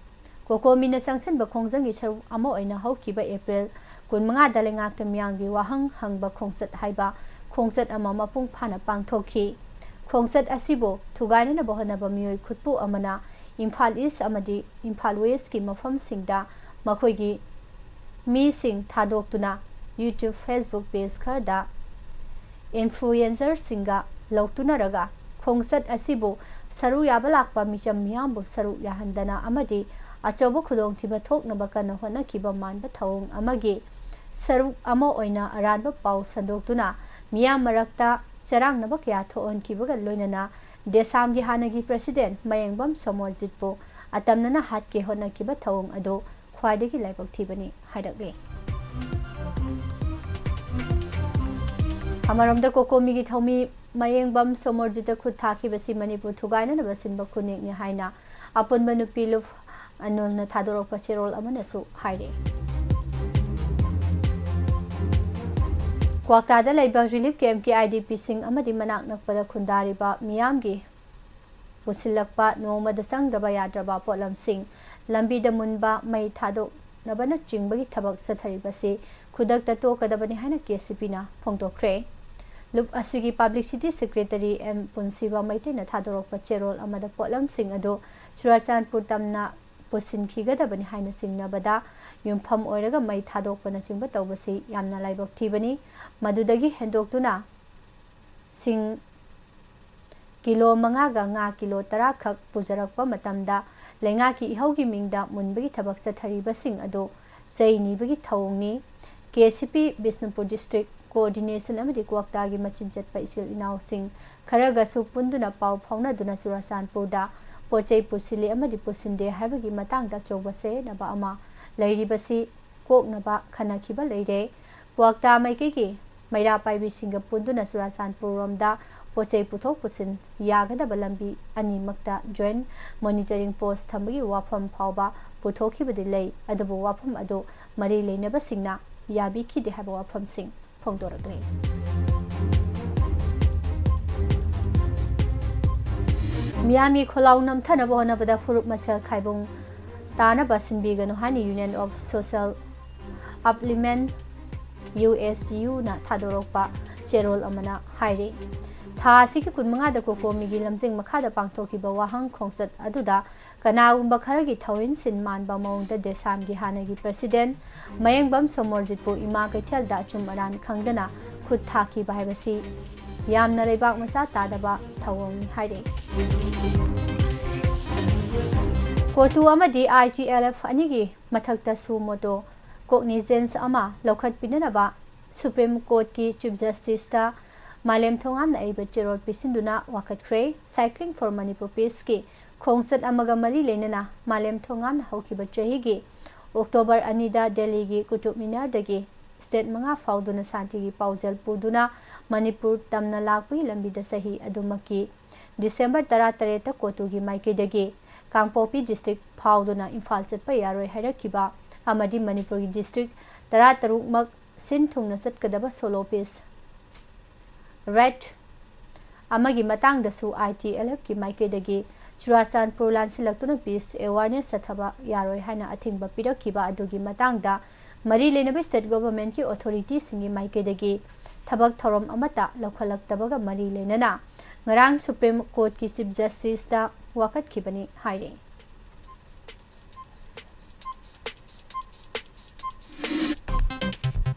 ꯀꯣꯀꯣꯃꯤꯅ ꯆꯪꯁꯤꯟꯕ ꯈꯣꯡꯖꯪꯒꯤ ꯁꯔꯨꯛ ꯑꯃ ꯑꯣꯏꯅ ꯍꯧꯈꯤꯕ April ꯀꯨꯟꯃꯉꯥꯗ ꯂꯩꯉꯥꯛꯇ ꯃꯤꯌꯥꯝꯒꯤ ꯋꯥꯍꯪ ꯍꯪꯕ ꯈꯣꯡꯆꯠ ꯍꯥꯏꯕ ꯈꯣꯡꯆꯠ ꯑꯃ ꯃꯄꯨꯡ ꯐꯥꯅ ꯄꯥꯡꯊꯣꯛꯈꯤ꯫ ꯈꯣꯡꯆꯠ ꯑꯁꯤꯕꯨ ꯊꯨꯒꯥꯏꯅꯅꯕ ꯍꯣꯠꯅꯕ ꯃꯤꯑꯣꯏ ꯈꯨꯠꯄꯨ ꯑꯃꯅ ꯏꯝꯐꯥꯜ East ꯑꯃꯗꯤ ꯏꯝꯐꯥꯜ West ꯀꯤ ꯃꯐꯝꯁꯤꯡꯗ ꯃꯈꯣꯏꯒꯤ ꯃꯤꯁꯤꯡ ꯊꯥꯗꯣꯛꯇꯨꯅ YouTube, Facebook page ꯈꯔꯗ ꯏꯟꯐ꯭ꯂꯨꯌꯦꯟꯁꯔꯁꯤꯡꯒ ꯂꯧꯇꯨꯅꯔꯒ ꯈꯣꯡꯆꯠ ꯑꯁꯤꯕꯨ ꯁꯔꯨꯛ ꯌꯥꯕ ꯂꯥꯛꯄ ꯃꯤꯆꯝ ꯃꯤꯌꯥꯝꯕꯨ ꯁꯔꯨꯛ ꯌꯥꯍꯟꯗꯅ ꯑꯃꯗꯤ ꯑꯆꯧꯕ ꯈꯨꯗꯣꯡꯊꯤꯕ ꯊꯣꯛꯅꯕ ꯀꯟꯅ ꯍꯣꯠꯅꯈꯤꯕ ꯃꯥꯟꯕ ꯊꯧꯑꯣꯡ ꯑꯃꯒꯤ ꯁꯔꯨꯛ ꯑꯃ ꯑꯣꯏꯅ ꯑꯔꯥꯟꯕ ꯄꯥꯎ ꯁꯟꯗꯣꯛꯇꯨꯅ ꯃꯤꯌꯥꯝ ꯃꯔꯛꯇ ꯆꯔꯥꯡꯅꯕ ꯀꯌꯥ ꯊꯣꯛꯍꯟꯈꯤꯕꯒ ꯂꯣꯏꯅꯅ ꯗꯦꯁꯥꯝꯒꯤ ꯍꯥꯟꯅꯒꯤ ꯄ꯭ꯔꯦꯁꯤꯗꯦꯟ ꯃꯌꯦꯡꯕꯝ ꯁꯣꯃꯣꯔꯖꯤꯠꯄꯨ ꯑꯇꯝꯅꯅ ꯍꯥꯠꯀꯦ ꯍꯣꯠꯅꯈꯤꯕ ꯊꯧꯑꯣꯡ ꯑꯗꯨ ꯈ꯭ꯋꯥꯏꯗꯒꯤ ꯂꯥꯏꯕꯛ ꯊꯤꯕꯅꯤ ꯍꯥꯏꯔꯛꯂꯤ꯫ ꯑꯃꯔꯣꯝꯗ ꯀꯣꯀꯣꯃꯤꯒꯤ ꯊꯧꯃꯤ ꯃꯌꯦꯡꯕꯝ ꯁꯣꯃꯣꯔꯖꯤꯠꯇ ꯈꯨꯠ ꯊꯥꯈꯤꯕꯁꯤ ꯃꯅꯤꯄꯨꯔ ꯊꯨꯒꯥꯏꯅꯅꯕ ꯁꯤꯟꯕ ꯈꯨꯟꯌꯦꯛꯅꯤ ꯍꯥꯏꯅ ꯑꯄꯨꯟꯕ ꯅꯨꯄꯤ ꯂꯨꯞ ꯑꯅꯨꯜꯅ ꯊꯥꯗꯣꯔꯛꯄ ꯆꯦꯔꯣꯜ ꯑꯃꯅꯁꯨ ꯍꯥꯏꯔꯤ꯫ ꯀ꯭ꯋꯥꯛꯇꯥꯗ ꯂꯩꯕ ꯔꯤꯂꯤꯐ ꯀꯦꯝꯞꯀꯤ ꯑꯥꯏ ꯗꯤ ꯄꯤꯁꯤꯡ ꯑꯃꯗꯤ ꯃꯅꯥꯛ ꯅꯛꯄꯗ ꯈꯨꯟꯗꯥꯔꯤꯕ ꯃꯤꯌꯥꯝꯒꯤ ꯄꯨꯁꯤꯜꯂꯛꯄ ꯅꯣꯡꯃꯗ ꯆꯪꯗꯕ ꯌꯥꯗ꯭ꯔꯕ ꯄꯣꯠꯂꯝꯁꯤꯡ, ꯂꯝꯕꯤꯗ ꯃꯨꯟꯕ, ꯃꯩ ꯊꯥꯗꯣꯛꯅꯕꯅꯆꯤꯡꯕꯒꯤ ꯊꯕꯛ ꯆꯠꯊꯔꯤꯕꯁꯤ ꯈꯨꯗꯛꯇ ꯇꯣꯛꯀꯗꯕꯅꯤ ꯍꯥꯏꯅ ꯀꯦ ꯁꯤ ꯄꯤꯅ ꯐꯣꯡꯗꯣꯛꯈ꯭ꯔꯦ꯫ ꯂꯨꯞ ꯑꯁꯤꯒꯤ ꯄꯕ꯭ꯂꯤꯁꯤꯇꯤ ꯁꯦꯀ꯭ꯔꯦꯇꯔꯤ ꯑꯦꯝ ꯄꯨꯟꯁꯤꯕ ꯃꯩꯇꯩꯅ ꯊꯥꯗꯣꯔꯛꯄ ꯆꯦꯔꯣꯜ ꯑꯃꯗ ꯄꯣꯠꯂꯝꯁꯤꯡ ꯑꯗꯨ ꯆꯨꯔꯥꯆꯥꯟꯄꯨꯔ ꯇꯝꯅ ꯄꯨꯁꯤꯟꯈꯤꯒꯗꯕꯅꯤ ꯍꯥꯏꯅ ꯆꯤꯡꯅꯕꯗ ꯌꯨꯝꯐꯝ ꯑꯣꯏꯔꯒ ꯃꯩ ꯊꯥꯗꯣꯛꯄꯅꯆꯤꯡꯕ ꯇꯧꯕꯁꯤ ꯌꯥꯝꯅ ꯂꯥꯏꯕꯛ ꯊꯤꯕꯅꯤ꯫ ꯃꯗꯨꯗꯒꯤ ꯍꯦꯟꯗꯣꯛꯇꯨꯅ ꯁꯤꯡ ꯀꯤꯂꯣ ꯃꯉꯥꯒ ꯉꯥ ꯀꯤꯂꯣ ꯇꯔꯥ ꯈꯛ ꯄꯨꯖꯔꯛꯄ ꯃꯇꯝꯗ ꯂꯩꯉꯥꯛꯀꯤ ꯏꯍꯧꯒꯤ ꯃꯤꯡꯗ ꯃꯨꯟꯕꯒꯤ ꯊꯕꯛ ꯆꯠꯊꯔꯤꯕꯁꯤꯡ ꯑꯗꯨ ꯆꯩ ꯅꯤꯕꯒꯤ ꯊꯧꯑꯣꯡꯅꯤ꯫ ꯀꯦ ꯁꯤ ꯄꯤ ꯕꯤꯁꯅꯨꯄꯨꯔ ꯗꯤꯁꯇ꯭ꯔꯤꯛ ꯀꯣꯑꯣꯔꯗꯤꯅꯦꯁꯟ ꯑꯃꯗꯤ ꯀ꯭ꯋꯥꯛꯇꯥꯒꯤ ꯃꯆꯤꯟ ꯆꯠꯄ ꯏꯆꯤꯜ ꯏꯅꯥꯎꯁꯤꯡ ꯈꯔꯒꯁꯨ ꯄꯨꯟꯗꯨꯅ ꯄꯥꯎ ꯐꯥꯎꯅꯗꯨꯅ ꯆꯨꯔꯥꯆꯥꯟꯄꯨꯔꯗ ꯄꯣꯠ ꯆꯩ ꯄꯨꯁꯤꯜꯂꯤ ꯑꯃꯗꯤ ꯄꯨꯁꯤꯟꯗꯦ ꯍꯥꯏꯕꯒꯤ ꯃꯇꯥꯡꯗ ꯑꯆꯧꯕ ꯆꯌꯦꯠꯅꯕ ꯑꯃ ꯂꯩꯔꯤꯕꯁꯤ ꯀꯣꯛꯅꯕ ꯈꯟꯅꯈꯤꯕ ꯂꯩꯔꯦ꯫ ꯀ꯭ꯋꯥꯛꯇꯥ ꯃꯥꯏꯀꯩꯒꯤ ꯃꯩꯔꯥ ꯄꯥꯏꯕꯤꯁꯤꯡꯒ ꯄꯨꯟꯗꯨꯅ ꯆꯨꯔꯥꯆꯥꯟꯄꯨꯔ ꯔꯣꯝꯗ ꯄꯣꯠ ꯆꯩ ꯄꯨꯊꯣꯛ ꯄꯨꯁꯤꯟ ꯌꯥꯒꯗꯕ ꯂꯝꯕꯤ ꯑꯅꯤꯃꯛꯇ ꯖꯣꯏꯟꯠ ꯃꯣꯅꯤꯇꯔꯤꯡ ꯄꯣꯁ ꯊꯝꯕꯒꯤ ꯋꯥꯐꯝ ꯐꯥꯎꯕ ꯄꯨꯊꯣꯛꯈꯤꯕꯗꯤ ꯂꯩ, ꯑꯗꯨꯕꯨ ꯋꯥꯐꯝ ꯑꯗꯨ ꯃꯔꯤ ꯂꯩꯅꯕꯁꯤꯡꯅ ꯌꯥꯕꯤꯈꯤꯗꯦ ꯍꯥꯏꯕ ꯋꯥꯐꯝꯁꯤꯡ ꯐꯣꯡꯗꯣꯔꯛꯂꯤ꯫ ꯃꯤꯌꯥꯝꯒꯤ ꯈꯣꯜꯂꯥꯎ ꯅꯝꯊꯅꯕ ꯍꯣꯠꯅꯕꯗ ꯐꯨꯔꯨꯞ ꯃꯁꯦꯜ ꯈꯥꯏꯕꯨꯡ ꯇꯥꯅꯕ ꯁꯤꯟꯕꯤꯒꯅꯨ ꯍꯥꯏꯅ Union of Social Upliftment, U S ꯌꯨꯅ ꯊꯥꯗꯣꯔꯛꯄ ꯆꯦꯔꯣꯜ ꯑꯃꯅ ꯍꯥꯏꯔꯤ꯫ ꯊꯥ ꯑꯁꯤꯒꯤ ꯀꯨꯟꯃꯉꯥꯗ ꯀꯣꯀꯣꯃꯤꯒꯤ ꯂꯝꯖꯤꯡ ꯃꯈꯥꯗ ꯄꯥꯡꯊꯣꯛꯈꯤꯕ ꯋꯥꯍꯪ ꯈꯣꯡꯆꯠ ꯑꯗꯨꯗ ꯀꯅꯥꯒꯨꯝꯕ ꯈꯔꯒꯤ ꯊꯧꯏꯟꯁꯤꯟ ꯃꯥꯟꯕ ꯃꯑꯣꯡꯗ ꯗꯦꯁꯥꯝꯒꯤ ꯍꯥꯟꯅꯒꯤ ꯄ꯭ꯔꯦꯁꯤꯗꯦꯟ ꯃꯌꯦꯡꯕꯝ ꯁꯣꯃꯣꯔꯖꯤꯠꯄꯨ ꯏꯃꯥ ꯀꯩꯊꯦꯜꯗ ꯑꯆꯨꯝ ꯑꯔꯥꯟ ꯈꯪꯗꯅ ꯈꯨꯠ ꯊꯥꯈꯤꯕ ꯍꯥꯏꯕꯁꯤ ꯌꯥꯝꯅ ꯂꯩꯕꯥꯛ ꯃꯆꯥ ꯇꯥꯗꯕ ꯊꯧꯑꯣꯡꯅꯤ ꯍꯥꯏꯔꯤ꯫ ꯀꯣꯇꯨ ꯑꯃꯗꯤ ITLF ꯑꯅꯤꯒꯤ ꯃꯊꯛꯇ suo motu cognizance ꯑꯃ ꯂꯧꯈꯠꯄꯤꯅꯅꯕ Supreme Courtꯀꯤ Chief Justiceꯇ ꯃꯥꯂꯦꯝ ꯊꯣꯉꯥꯝꯅ ꯑꯏꯕ ꯆꯦꯔꯣꯜ ꯄꯤꯁꯤꯟꯗꯨꯅ ꯋꯥꯀꯠꯈ꯭ꯔꯦ꯫ Cycling for Manipur Peaceꯀꯤ ꯈꯣꯡꯆꯠ ꯑꯃꯒ ꯃꯔꯤ ꯂꯩꯅꯅ ꯃꯥꯂꯦꯝ ꯊꯣꯉꯥꯝꯅ ꯍꯧꯈꯤꯕ ꯆꯍꯤꯒꯤ October ꯑꯅꯤꯗ ꯗꯦꯜꯂꯤꯒꯤ ꯀꯨꯇꯨꯕ ꯃꯤꯅꯥꯔꯗꯒꯤ state ꯃꯉꯥ ꯐꯥꯎꯗꯨꯅ ꯁꯥꯟꯇꯤꯒꯤ ꯄꯥꯎꯖꯦꯜ ꯄꯨꯗꯨꯅ ꯃꯅꯤꯄꯨꯔ ꯇꯝꯅ ꯂꯥꯛꯄꯒꯤ ꯂꯝꯕꯤꯗ ꯆꯍꯤ ꯑꯗꯨꯃꯛꯀꯤ December ꯇꯔꯥꯇꯔꯦꯠꯇ ꯀꯣꯇꯨꯒꯤ ꯃꯥꯏꯀꯩꯗꯒꯤ ꯀꯥꯡꯄꯣꯛꯄꯤ district ꯐꯥꯎꯗꯨꯅ ꯏꯝꯐꯥꯜ ꯆꯠꯄ ꯌꯥꯔꯣꯏ ꯍꯥꯏꯔꯛꯈꯤꯕ ꯑꯃꯗꯤ ꯃꯅꯤꯄꯨꯔꯒꯤ district ꯇꯔꯥꯇꯔꯨꯛꯃꯛ ꯁꯤꯟ ꯊꯨꯡꯅ ꯆꯠꯀꯗꯕ solo peace ride ꯑꯃꯒꯤ ꯃꯇꯥꯡꯗꯁꯨ ITLFꯀꯤ ꯃꯥꯏꯀꯩꯗꯒꯤ ꯆꯨꯔꯥꯆꯥꯟꯄꯨꯔ ꯂꯥꯟꯁꯤꯜꯂꯛꯇꯨꯅ peace awareness ꯆꯠꯊꯕ ꯌꯥꯔꯣꯏ ꯍꯥꯏꯅ ꯑꯊꯤꯡꯕ ꯄꯤꯔꯛꯈꯤꯕ ꯑꯗꯨꯒꯤ ꯃꯇꯥꯡꯗ ꯃꯔꯤ ꯂꯩꯅꯕ state governmentꯀꯤ authorityꯁꯤꯡꯒꯤ ꯃꯥꯏꯀꯩꯗꯒꯤ ꯊꯕꯛ ꯊꯧꯔꯝ ꯑꯃꯠꯇ ꯂꯧꯈꯠꯂꯛꯇꯕꯒ ꯃꯔꯤ ꯂꯩꯅꯅ ꯉꯔꯥꯡ Supreme Courtꯀꯤ Chief Justiceꯇ ꯋꯥꯀꯠꯈꯤꯕꯅꯤ ꯍꯥꯏꯔꯤ꯫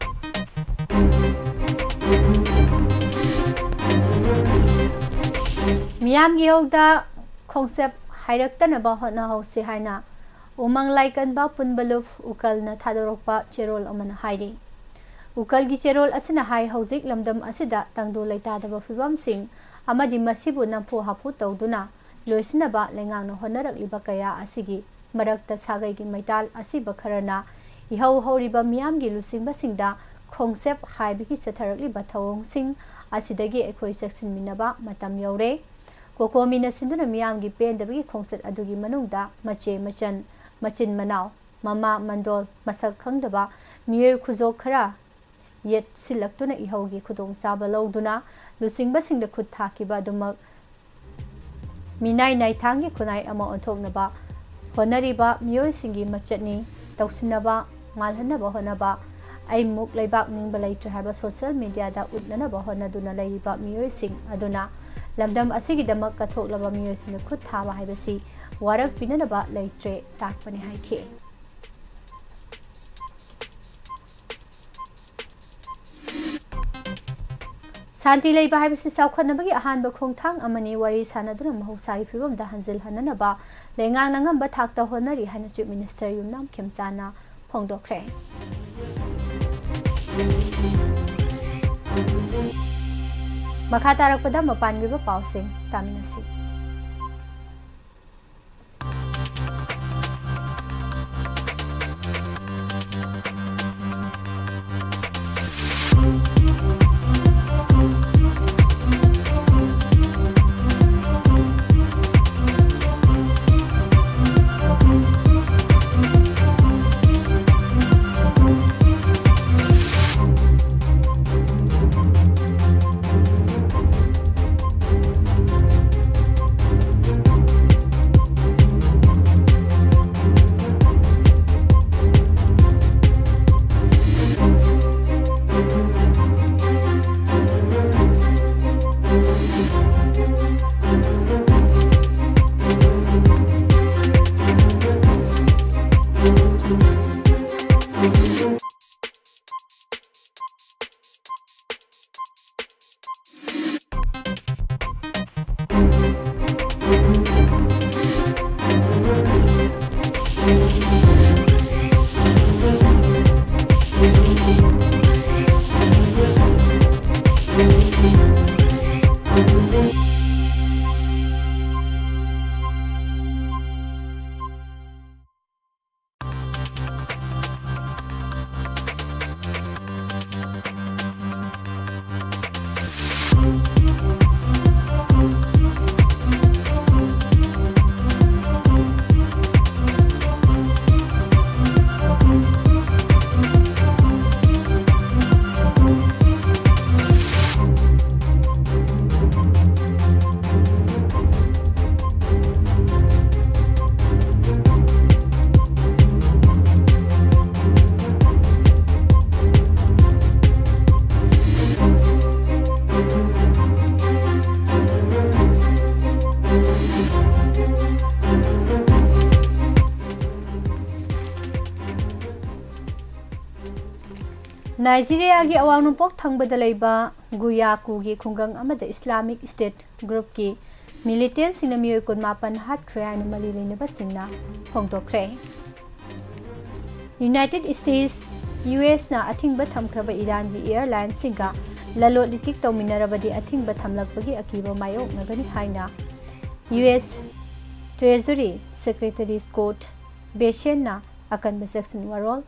ꯃꯤꯌꯥꯝꯒꯤ ꯍꯧꯗ ꯈꯣꯡꯆꯠ ꯍꯥꯏꯔꯛꯇꯅꯕ ꯍꯣꯠꯅꯍꯧꯁꯤ ꯍꯥꯏꯅ ꯎꯃꯪ ꯂꯥꯏꯀꯟꯕ ꯄꯨꯟꯕ ꯂꯨꯞ ꯎꯀꯜꯅ ꯊꯥꯗꯣꯔꯛꯄ ꯆꯦꯔꯣꯜ ꯑꯃꯅ ꯍꯥꯏꯔꯤ꯫ ꯎꯀꯜꯒꯤ ꯆꯦꯔꯣꯜ ꯑꯁꯤꯅ ꯍꯥꯏ, ꯍꯧꯖꯤꯛ ꯂꯝꯗꯝ ꯑꯁꯤꯗ ꯇꯪꯗꯨ ꯂꯩꯇꯥꯗꯕ ꯐꯤꯕꯝꯁꯤꯡ ꯑꯃꯗꯤ ꯃꯁꯤꯕꯨ ꯅꯝꯐꯨ ꯍꯥꯐꯨ ꯇꯧꯗꯨꯅ ꯂꯣꯏꯁꯤꯟꯅꯕ ꯂꯩꯉꯥꯛꯅ ꯍꯣꯠꯅꯔꯛꯂꯤꯕ ꯀꯌꯥ ꯑꯁꯤꯒꯤ ꯃꯔꯛꯇ ꯁꯥꯒꯩꯒꯤ ꯃꯩꯇꯥꯜ ꯑꯁꯤꯕ ꯈꯔꯅ ꯏꯍꯧ ꯍꯧꯔꯤꯕ ꯃꯤꯌꯥꯝꯒꯤ ꯂꯨꯆꯤꯡꯕꯁꯤꯡꯗ ꯈꯣꯡꯆꯦꯞ ꯍꯥꯏꯕꯒꯤ ꯆꯠꯊꯔꯛꯂꯤꯕ ꯊꯧꯑꯣꯡꯁꯤꯡ ꯑꯁꯤꯗꯒꯤ ꯑꯩꯈꯣꯏ ꯆꯦꯛꯁꯤꯟꯃꯤꯟꯅꯕ ꯃꯇꯝ ꯌꯧꯔꯦ꯫ ꯀꯣꯀꯣꯃꯤꯅ ꯁꯤꯟꯗꯨꯅ ꯃꯤꯌꯥꯝꯒꯤ ꯄꯦꯟꯗꯕꯒꯤ ꯈꯣꯡꯆꯠ ꯑꯗꯨꯒꯤ ꯃꯅꯨꯡꯗ ꯃꯆꯦ ꯃꯆꯟ, ꯃꯆꯤꯟ ꯃꯅꯥꯎ, ꯃꯃꯥ ꯃꯟꯗꯣꯜ, ꯃꯁꯛ ꯈꯪꯗꯕ ꯃꯤꯑꯣꯏ ꯈꯨꯖꯣꯛ ꯈꯔ ꯌꯦꯠꯁꯤꯜꯂꯛꯇꯨꯅ ꯏꯍꯧꯒꯤ ꯈꯨꯗꯣꯡꯆꯥꯕ ꯂꯧꯗꯨꯅ ꯂꯨꯆꯤꯡꯕꯁꯤꯡꯗ ꯈꯨꯠ ꯊꯥꯈꯤꯕ ꯑꯗꯨꯃꯛ ꯃꯤꯅꯥꯏ ꯅꯥꯏꯊꯥꯡꯒꯤ ꯈꯨꯟꯅꯥꯏ ꯑꯃ ꯑꯣꯟꯊꯣꯛꯅꯕ ꯍꯣꯠꯅꯔꯤꯕ ꯃꯤꯑꯣꯏꯁꯤꯡꯒꯤ ꯃꯆꯠꯅꯤ꯫ ꯇꯧꯁꯤꯟꯅꯕ, ꯉꯥꯜꯍꯟꯅꯕ ꯍꯣꯠꯅꯕ, ꯑꯩꯃꯨꯛ ꯂꯩꯕꯥꯛ ꯅꯤꯡꯕ ꯂꯩꯇ꯭ꯔꯦ ꯍꯥꯏꯕ social mediaꯗ ꯎꯠꯅꯅꯕ ꯍꯣꯠꯅꯗꯨꯅ ꯂꯩꯔꯤꯕ ꯃꯤꯑꯣꯏꯁꯤꯡ ꯑꯗꯨꯅ ꯂꯝꯗꯝ ꯑꯁꯤꯒꯤꯗꯃꯛ ꯀꯠꯊꯣꯛꯂꯕ ꯃꯤꯑꯣꯏꯁꯤꯡꯗ ꯈꯨꯠ ꯊꯥꯕ ꯍꯥꯏꯕꯁꯤ ꯋꯥꯔꯛ ꯄꯤꯅꯅꯕ ꯂꯩꯇ꯭ꯔꯦ ꯇꯥꯛꯄꯅꯤ ꯍꯥꯏꯈꯤ꯫ ꯁꯥꯟꯇꯤ ꯂꯩꯕ ꯍꯥꯏꯕꯁꯤ ꯆꯥꯎꯈꯠꯅꯕꯒꯤ ꯑꯍꯥꯟꯕ ꯈꯣꯡꯊꯥꯡ ꯑꯃꯅꯤ꯫ ꯋꯥꯔꯤ ꯁꯥꯟꯅꯗꯨꯅ ꯃꯍꯧꯁꯥꯒꯤ ꯐꯤꯕꯝꯗ ꯍꯟꯖꯤꯜꯍꯟꯅꯅꯕ ꯂꯩꯉꯥꯛꯅ ꯉꯝꯕ ꯊꯥꯛꯇ ꯍꯣꯠꯅꯔꯤ ꯍꯥꯏꯅ Chief Minister ꯌꯨꯝꯅꯥꯝ ꯈꯦꯝꯆꯥꯅ ꯐꯣꯡꯗꯣꯛꯈ꯭ꯔꯦ꯫ ꯃꯈꯥ ꯇꯥꯔꯛꯄꯗ ꯃꯄꯥꯟꯒꯤ ꯑꯣꯏꯕ ꯄꯥꯎꯁꯤꯡ ꯇꯥꯃꯤꯟꯅꯁꯤ꯫ ꯅꯥꯏꯖꯤꯔꯤꯌꯥꯒꯤ ꯑꯋꯥꯡ ꯅꯣꯡꯄꯣꯛ ꯊꯪꯕꯗ ꯂꯩꯕ ꯒꯨꯌꯥꯀꯨꯒꯤ ꯈꯨꯡꯒꯪ ꯑꯃꯗ ꯏꯁꯂꯥꯃꯤꯛ ꯁ꯭ꯇꯦꯠ ꯒ꯭ꯔꯨꯞꯀꯤ ꯃꯤꯂꯤꯇꯦꯟꯁꯤꯡꯅ ꯃꯤꯑꯣꯏ ꯀꯨꯟꯃꯥꯄꯟ ꯍꯥꯠꯈ꯭ꯔꯦ ꯍꯥꯏꯅ ꯃꯔꯤ ꯂꯩꯅꯕꯁꯤꯡꯅ ꯐꯣꯡꯗꯣꯛꯈ꯭ꯔꯦ꯫ ꯌꯨꯅꯥꯏꯇꯦꯗ ꯁ꯭ꯇꯦꯠꯁ, ꯌꯨ ꯑꯦꯁꯅ ꯑꯊꯤꯡꯕ ꯊꯝꯈ꯭ꯔꯕ ꯏꯔꯥꯟꯒꯤ ꯑꯦꯌꯔꯂꯥꯏꯟꯁꯤꯡꯒ ꯂꯂꯣꯟ ꯏꯇꯤꯛ ꯇꯧꯃꯤꯟꯅꯔꯕꯗꯤ ꯑꯊꯤꯡꯕ ꯊꯝꯂꯛꯄꯒꯤ ꯑꯀꯤꯕ ꯃꯥꯌꯣꯛꯅꯒꯅꯤ ꯍꯥꯏꯅ U S treasury secretary Scott ꯕꯦꯁꯦꯟꯅ ꯑꯀꯟꯕ ꯆꯦꯛꯁꯤꯟ ꯋꯥꯔꯣꯜ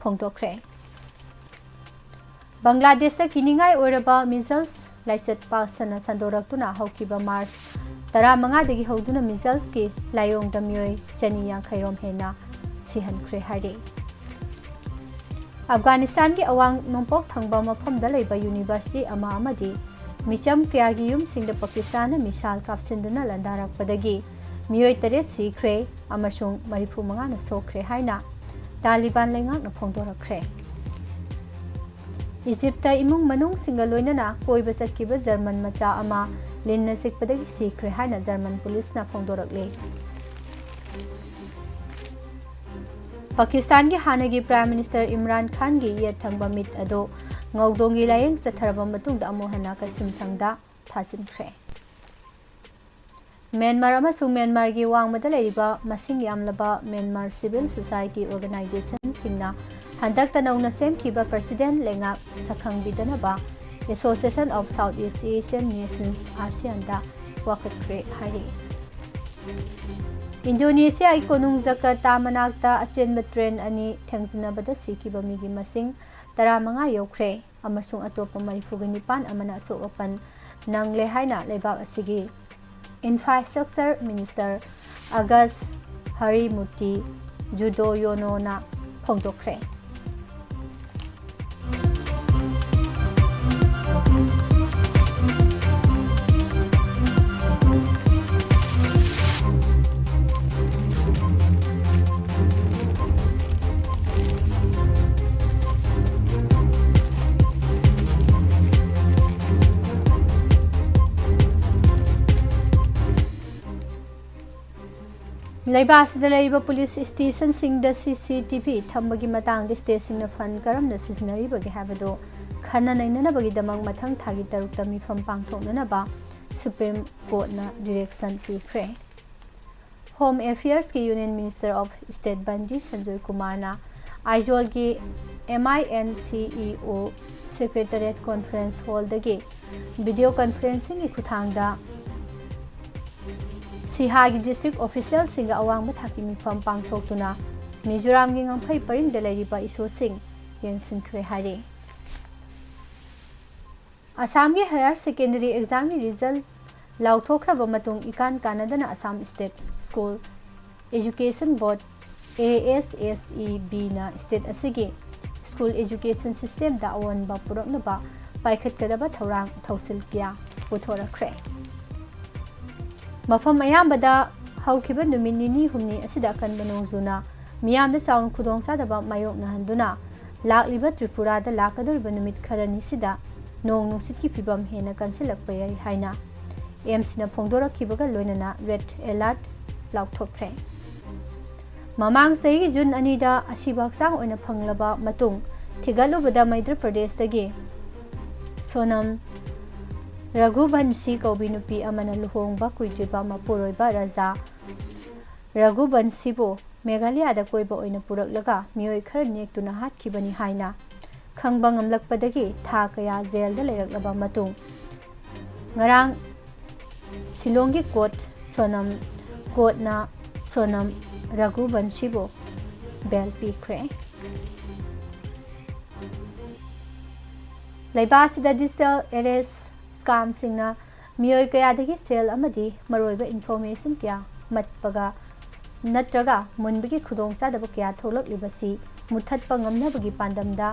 ꯐꯣꯡꯗꯣꯛꯈ꯭ꯔꯦ꯫ ꯕꯪꯒ꯭ꯂꯥꯗꯦꯁꯇ ꯀꯤꯅꯤꯡꯉꯥꯏ ꯑꯣꯏꯔꯕ ꯃꯤꯖꯜꯁ ꯂꯥꯏꯆꯠ ꯄꯥꯛ ꯁꯟꯅ ꯁꯟꯗꯣꯔꯛꯇꯨꯅ ꯍꯧꯈꯤꯕ ꯃꯥꯔꯆ ꯇꯔꯥꯃꯉꯥꯗꯒꯤ ꯍꯧꯗꯨꯅ ꯃꯤꯖꯜꯁꯀꯤ ꯂꯥꯏꯑꯣꯡꯗ ꯃꯤꯑꯣꯏ ꯆꯅꯤ ꯌꯥꯡꯈꯩ ꯔꯣꯝ ꯍꯦꯟꯅ ꯁꯤꯍꯟꯈ꯭ꯔꯦ ꯍꯥꯏꯔꯤ꯫ ꯑꯐꯒꯥꯅꯤꯁꯇꯥꯟꯒꯤ ꯑꯋꯥꯡ ꯅꯣꯡꯄꯣꯛ ꯊꯪꯕ ꯃꯐꯝꯗ ꯂꯩꯕ ꯌꯨꯅꯤꯚꯔꯁꯤꯇꯤ ꯑꯃ ꯑꯃꯗꯤ ꯃꯤꯆꯝ ꯀꯌꯥꯒꯤ ꯌꯨꯝꯁꯤꯡꯗ ꯄꯥꯀꯤꯁꯇꯥꯟꯅ ꯃꯤꯁꯥꯏꯜ ꯀꯥꯞꯁꯤꯟꯗꯨꯅ ꯂꯥꯟꯗꯥꯔꯛꯄꯗꯒꯤ ꯃꯤꯑꯣꯏ ꯇꯔꯦꯠ ꯁꯤꯈ꯭ꯔꯦ ꯑꯃꯁꯨꯡ ꯃꯔꯤꯐꯨ ꯃꯉꯥꯅ ꯁꯣꯛꯈ꯭ꯔꯦ ꯍꯥꯏꯅ ꯇꯥꯂꯤꯕꯥꯟ ꯂꯩꯉꯥꯛꯅ ꯐꯣꯡꯗꯣꯔꯛꯈ꯭ꯔꯦ꯫ ꯏꯖꯤꯞꯇ ꯏꯃꯨꯡ ꯃꯅꯨꯡꯁꯤꯡꯒ ꯂꯣꯏꯅꯅ ꯀꯣꯏꯕ ꯆꯠꯈꯤꯕ ꯖꯔꯃꯟ ꯃꯆꯥ ꯑꯃ ꯂꯤꯟꯅ ꯆꯤꯛꯄꯗꯒꯤ ꯁꯤꯈ꯭ꯔꯦ ꯍꯥꯏꯅ ꯖꯔꯃꯟ ꯄꯨꯂꯤꯁꯅ ꯐꯣꯡꯗꯣꯔꯛꯂꯤ꯫ ꯄꯥꯀꯤꯁꯇꯥꯟꯒꯤ ꯍꯥꯟꯅꯒꯤ ꯄ꯭ꯔꯥꯏꯝ ꯃꯤꯅꯤꯁꯇꯔ ꯏꯝꯔꯥꯟ ꯈꯥꯟꯒꯤ ꯌꯦꯠ ꯊꯪꯕ ꯃꯤꯠ ꯑꯗꯨ ꯉꯧꯗꯣꯡꯒꯤ ꯂꯥꯌꯦꯡ ꯆꯠꯊꯔꯕ ꯃꯇꯨꯡꯗ ꯑꯃꯨꯛ ꯍꯟꯅ ꯀꯩꯁꯨꯝꯁꯪꯗ ꯊꯥꯖꯤꯟꯈ꯭ꯔꯦ꯫ ꯃ꯭ꯌꯥꯟꯃꯥꯔ ꯑꯃꯁꯨꯡ ꯃ꯭ꯌꯥꯟꯃꯥꯔꯒꯤ ꯋꯥꯡꯃꯗ ꯂꯩꯔꯤꯕ ꯃꯁꯤꯡ ꯌꯥꯝꯂꯕ ꯃ꯭ꯌꯥꯟꯃꯥꯔ ꯁꯤꯚꯤꯜ ꯁꯣꯁꯥꯏꯇꯤ ꯑꯣꯔꯒꯅꯥꯏꯖꯦꯁꯟꯁꯤꯡꯅ ꯍꯟꯗꯛꯇ ꯅꯧꯅ ꯁꯦꯝꯈꯤꯕ ꯄ꯭ꯔꯁꯤꯗꯦꯟꯠ ꯂꯩꯉꯥꯛ ꯁꯛꯈꯪꯕꯤꯗꯅꯕ Association of Southeast Asian Nations, ASEANꯗ ꯋꯥꯀꯠꯈ꯭ꯔꯦ ꯍꯥꯏꯔꯤ꯫ ꯏꯟꯗꯣꯅꯦꯁꯤꯌꯥꯒꯤ ꯀꯣꯅꯨꯡ ꯖꯀꯥꯔꯇꯥ ꯃꯅꯥꯛꯇ ꯑꯆꯦꯟꯕ ꯇ꯭ꯔꯦꯟ ꯑꯅꯤ ꯊꯦꯡꯖꯤꯟꯅꯕꯗ ꯁꯤꯈꯤꯕ ꯃꯤꯒꯤ ꯃꯁꯤꯡ ꯇꯔꯥꯃꯉꯥ ꯌꯧꯈ꯭ꯔꯦ ꯑꯃꯁꯨꯡ ꯑꯇꯣꯞꯄ ꯃꯔꯤꯐꯨꯒ ꯅꯤꯄꯥꯟ ꯑꯃꯅ ꯑꯁꯣꯛ ꯑꯄꯟ ꯅꯪꯂꯦ ꯍꯥꯏꯅ ꯂꯩꯕꯥꯛ ꯑꯁꯤꯒꯤ ꯏꯟꯐ꯭ꯔꯥꯁ꯭ꯇ꯭ꯔꯛꯆꯔ ꯃꯤꯅꯤꯁꯇꯔ ꯑꯒꯁ ꯍꯔꯤꯃꯨꯔꯇꯤ ꯖꯨꯗꯣꯌꯣꯅꯣꯅ ꯐꯣꯡꯗꯣꯛꯈ꯭ꯔꯦ꯫ ꯂꯩꯕꯥꯛ ꯑꯁꯤꯗ ꯂꯩꯔꯤꯕ ꯄꯨꯂꯤꯁ ꯁ꯭ꯇꯦꯁꯟꯁꯤꯡꯗ ꯁꯤ ꯁꯤ ꯇꯤ ꯚꯤ ꯊꯝꯕꯒꯤ ꯃꯇꯥꯡꯗ ꯁ꯭ꯇꯦꯠꯁꯤꯡꯅ ꯐꯟ ꯀꯔꯝꯅ ꯁꯤꯖꯤꯟꯅꯔꯤꯕꯒꯦ ꯍꯥꯏꯕꯗꯨ ꯈꯟꯅ ꯅꯩꯅꯅꯕꯒꯤꯗꯃꯛ ꯃꯊꯪ ꯊꯥꯒꯤ ꯇꯔꯨꯛꯇ ꯃꯤꯐꯝ ꯄꯥꯡꯊꯣꯛꯅꯅꯕ ꯁꯨꯄ꯭ꯔꯤꯝ ꯀꯣꯔꯠꯅ ꯗꯤꯔꯦꯛꯁꯟ ꯄꯤꯈ꯭ꯔꯦ꯫ ꯍꯣꯝ ꯑꯦꯐꯤꯌꯔꯁꯀꯤ union minister of state Bandi Sanjay ꯀꯨꯃꯥꯔꯅ ꯑꯥꯏꯖꯣꯜꯒꯤ M I N C E O secretariat conference ꯍꯣꯜꯗꯒꯤ ꯚꯤꯗꯤꯑꯣ ꯀꯟꯐꯔꯦꯟꯁꯤꯡꯒꯤ ꯈꯨꯠꯊꯥꯡꯗ ꯁꯤꯍꯥꯒꯤ ꯗꯤꯁꯇ꯭ꯔꯤꯛ ꯑꯣꯐꯤꯁꯤꯌꯦꯜꯁꯤꯡꯒ ꯑꯋꯥꯡꯕ ꯊꯥꯛꯀꯤ ꯃꯤꯐꯝ ꯄꯥꯡꯊꯣꯛꯇꯨꯅ ꯃꯤꯖꯣꯔꯥꯝꯒꯤ ꯉꯝꯈꯩ ꯄꯔꯤꯡꯗ ꯂꯩꯔꯤꯕ ꯏꯁꯨꯁꯤꯡ ꯌꯦꯡꯁꯤꯟꯈ꯭ꯔꯦ ꯍꯥꯏꯔꯤ꯫ ꯑꯁꯥꯝꯒꯤ ꯍꯥꯌꯔ ꯁꯦꯀꯦꯟꯗꯔꯤ ꯑꯦꯛꯖꯥꯝꯒꯤ ꯔꯤꯖꯜ ꯂꯥꯎꯊꯣꯛꯈ꯭ꯔꯕ ꯃꯇꯨꯡ ꯏꯀꯥꯟ ꯀꯥꯟꯅꯗꯅ Assam state school education board, A S S E ꯕꯤꯅ ꯁ꯭ꯇꯦꯠ ꯑꯁꯤꯒꯤ ꯁ꯭ꯀꯨꯜ ꯑꯦꯖꯨꯀꯦꯁꯟ ꯁꯤꯁꯇꯦꯝꯗ ꯑꯑꯣꯟꯕ ꯄꯨꯔꯛꯅꯕ ꯄꯥꯏꯈꯠꯀꯗꯕ ꯊꯧꯔꯥꯡ ꯊꯧꯁꯤꯜ ꯀꯌꯥ ꯄꯨꯊꯣꯔꯛꯈ꯭ꯔꯦ꯫ ꯃꯐꯝ ꯑꯌꯥꯝꯕꯗ ꯍꯧꯈꯤꯕ ꯅꯨꯃꯤꯠ ꯅꯤꯅꯤ ꯍꯨꯝꯅꯤ ꯑꯁꯤꯗ ꯑꯀꯟꯕ ꯅꯣꯡꯖꯨꯅ ꯃꯤꯌꯥꯝꯗ ꯆꯥꯎꯅ ꯈꯨꯗꯣꯡꯆꯥꯗꯕ ꯃꯥꯌꯣꯛꯅꯍꯟꯗꯨꯅ ꯂꯥꯛꯂꯤꯕ ꯇ꯭ꯔꯤꯄꯨꯔꯥꯗ ꯂꯥꯛꯀꯗꯧꯔꯤꯕ ꯅꯨꯃꯤꯠ ꯈꯔꯅꯤꯁꯤꯗ ꯅꯣꯡ ꯅꯨꯡꯁꯤꯠꯀꯤ ꯐꯤꯕꯝ ꯍꯦꯟꯅ ꯀꯟꯁꯤꯜꯂꯛꯄ ꯌꯥꯏ ꯍꯥꯏꯅ ꯑꯦꯝꯁꯤꯅ ꯐꯣꯡꯗꯣꯔꯛꯈꯤꯕꯒ ꯂꯣꯏꯅꯅ ꯔꯦꯗ ꯑꯦꯂꯔꯠ ꯂꯥꯎꯊꯣꯛꯈ꯭ꯔꯦ꯫ ꯃꯃꯥꯡ ꯆꯍꯤꯒꯤ ꯖꯨꯟ ꯑꯅꯤꯗ ꯑꯁꯤꯕ ꯍꯛꯆꯥꯡ ꯑꯣꯏꯅ ꯐꯪꯂꯕ ꯃꯇꯨꯡ ꯊꯤꯒꯠꯂꯨꯕꯗ ꯃꯩꯙ꯭ꯔ ꯄ꯭ꯔꯗꯦꯁꯇꯒꯤ ꯁꯣꯅꯝ ꯔꯘꯨꯕꯟꯁꯤ ꯀꯧꯕꯤ ꯅꯨꯄꯤ ꯑꯃꯅ ꯂꯨꯍꯣꯡꯕ ꯀꯨꯏꯗ꯭ꯔꯤꯕ ꯃꯄꯨꯔꯣꯏꯕ ꯔꯖꯥ ꯔꯘꯨꯕꯟꯁꯤꯕꯨ ꯃꯦꯘꯥꯂꯌꯥꯗ ꯀꯣꯏꯕ ꯑꯣꯏꯅ ꯄꯨꯔꯛꯂꯒ ꯃꯤꯑꯣꯏ ꯈꯔ ꯅꯦꯛꯇꯨꯅ ꯍꯥꯠꯈꯤꯕꯅꯤ ꯍꯥꯏꯅ ꯈꯪꯕ ꯉꯝꯂꯛꯄꯗꯒꯤ ꯊꯥ ꯀꯌꯥ ꯖꯦꯜꯗ ꯂꯩꯔꯛꯂꯕ ꯃꯇꯨꯡ ꯉꯔꯥꯡ ꯁꯤꯂꯣꯡꯒꯤ ꯀꯣꯔꯠ ꯁꯣꯅꯝ, ꯀꯣꯔꯠꯅ ꯁꯣꯅꯝ ꯔꯘꯨꯕꯟꯁꯤꯕꯨ ꯕꯦꯜ ꯄꯤꯈ꯭ꯔꯦ꯫ ꯂꯩꯕꯥꯛ ꯑꯁꯤꯗ ꯗꯤꯖꯤꯇꯦꯜ ꯑꯦꯔꯦꯁ ꯁ꯭ꯀꯥꯝꯁꯤꯡꯅ ꯃꯤꯑꯣꯏ ꯀꯌꯥꯗꯒꯤ ꯁꯦꯜ ꯑꯃꯗꯤ ꯃꯔꯨꯑꯣꯏꯕ ꯏꯟꯐꯣꯔꯃꯦꯁꯟ ꯀꯌꯥ ꯃꯠꯄꯒ ꯅꯠꯇ꯭ꯔꯒ ꯃꯨꯟꯕꯒꯤ ꯈꯨꯗꯣꯡꯆꯥꯗꯕ ꯀꯌꯥ ꯊꯣꯛꯂꯛꯂꯤꯕꯁꯤ ꯃꯨꯠꯊꯠꯄ ꯉꯝꯅꯕꯒꯤ ꯄꯥꯟꯗꯝꯗ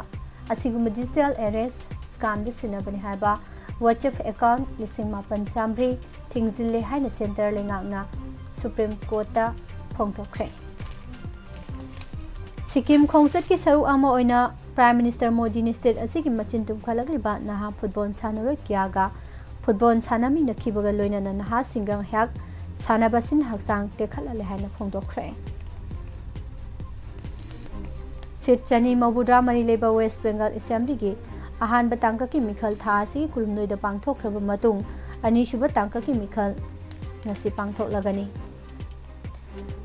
ꯑꯁꯤꯒꯨꯝꯕ ꯗꯤꯖꯤꯇꯦꯜ ꯑꯦꯔꯦꯁ ꯁ꯭ꯀꯥꯝꯗ ꯁꯤꯖꯤꯟꯅꯕꯅꯤ ꯍꯥꯏꯕ ꯋꯥꯆꯦꯞ ꯑꯦꯀꯥꯎꯟꯠ ꯂꯤꯁꯤꯡ ꯃꯥꯄꯟ ꯆꯥꯃꯔꯤ ꯊꯤꯡꯖꯤꯜꯂꯦ ꯍꯥꯏꯅ ꯁꯦꯟꯇꯔ ꯂꯩꯉꯥꯛꯅ ꯁꯨꯄ꯭ꯔꯤꯝ ꯀꯣꯔꯠꯇ ꯐꯣꯡꯗꯣꯛꯈ꯭ꯔꯦ꯫ ꯁꯤꯛꯀꯤꯝ ꯈꯣꯡꯆꯠꯀꯤ ꯁꯔꯨꯛ ꯑꯃ ꯑꯣꯏꯅ ꯄ꯭ꯔꯥꯏꯝ ꯃꯤꯅꯤꯁꯇꯔ ꯃꯣꯗꯤꯅ ꯁ꯭ꯇꯦꯠ ꯑꯁꯤꯒꯤ ꯃꯆꯤꯟ ꯇꯨꯝꯈꯠꯂꯛꯂꯤꯕ ꯅꯍꯥ ꯐꯨꯠꯕꯣꯜ ꯁꯥꯟꯅꯔꯣꯏ ꯀꯌꯥꯒ ꯐꯨꯠꯕꯣꯜ ꯁꯥꯟꯅꯃꯤꯟꯅꯈꯤꯕꯒ ꯂꯣꯏꯅꯅ ꯅꯍꯥꯁꯤꯡꯒ ꯉꯥꯏꯍꯥꯛ ꯁꯥꯟꯅꯕꯁꯤꯅ ꯍꯛꯆꯥꯡ ꯇꯦꯛꯈꯠꯍꯜꯂꯦ ꯍꯥꯏꯅ ꯐꯣꯡꯗꯣꯛꯈ꯭ꯔꯦ꯫ ꯁꯤꯠ ꯆꯅꯤ ꯃꯧꯗ꯭ꯔꯥ ꯃꯔꯤ ꯂꯩꯕ ꯋꯦꯁ ꯕꯦꯡꯒꯜ ꯑꯦꯁꯦꯝꯕ꯭ꯂꯤꯒꯤ ꯑꯍꯥꯟꯕ ꯇꯥꯡꯀꯛꯀꯤ ꯃꯤꯈꯜ ꯊꯥ ꯑꯁꯤꯒꯤ ꯀꯨꯟꯍꯨꯝꯗꯣꯏꯗ ꯄꯥꯡꯊꯣꯛꯈ꯭ꯔꯕ ꯃꯇꯨꯡ, ꯑꯅꯤꯁꯨꯕ ꯇꯥꯡꯀꯛꯀꯤ ꯃꯤꯈꯜ ꯉꯁꯤ ꯄꯥꯡꯊꯣꯛꯂꯒꯅꯤ꯫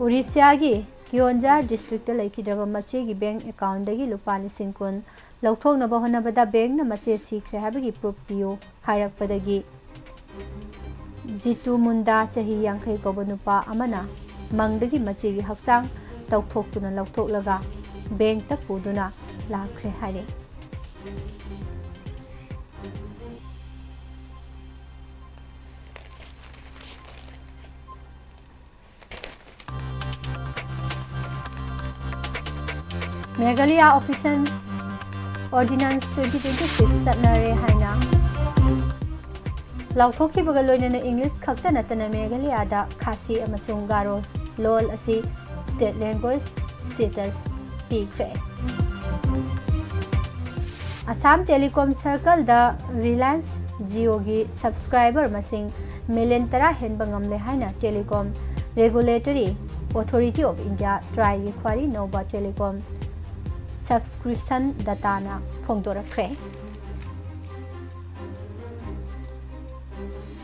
ꯎꯔꯤꯁ꯭ꯌꯥꯒꯤ ꯀꯤꯑꯣꯟꯖꯥꯔ ꯗꯤꯁꯇ꯭ꯔꯤꯛꯇ ꯂꯩꯈꯤꯗ꯭ꯔꯕ ꯃꯆꯦꯒꯤ ꯕꯦꯡꯛ ꯑꯦꯀꯥꯎꯟꯗꯒꯤ ꯂꯨꯄꯥ ꯂꯤꯁꯤꯡ ꯀꯨꯟ ꯂꯧꯊꯣꯛꯅꯕ ꯍꯣꯠꯅꯕꯗ ꯕꯦꯡꯛꯅ ꯃꯆꯦ ꯁꯤꯈ꯭ꯔꯦ ꯍꯥꯏꯕꯒꯤ ꯄ꯭ꯔꯨꯐ ꯄꯤꯌꯨ ꯍꯥꯏꯔꯛꯄꯗꯒꯤ ꯖꯤꯇꯨ ꯃꯨꯟꯗꯥ, ꯆꯍꯤ ꯌꯥꯡꯈꯩ ꯀꯧꯕ ꯅꯨꯄꯥ ꯑꯃꯅ ꯃꯪꯗꯒꯤ ꯃꯆꯦꯒꯤ ꯍꯛꯆꯥꯡ ꯇꯧꯊꯣꯛꯇꯨꯅ ꯂꯧꯊꯣꯛꯂꯒ ꯕꯦꯡꯛꯇ ꯄꯨꯗꯨꯅ ꯂꯥꯛꯈ꯭ꯔꯦ ꯍꯥꯏꯔꯦ꯫ Meghalaya official ordinance twenty twenty six ꯆꯠꯅꯔꯦ ꯍꯥꯏꯅ ꯂꯥꯎꯊꯣꯛꯈꯤꯕꯒ ꯂꯣꯏꯅꯅ ꯏꯪꯂꯤꯁ ꯈꯛꯇ ꯅꯠꯇꯅ ꯃꯦꯘꯥꯂꯌꯥꯗ ꯈꯥꯁꯤ ꯑꯃꯁꯨꯡ ꯒꯥꯔꯣ ꯂꯣꯜ ꯑꯁꯤ ꯁ꯭ꯇꯦꯠ ꯂꯦꯡꯒ꯭ꯋꯦꯖ ꯁ꯭ꯇꯦꯇꯁ ꯄꯤꯈ꯭ꯔꯦ꯫ ꯑꯁꯥꯝ ꯇꯦꯂꯤꯀꯣꯝ ꯁꯔꯀꯜꯗ ꯔꯤꯂꯥꯌꯟꯁ ꯖꯤꯑꯣꯒꯤ ꯁꯕꯁꯀ꯭ꯔꯥꯏꯕꯔ ꯃꯁꯤꯡ ꯃꯤꯂꯤꯌꯟ ꯇꯔꯥ ꯍꯦꯟꯕ ꯉꯝꯂꯦ ꯍꯥꯏꯅ telecom regulatory authority of India, ꯇ꯭ꯔꯥꯏꯒꯤ ꯈ꯭ꯋꯥꯏꯗꯒꯤ ꯅꯧꯕ telecom subscription ꯗꯇꯥꯅ ꯐꯣꯡꯗꯣꯔꯛꯈ꯭ꯔꯦ꯫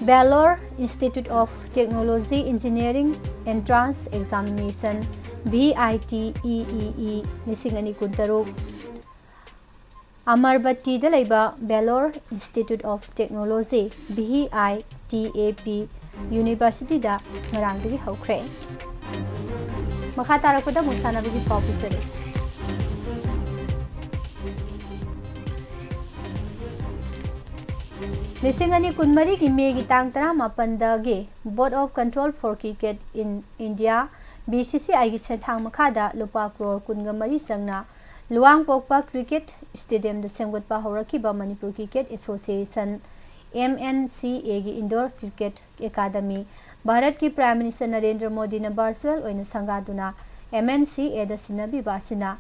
Vellore Institute of Technology Engineering Entrance Examination, V I T E E E, ꯂꯤꯁꯤꯡ ꯑꯅꯤ ꯀꯨꯟꯇꯔꯨꯛ, ꯑꯃꯔꯕꯇꯤꯗ ꯂꯩꯕ Vellore Institute of Technology, V I T A P, ꯌꯨꯅꯤꯚꯔꯁꯤꯇꯤꯗ ꯉꯔꯥꯡꯗꯒꯤ ꯍꯧꯈ꯭ꯔꯦ꯫ ꯃꯈꯥ ꯇꯥꯔꯛꯄꯗ ꯑꯃꯨꯛ ꯁꯥꯟꯅꯕꯒꯤ ꯄꯥꯎ ꯄꯤꯖꯔꯤ꯫ ꯂꯤꯁꯤꯡ ꯑꯅꯤ ꯀꯨꯟꯃꯔꯤꯒꯤ ꯃꯦꯒꯤ ꯇꯥꯡ ꯇꯔꯥꯃꯥꯄꯟꯗꯒꯤ Board of Control for Cricket in India, B C C I ꯒꯤ ꯁꯦꯟꯊꯥꯡ ꯃꯈꯥꯗ ꯂꯨꯄꯥ ꯀ꯭ꯔꯣꯔ ꯀꯨꯟꯒ ꯃꯔꯤ ꯆꯪꯅ ꯂꯨꯋꯥꯡꯄꯣꯛꯄ ꯀ꯭ꯔꯤꯀꯦꯠ ꯁ꯭ꯇꯦꯗꯤꯌꯝꯗ ꯁꯦꯝꯒꯠꯄ ꯍꯧꯔꯛꯈꯤꯕ Manipur cricket association, M N C A, ꯒꯤ ꯏꯟꯗꯣꯔ ꯀ꯭ꯔꯤꯀꯦꯠ ꯑꯦꯀꯥꯗꯃꯤ ꯚꯥꯔꯠꯀꯤ ꯄ꯭ꯔꯥꯏꯝ ꯃꯤꯅꯤꯁꯇꯔ ꯅꯔꯦꯟꯗ꯭ꯔ ꯃꯣꯗꯤꯅ ꯚꯔꯆꯨꯑꯦꯜ ꯑꯣꯏꯅ ꯁꯪꯒꯥꯗꯨꯅ M N C A ꯗ ꯁꯤꯟꯅꯕꯤꯕ ꯑꯁꯤꯅ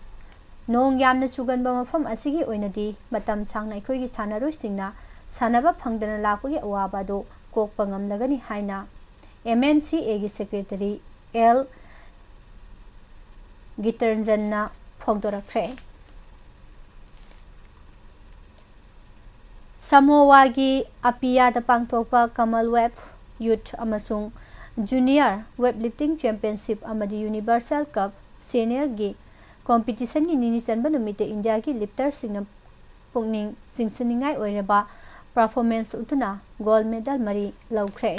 ꯅꯣꯡ ꯌꯥꯝꯅ ꯆꯨꯒꯟꯕ ꯃꯐꯝ ꯑꯁꯤꯒꯤ ꯑꯣꯏꯅꯗꯤ ꯃꯇꯝ ꯁꯥꯡꯅ ꯑꯩꯈꯣꯏꯒꯤ ꯁꯥꯟꯅꯔꯣꯏꯁꯤꯡꯅ ꯁꯥꯟꯅꯕ ꯐꯪꯗꯅ ꯂꯥꯛꯄꯒꯤ ꯑꯋꯥꯕ ꯑꯗꯨ ꯀꯣꯛꯄ ꯉꯝꯂꯒꯅꯤ ꯍꯥꯏꯅ ꯑꯦꯝ ꯑꯦꯟ ꯁꯤ ꯑꯦꯒꯤ ꯁꯦꯀ꯭ꯔꯦꯇꯔꯤ ꯑꯦꯜ ꯒꯤꯇꯔꯟꯖꯟꯅ ꯐꯣꯡꯗꯣꯔꯛꯈ꯭ꯔꯦ꯫ ꯁꯃꯣꯋꯥꯒꯤ ꯑꯄꯤꯌꯥꯗ ꯄꯥꯡꯊꯣꯛꯄ ꯀꯃꯜꯋꯦꯜꯊ ꯌꯨꯊ ꯑꯃꯁꯨꯡ ꯖꯨꯅꯤꯌꯔ ꯋꯦꯠꯂꯤꯐꯇꯤꯡ ꯆꯦꯝꯄꯤꯌꯟꯁꯤꯞ ꯑꯃꯗꯤ ꯌꯨꯅꯤꯚꯔꯁꯦꯜ ꯀꯞ ꯁꯦꯅꯤꯌꯔꯒꯤ ꯀꯣꯝꯄꯤꯇꯤꯁꯟꯒꯤ ꯅꯤꯅꯤ ꯆꯟꯕ ꯅꯨꯃꯤꯠꯇ ꯏꯟꯗꯤꯌꯥꯒꯤ ꯂꯤꯐꯇꯔꯁꯤꯡꯅ ꯄꯨꯛꯅꯤꯡ ꯆꯤꯡꯁꯤꯟꯅꯤꯡꯉꯥꯏ ꯑꯣꯏꯔꯕ ꯄꯔꯐꯣꯔꯃꯦꯟꯁ ꯎꯠꯇꯨꯅ ꯒꯣꯜꯗ ꯃꯦꯗꯜ ꯃꯔꯤ ꯂꯧꯈ꯭ꯔꯦ꯫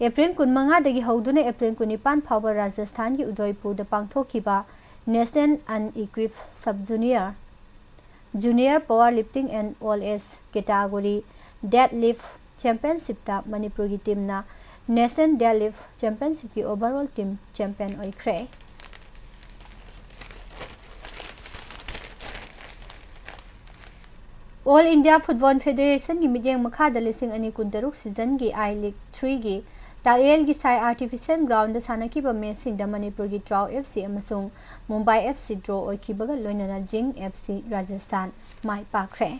ꯑꯦꯄ꯭ꯔꯤꯜ ꯀꯨꯟꯃꯉꯥꯗꯒꯤ ꯍꯧꯗꯨꯅ ꯑꯦꯄ꯭ꯔꯤꯜ ꯀꯨꯟꯅꯤꯄꯥꯟ ꯐꯥꯎꯕ ꯔꯥꯖꯁꯊꯥꯟꯒꯤ ꯎꯗꯣꯏꯄꯨꯔꯗ ꯄꯥꯡꯊꯣꯛꯈꯤꯕ national unequipped sub junior, junior power lifting and all age category dead lift ꯆꯦꯝꯄꯤꯌꯟꯁꯤꯞꯇ ꯃꯅꯤꯄꯨꯔꯒꯤ ꯇꯤꯝꯅ ꯅꯦꯁꯅꯦꯜ ꯗꯦꯗ ꯂꯤꯐ ꯆꯦꯝꯄꯤꯌꯟꯁꯤꯞꯀꯤ ꯑꯣꯚꯔꯑꯣꯜ ꯇꯤꯝ ꯆꯦꯝꯄꯤꯌꯟ ꯑꯣꯏꯈ꯭ꯔꯦ꯫ ꯑꯣꯜ ꯏꯟꯗꯤꯌꯥ ꯐꯨꯠꯕꯣꯜ ꯐꯦꯗꯦꯔꯦꯁꯟꯒꯤ ꯃꯤꯠꯌꯦꯡ ꯃꯈꯥꯗ ꯂꯤꯁꯤꯡ ꯑꯅꯤ ꯀꯨꯟꯇꯔꯨꯛ ꯁꯤꯖꯟꯒꯤ ꯑꯥꯏ ꯂꯤꯒ ꯊ꯭ꯔꯤꯒꯤ ꯇꯥꯛꯌꯦꯜꯒꯤ ꯁꯥꯏ ꯑꯥꯔꯇꯤꯐꯤꯁꯤꯌꯦꯜ ꯒ꯭ꯔꯥꯎꯟꯗ ꯁꯥꯟꯅꯈꯤꯕ ꯃꯦꯆꯁꯤꯡꯗ ꯃꯅꯤꯄꯨꯔꯒꯤ ꯇ꯭ꯔꯥꯎ ꯑꯦꯐ ꯁꯤ ꯑꯃꯁꯨꯡ ꯃꯨꯝꯕꯥꯏ ꯑꯦꯐ ꯁꯤ ꯗ꯭ꯔꯣ ꯑꯣꯏꯈꯤꯕꯒ ꯂꯣꯏꯅꯅ ꯖꯤꯡ ꯑꯦꯐ ꯁꯤ ꯔꯥꯖꯁꯊꯥꯟ ꯃꯥꯏ ꯄꯥꯛꯈ꯭ꯔꯦ꯫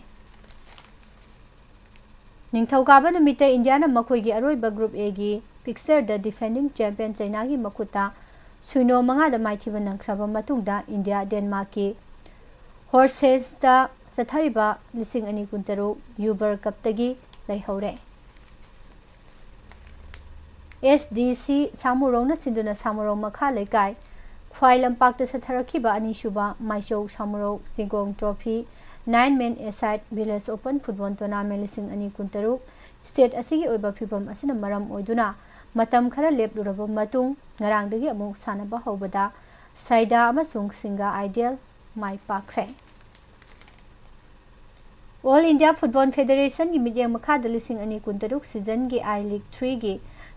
ꯅꯤꯡꯊꯧꯀꯥꯕ ꯅꯨꯃꯤꯠꯇ ꯏꯟꯗꯤꯌꯥꯅ ꯃꯈꯣꯏꯒꯤ ꯑꯔꯣꯏꯕ ꯒ꯭ꯔꯨꯞ ꯑꯦꯒꯤ ꯐꯤꯛꯁꯆꯔꯗ ꯗꯤꯐꯦꯟꯗꯤꯡ ꯆꯦꯝꯄꯤꯌꯟ ꯆꯩꯅꯥꯒꯤ ꯃꯈꯨꯠꯇ ꯁꯤꯅꯣ ꯃꯉꯥꯗ ꯃꯥꯏꯊꯤꯕ ꯅꯪꯈ꯭ꯔꯕ ꯃꯇꯨꯡꯗ ꯏꯟꯗꯤꯌꯥ ꯗꯦꯟꯃꯥꯔꯛꯀꯤ ꯍꯣꯔꯁꯦꯁꯇ ꯆꯠꯊꯔꯤꯕ ꯂꯤꯁꯤꯡ ꯑꯅꯤ ꯀꯨꯟꯇꯔꯨꯛ ꯌꯨꯕꯔ ꯀꯞꯇꯒꯤ ꯂꯩꯍꯧꯔꯦ꯫ ꯑꯦꯁ ꯗꯤ ꯁꯤ ꯁꯥꯃꯨꯔꯧꯅ ꯁꯤꯟꯗꯨꯅ ꯁꯥꯃꯨꯔꯧ ꯃꯈꯥ ꯂꯩꯀꯥꯏ ꯈ꯭ꯋꯥꯏ ꯂꯝꯄꯥꯛꯇ ꯆꯠꯊꯔꯛꯈꯤꯕ ꯑꯅꯤꯁꯨꯕ ꯃꯥꯏꯆꯧ ꯁꯥꯃꯨꯔꯧ ꯆꯤꯡꯒꯣꯡ ꯇ꯭ꯔꯣꯐꯤ ꯅꯥꯏꯟ ꯃꯦꯟ ꯑꯦꯁꯥꯏꯠ ꯚꯤꯂꯦꯖ ꯑꯣꯄꯟ ꯐꯨꯠꯕꯣꯜ ꯇꯣꯔꯅꯥꯃꯦꯟ ꯂꯤꯁꯤꯡ ꯑꯅꯤ ꯀꯨꯟꯇꯔꯨꯛ ꯁ꯭ꯇꯦꯠ ꯑꯁꯤꯒꯤ ꯑꯣꯏꯕ ꯐꯤꯕꯝ ꯑꯁꯤꯅ ꯃꯔꯝ ꯑꯣꯏꯗꯨꯅ ꯃꯇꯝ ꯈꯔ ꯂꯦꯞꯂꯨꯔꯕ ꯃꯇꯨꯡ ꯉꯔꯥꯡꯗꯒꯤ ꯑꯃꯨꯛ ꯁꯥꯟꯅꯕ ꯍꯧꯕꯗ ꯁꯥꯏꯗꯥ ꯑꯃꯁꯨꯡ ꯁꯤꯡꯒꯥ ꯑꯥꯏꯗꯤꯌꯦꯜ ꯃꯥꯏ ꯄꯥꯛꯈ꯭ꯔꯦ꯫ ꯑꯣꯜ ꯏꯟꯗꯤꯌꯥ ꯐꯨꯠꯕꯣꯜ ꯐꯦꯗꯦꯔꯦꯁꯟꯒꯤ ꯃꯤꯠꯌꯦꯡ ꯃꯈꯥꯗ ꯂꯤꯁꯤꯡ ꯑꯅꯤ ꯀꯨꯟꯇꯔꯨꯛ ꯁꯤꯖꯟꯒꯤ ꯑꯥꯏ ꯂꯤꯒ ꯊ꯭ꯔꯤꯒꯤ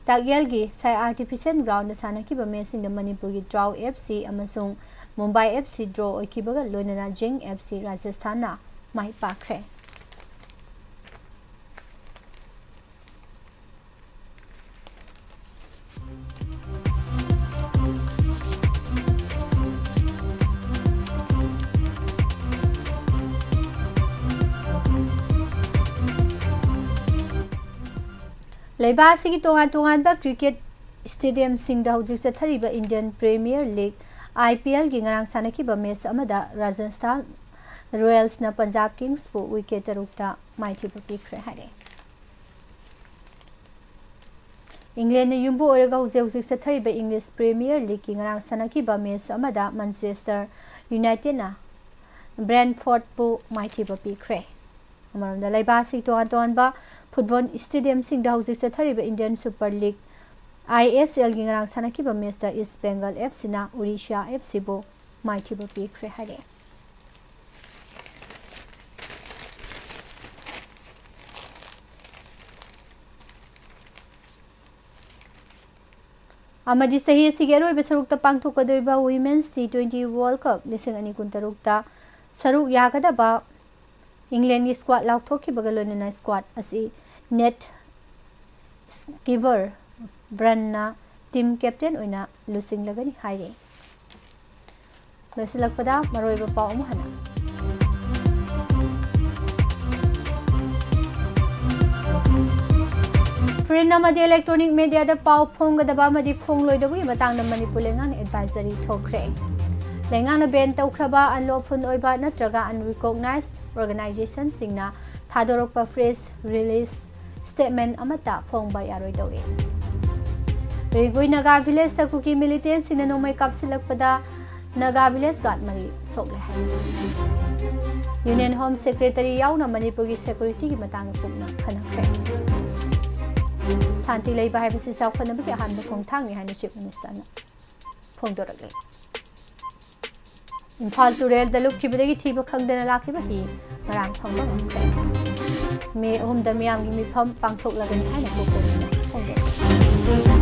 ꯇꯥꯛꯌꯦꯜꯒꯤ ꯁꯥꯏ ꯑꯥꯔꯇꯤꯐꯤꯁꯤꯌꯦꯜ ꯒ꯭ꯔꯥꯎꯟꯗ ꯁꯥꯟꯅꯈꯤꯕ ꯃꯦꯆꯁꯤꯡꯗ ꯃꯅꯤꯄꯨꯔꯒꯤ ꯇ꯭ꯔꯥꯎ ꯑꯦꯐ ꯁꯤ ꯑꯃꯁꯨꯡ ꯃꯨꯝꯕꯥꯏ ꯑꯦꯐ ꯁꯤ ꯗ꯭ꯔꯣ ꯑꯣꯏꯈꯤꯕꯒ ꯂꯣꯏꯅꯅ ꯖꯤꯡ ꯑꯦꯐ ꯁꯤ ꯔꯥꯖꯁꯊꯥꯟꯅ ꯃꯥꯏ ꯄꯥꯛꯈ꯭ꯔꯦ꯫ ꯂꯩꯕꯥꯛ ꯑꯁꯤꯒꯤ ꯇꯣꯉꯥꯟ ꯇꯣꯉꯥꯟꯕ ꯀ꯭ꯔꯤꯀꯦꯠ ꯁ꯭ꯇꯦꯗꯤꯌꯝꯁꯤꯡꯗ ꯍꯧꯖꯤꯛ ꯆꯠꯊꯔꯤꯕ Indian premier league, I P ꯑꯦꯜꯒꯤ ꯉꯔꯥꯡ ꯁꯥꯟꯅꯈꯤꯕ ꯃꯦꯆ ꯑꯃꯗ ꯔꯥꯖꯁꯊꯥꯟ ꯔꯣꯌꯦꯜꯁꯅ ꯄꯟꯖꯥꯕ ꯀꯤꯡꯁꯄꯨ ꯋꯤꯀꯦꯠ ꯇꯔꯨꯛꯇ ꯃꯥꯏꯊꯤꯕ ꯄꯤꯈ꯭ꯔꯦ ꯍꯥꯏꯔꯦ꯫ ꯏꯪꯂꯦꯟꯗ ꯌꯨꯝꯕꯨ ꯑꯣꯏꯔꯒ ꯍꯧꯖꯤꯛ ꯍꯧꯖꯤꯛ ꯆꯠꯊꯔꯤꯕ ꯏꯪꯂꯤꯁ ꯄ꯭ꯔꯤꯃꯤꯌꯔ ꯂꯤꯒꯀꯤ ꯉꯔꯥꯡ ꯁꯥꯟꯅꯈꯤꯕ ꯃꯦꯆ ꯑꯃꯗ ꯃꯥꯟꯆꯦꯁꯇꯔ ꯌꯨꯅꯥꯏꯇꯦꯗꯅ ꯕ꯭ꯔꯦꯟꯐꯣꯔꯗꯄꯨ ꯃꯥꯏꯊꯤꯕ ꯄꯤꯈ꯭ꯔꯦ꯫ ꯑꯃꯔꯣꯝꯗ, ꯂꯩꯕꯥꯛ ꯑꯁꯤꯒꯤ ꯇꯣꯉꯥꯟ ꯇꯣꯉꯥꯟꯕ ꯐꯨꯠꯕꯣꯜ ꯁ꯭ꯇꯦꯗꯤꯌꯝꯁꯤꯡꯗ ꯍꯧꯖꯤꯛ ꯆꯠꯊꯔꯤꯕ ꯏꯟꯗꯤꯌꯟ ꯁꯨꯄꯔ ꯂꯤꯒ, ꯑꯥꯏ ꯑꯦꯁ ꯑꯦꯜꯒꯤ ꯉꯔꯥꯡ ꯁꯥꯟꯅꯈꯤꯕ ꯃꯦꯆꯇ ꯏꯁ ꯕꯦꯡꯒꯜ ꯑꯦꯐ ꯁꯤꯅ ꯑꯣꯔꯤꯁꯥ ꯑꯦꯐ ꯁꯤꯕꯨ ꯃꯥꯏꯊꯤꯕ ꯄꯤꯈ꯭ꯔꯦ ꯍꯥꯏꯔꯦ꯫ ꯑꯃꯗꯤ ꯆꯍꯤ ꯑꯁꯤꯒꯤ ꯑꯔꯣꯏꯕ ꯁꯔꯨꯛꯇ ꯄꯥꯡꯊꯣꯛꯀꯗꯧꯔꯤꯕ Women's T twenty World Cup ꯂꯤꯁꯤꯡ ꯑꯅꯤ ꯀꯨꯟꯇꯔꯨꯛꯇ ꯁꯔꯨꯛ ꯌꯥꯒꯗꯕ ꯏꯪꯂꯦꯟꯒꯤ ꯁ꯭ꯀ꯭ꯋꯥꯗ ꯂꯥꯎꯊꯣꯛꯈꯤꯕꯒ ꯂꯣꯏꯅꯅ ꯁ꯭ꯀ꯭ꯋꯥꯗ ꯑꯁꯤ ꯅꯦꯠ ꯁ꯭ꯀꯤꯕꯔ ꯕ꯭ꯔꯟꯅ ꯇꯤꯝ ꯀꯦꯞꯇꯦꯟ ꯑꯣꯏꯅ ꯂꯨꯆꯤꯡꯂꯒꯅꯤ ꯍꯥꯏꯔꯤ꯫ ꯂꯣꯏꯁꯤꯜꯂꯛꯄꯗ ꯃꯔꯨꯑꯣꯏꯕ ꯄꯥꯎ ꯑꯃꯨꯛ ꯍꯟꯅ꯫ ꯄ꯭ꯔꯤꯟ ꯑꯃꯗꯤ ꯏꯂꯦꯛꯇ꯭ꯔꯣꯅꯤꯛ ꯃꯦꯗꯤꯌꯥꯗ ꯄꯥꯎ ꯐꯣꯡꯒꯗꯕ ꯑꯃꯗꯤ ꯐꯣꯡꯂꯣꯏꯗꯕꯒꯤ ꯃꯇꯥꯡꯗ ꯃꯅꯤꯄꯨꯔ ꯂꯩꯉꯥꯛꯅ ꯑꯦꯗꯚꯥꯏꯖꯔꯤ ꯊꯣꯛꯈ꯭ꯔꯦ꯫ ꯂꯩꯉꯥꯛꯅ ꯕꯦꯟ ꯇꯧꯈ꯭ꯔꯕ ꯑꯟꯂꯣꯐꯨꯜ ꯑꯣꯏꯕ ꯅꯠꯇ꯭ꯔꯒ ꯑꯟꯔꯤꯀꯣꯛꯅꯥꯏꯖ ꯑꯣꯔꯒꯅꯥꯏꯖꯦꯁꯟꯁꯤꯡꯅ ꯊꯥꯗꯣꯔꯛꯄ ꯄ꯭ꯔꯦꯁ ꯔꯤꯂꯤꯖ ꯁ꯭ꯇꯦꯠꯃꯦꯟ ꯑꯃꯠꯇ ꯐꯣꯡꯕ ꯌꯥꯔꯣꯏꯗꯧꯔꯤ꯫ ꯔꯤꯒꯨꯏ ꯅꯥꯒꯥ ꯚꯤꯂꯦꯖꯇ ꯀꯨꯀꯤ ꯃꯤꯂꯤꯇꯦꯟꯁꯤꯡꯅ ꯅꯣꯡꯃꯩ ꯀꯥꯞꯁꯤꯜꯂꯛꯄꯗ ꯅꯥꯒꯥ ꯚꯤꯂꯦꯖ ꯒꯥꯔꯗ ꯃꯔꯤ ꯁꯣꯛꯂꯦ ꯍꯥꯏ꯫ ꯌꯨꯅꯤꯌꯟ ꯍꯣꯝ ꯁꯦꯀ꯭ꯔꯦꯇꯔꯤ ꯌꯥꯎꯅ ꯃꯅꯤꯄꯨꯔꯒꯤ ꯁꯦꯀ꯭ꯌꯨꯔꯤꯇꯤꯒꯤ ꯃꯇꯥꯡꯗ ꯀꯨꯞꯅ ꯈꯟꯅꯈ꯭ꯔꯦ꯫ ꯁꯥꯟꯇꯤ ꯂꯩꯕ ꯍꯥꯏꯕꯁꯤ ꯆꯥꯎꯈꯠꯅꯕꯒꯤ ꯑꯍꯥꯟꯕ ꯈꯣꯡꯊꯥꯡꯅꯤ ꯍꯥꯏꯅ ꯆꯤꯐ ꯃꯤꯅꯤꯁꯇꯔꯅ ꯐꯣꯡꯗꯣꯔꯛꯂꯤ꯫ ꯏꯝꯐꯥꯜ ꯇꯨꯔꯦꯜꯗ ꯂꯨꯞꯈꯤꯕꯗꯒꯤ ꯊꯤꯕ ꯈꯪꯗꯅ ꯂꯥꯛꯈꯤꯕ ꯍꯤ ꯉꯔꯥꯡ ꯐꯪꯕ ꯉꯝꯈ꯭ꯔꯦ꯫ ꯃꯦ ꯑꯍꯨꯝꯗ ꯃꯤꯌꯥꯝꯒꯤ ꯃꯤꯐꯝ ꯄꯥꯡꯊꯣꯛꯂꯒꯅꯤ ꯍꯥꯏꯅ ꯀꯣꯀꯣꯃꯤꯅ ꯐꯣꯡꯗꯣꯛꯈꯤ꯫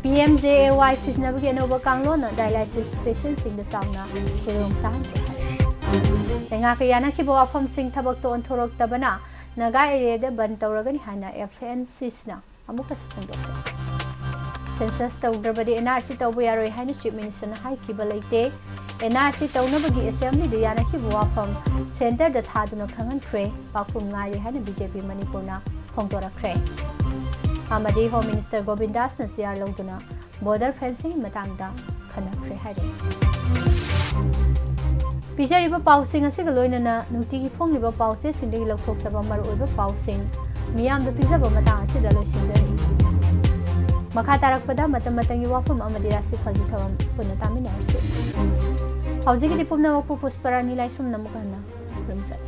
ꯄꯤ ꯑꯦꯝ ꯖꯦ ꯑꯦ ꯋꯥꯏ ꯁꯤꯖꯤꯟꯅꯕꯒꯤ ꯑꯅꯧꯕ ꯀꯥꯡꯂꯣꯟꯅ ꯗꯥꯏꯂꯥꯏꯁꯤꯁ ꯄꯦꯁꯦꯟꯁꯤꯡꯗ ꯆꯥꯎꯅ ꯈꯨꯗꯣꯡ ꯆꯥꯍꯟꯈ꯭ꯔꯦ ꯍꯥꯏ꯫ ꯂꯩꯉꯥꯛꯀ ꯌꯥꯅꯈꯤꯕ ꯋꯥꯐꯝꯁꯤꯡ ꯊꯕꯛꯇ ꯑꯣꯟꯊꯣꯔꯛꯇꯕꯅ ꯅꯥꯒꯥ ꯑꯦꯔꯤꯌꯥꯗ ꯕꯟ ꯇꯧꯔꯒꯅꯤ ꯍꯥꯏꯅ ꯑꯦꯐ ꯑꯦꯟ ꯁꯤꯁꯤꯅ ꯑꯃꯨꯛꯀꯁꯨ ꯐꯣꯡꯗꯣꯛꯈ꯭ꯔꯦ꯫ ꯁꯦꯟꯁꯁ ꯇꯧꯗ꯭ꯔꯕꯗꯤ ꯑꯦꯟ ꯑꯥꯔ ꯁꯤ ꯇꯧꯕ ꯌꯥꯔꯣꯏ ꯍꯥꯏꯅ ꯆꯤꯐ ꯃꯤꯅꯤꯁꯇꯔꯅ ꯍꯥꯏꯈꯤꯕ ꯂꯩꯇꯦ꯫ ꯑꯦꯟ ꯑꯥꯔ ꯁꯤ ꯇꯧꯅꯕꯒꯤ ꯑꯦꯁꯦꯝꯕ꯭ꯂꯤꯗ ꯌꯥꯅꯈꯤꯕ ꯋꯥꯐꯝ ꯁꯦꯟꯇꯔꯗ ꯊꯥꯗꯨꯅ ꯈꯪꯍꯟꯈ꯭ꯔꯦ꯫ ꯄꯥꯎꯈꯨꯝ ꯉꯥꯏꯔꯤ ꯍꯥꯏꯅ ꯕꯤ ꯖꯦ ꯄꯤ ꯃꯅꯤꯄꯨꯔꯅ ꯐꯣꯡꯗꯣꯔꯛꯈ꯭ꯔꯦ꯫ ꯑꯃꯗꯤ Home Minister ꯒꯣꯕꯤꯟꯗꯥꯁꯅ ꯆꯤꯌꯥꯔ ꯂꯧꯗꯨꯅ border fencing ꯃꯇꯥꯡꯗ ꯈꯟꯅꯈ꯭ꯔꯦ ꯍꯥꯏꯔꯤ꯫ ꯄꯤꯖꯔꯤꯕ ꯄꯥꯎꯁꯤꯡ ꯑꯁꯤꯒ ꯂꯣꯏꯅꯅ ꯅꯨꯡꯇꯤꯒꯤ ꯐꯣꯡꯂꯤꯕ ꯄꯥꯎꯆꯦꯁꯤꯡꯗꯒꯤ ꯂꯧꯊꯣꯛꯆꯕ ꯃꯔꯨꯑꯣꯏꯕ ꯄꯥꯎꯁꯤꯡ ꯃꯤꯌꯥꯝꯗ ꯄꯤꯖꯕ ꯃꯇꯥꯡ ꯑꯁꯤꯗ ꯂꯣꯏꯁꯤꯟꯖꯔꯤ꯫ ꯃꯈꯥ ꯇꯥꯔꯛꯄꯗ ꯃꯇꯝ ꯃꯇꯝꯒꯤ ꯋꯥꯐꯝ ꯑꯃꯗꯤ ꯔꯥꯁꯤꯐꯜꯒꯤ ꯊꯧꯔꯝ ꯄꯨꯟꯅ ꯇꯥꯃꯤꯟꯅꯔꯁꯤ꯫ ꯍꯧꯖꯤꯛꯀꯤꯗꯤ ꯄꯨꯝꯅꯃꯛꯄꯨ ꯄꯨꯁꯄꯔꯥꯅꯤ ꯂꯥꯏꯁ꯭ꯔꯝꯅ ꯑꯃꯨꯛ ꯍꯟꯅ ꯈꯨꯔꯨꯝꯖꯔꯤ꯫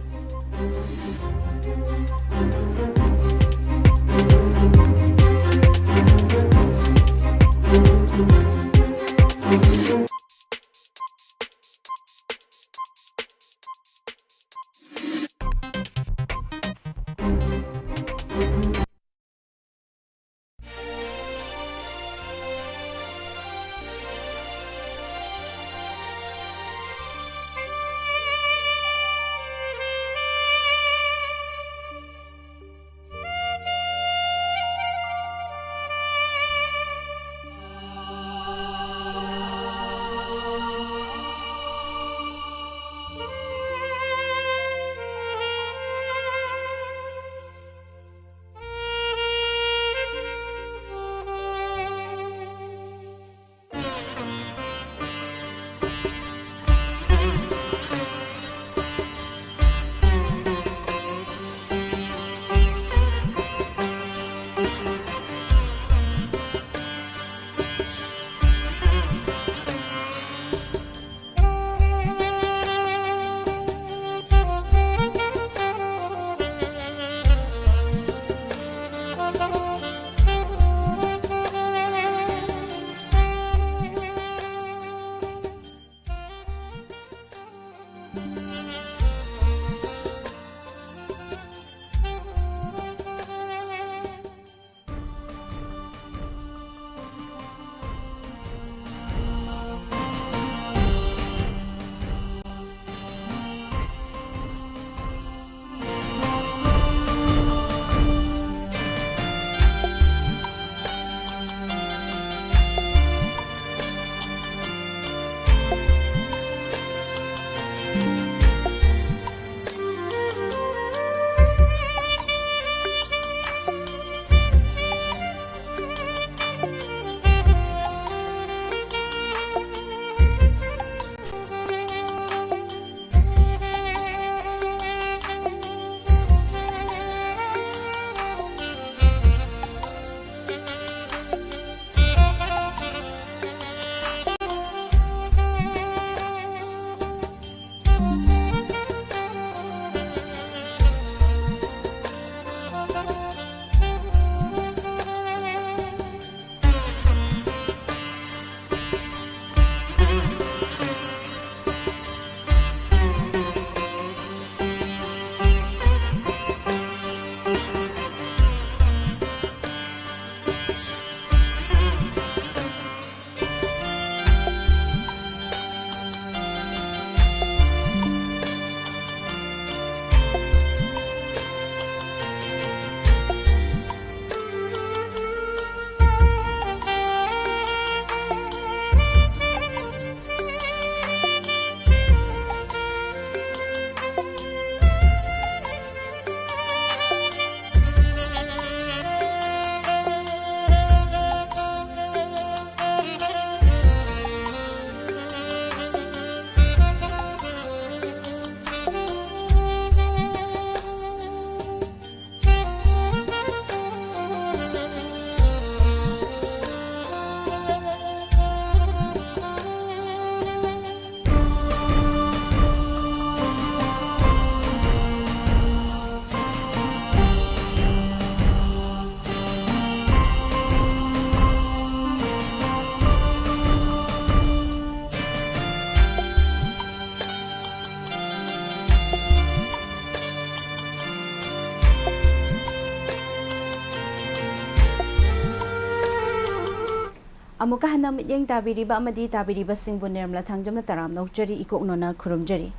ꯑꯃꯨꯛꯀ ꯍꯟꯅ ꯃꯤꯠꯌꯦꯡ ꯇꯥꯕꯤꯔꯤꯕ ꯑꯃꯗꯤ ꯇꯥꯕꯤꯔꯤꯕꯁꯤꯡꯕꯨ ꯅꯤꯔꯃꯂꯥ ꯊꯥꯡꯖꯝꯅ ꯇꯔꯥꯝꯅ ꯑꯣꯛꯆꯔꯤ, ꯏꯀꯣꯛꯅꯣꯅ ꯈꯨꯔꯨꯝꯖꯔꯤ꯫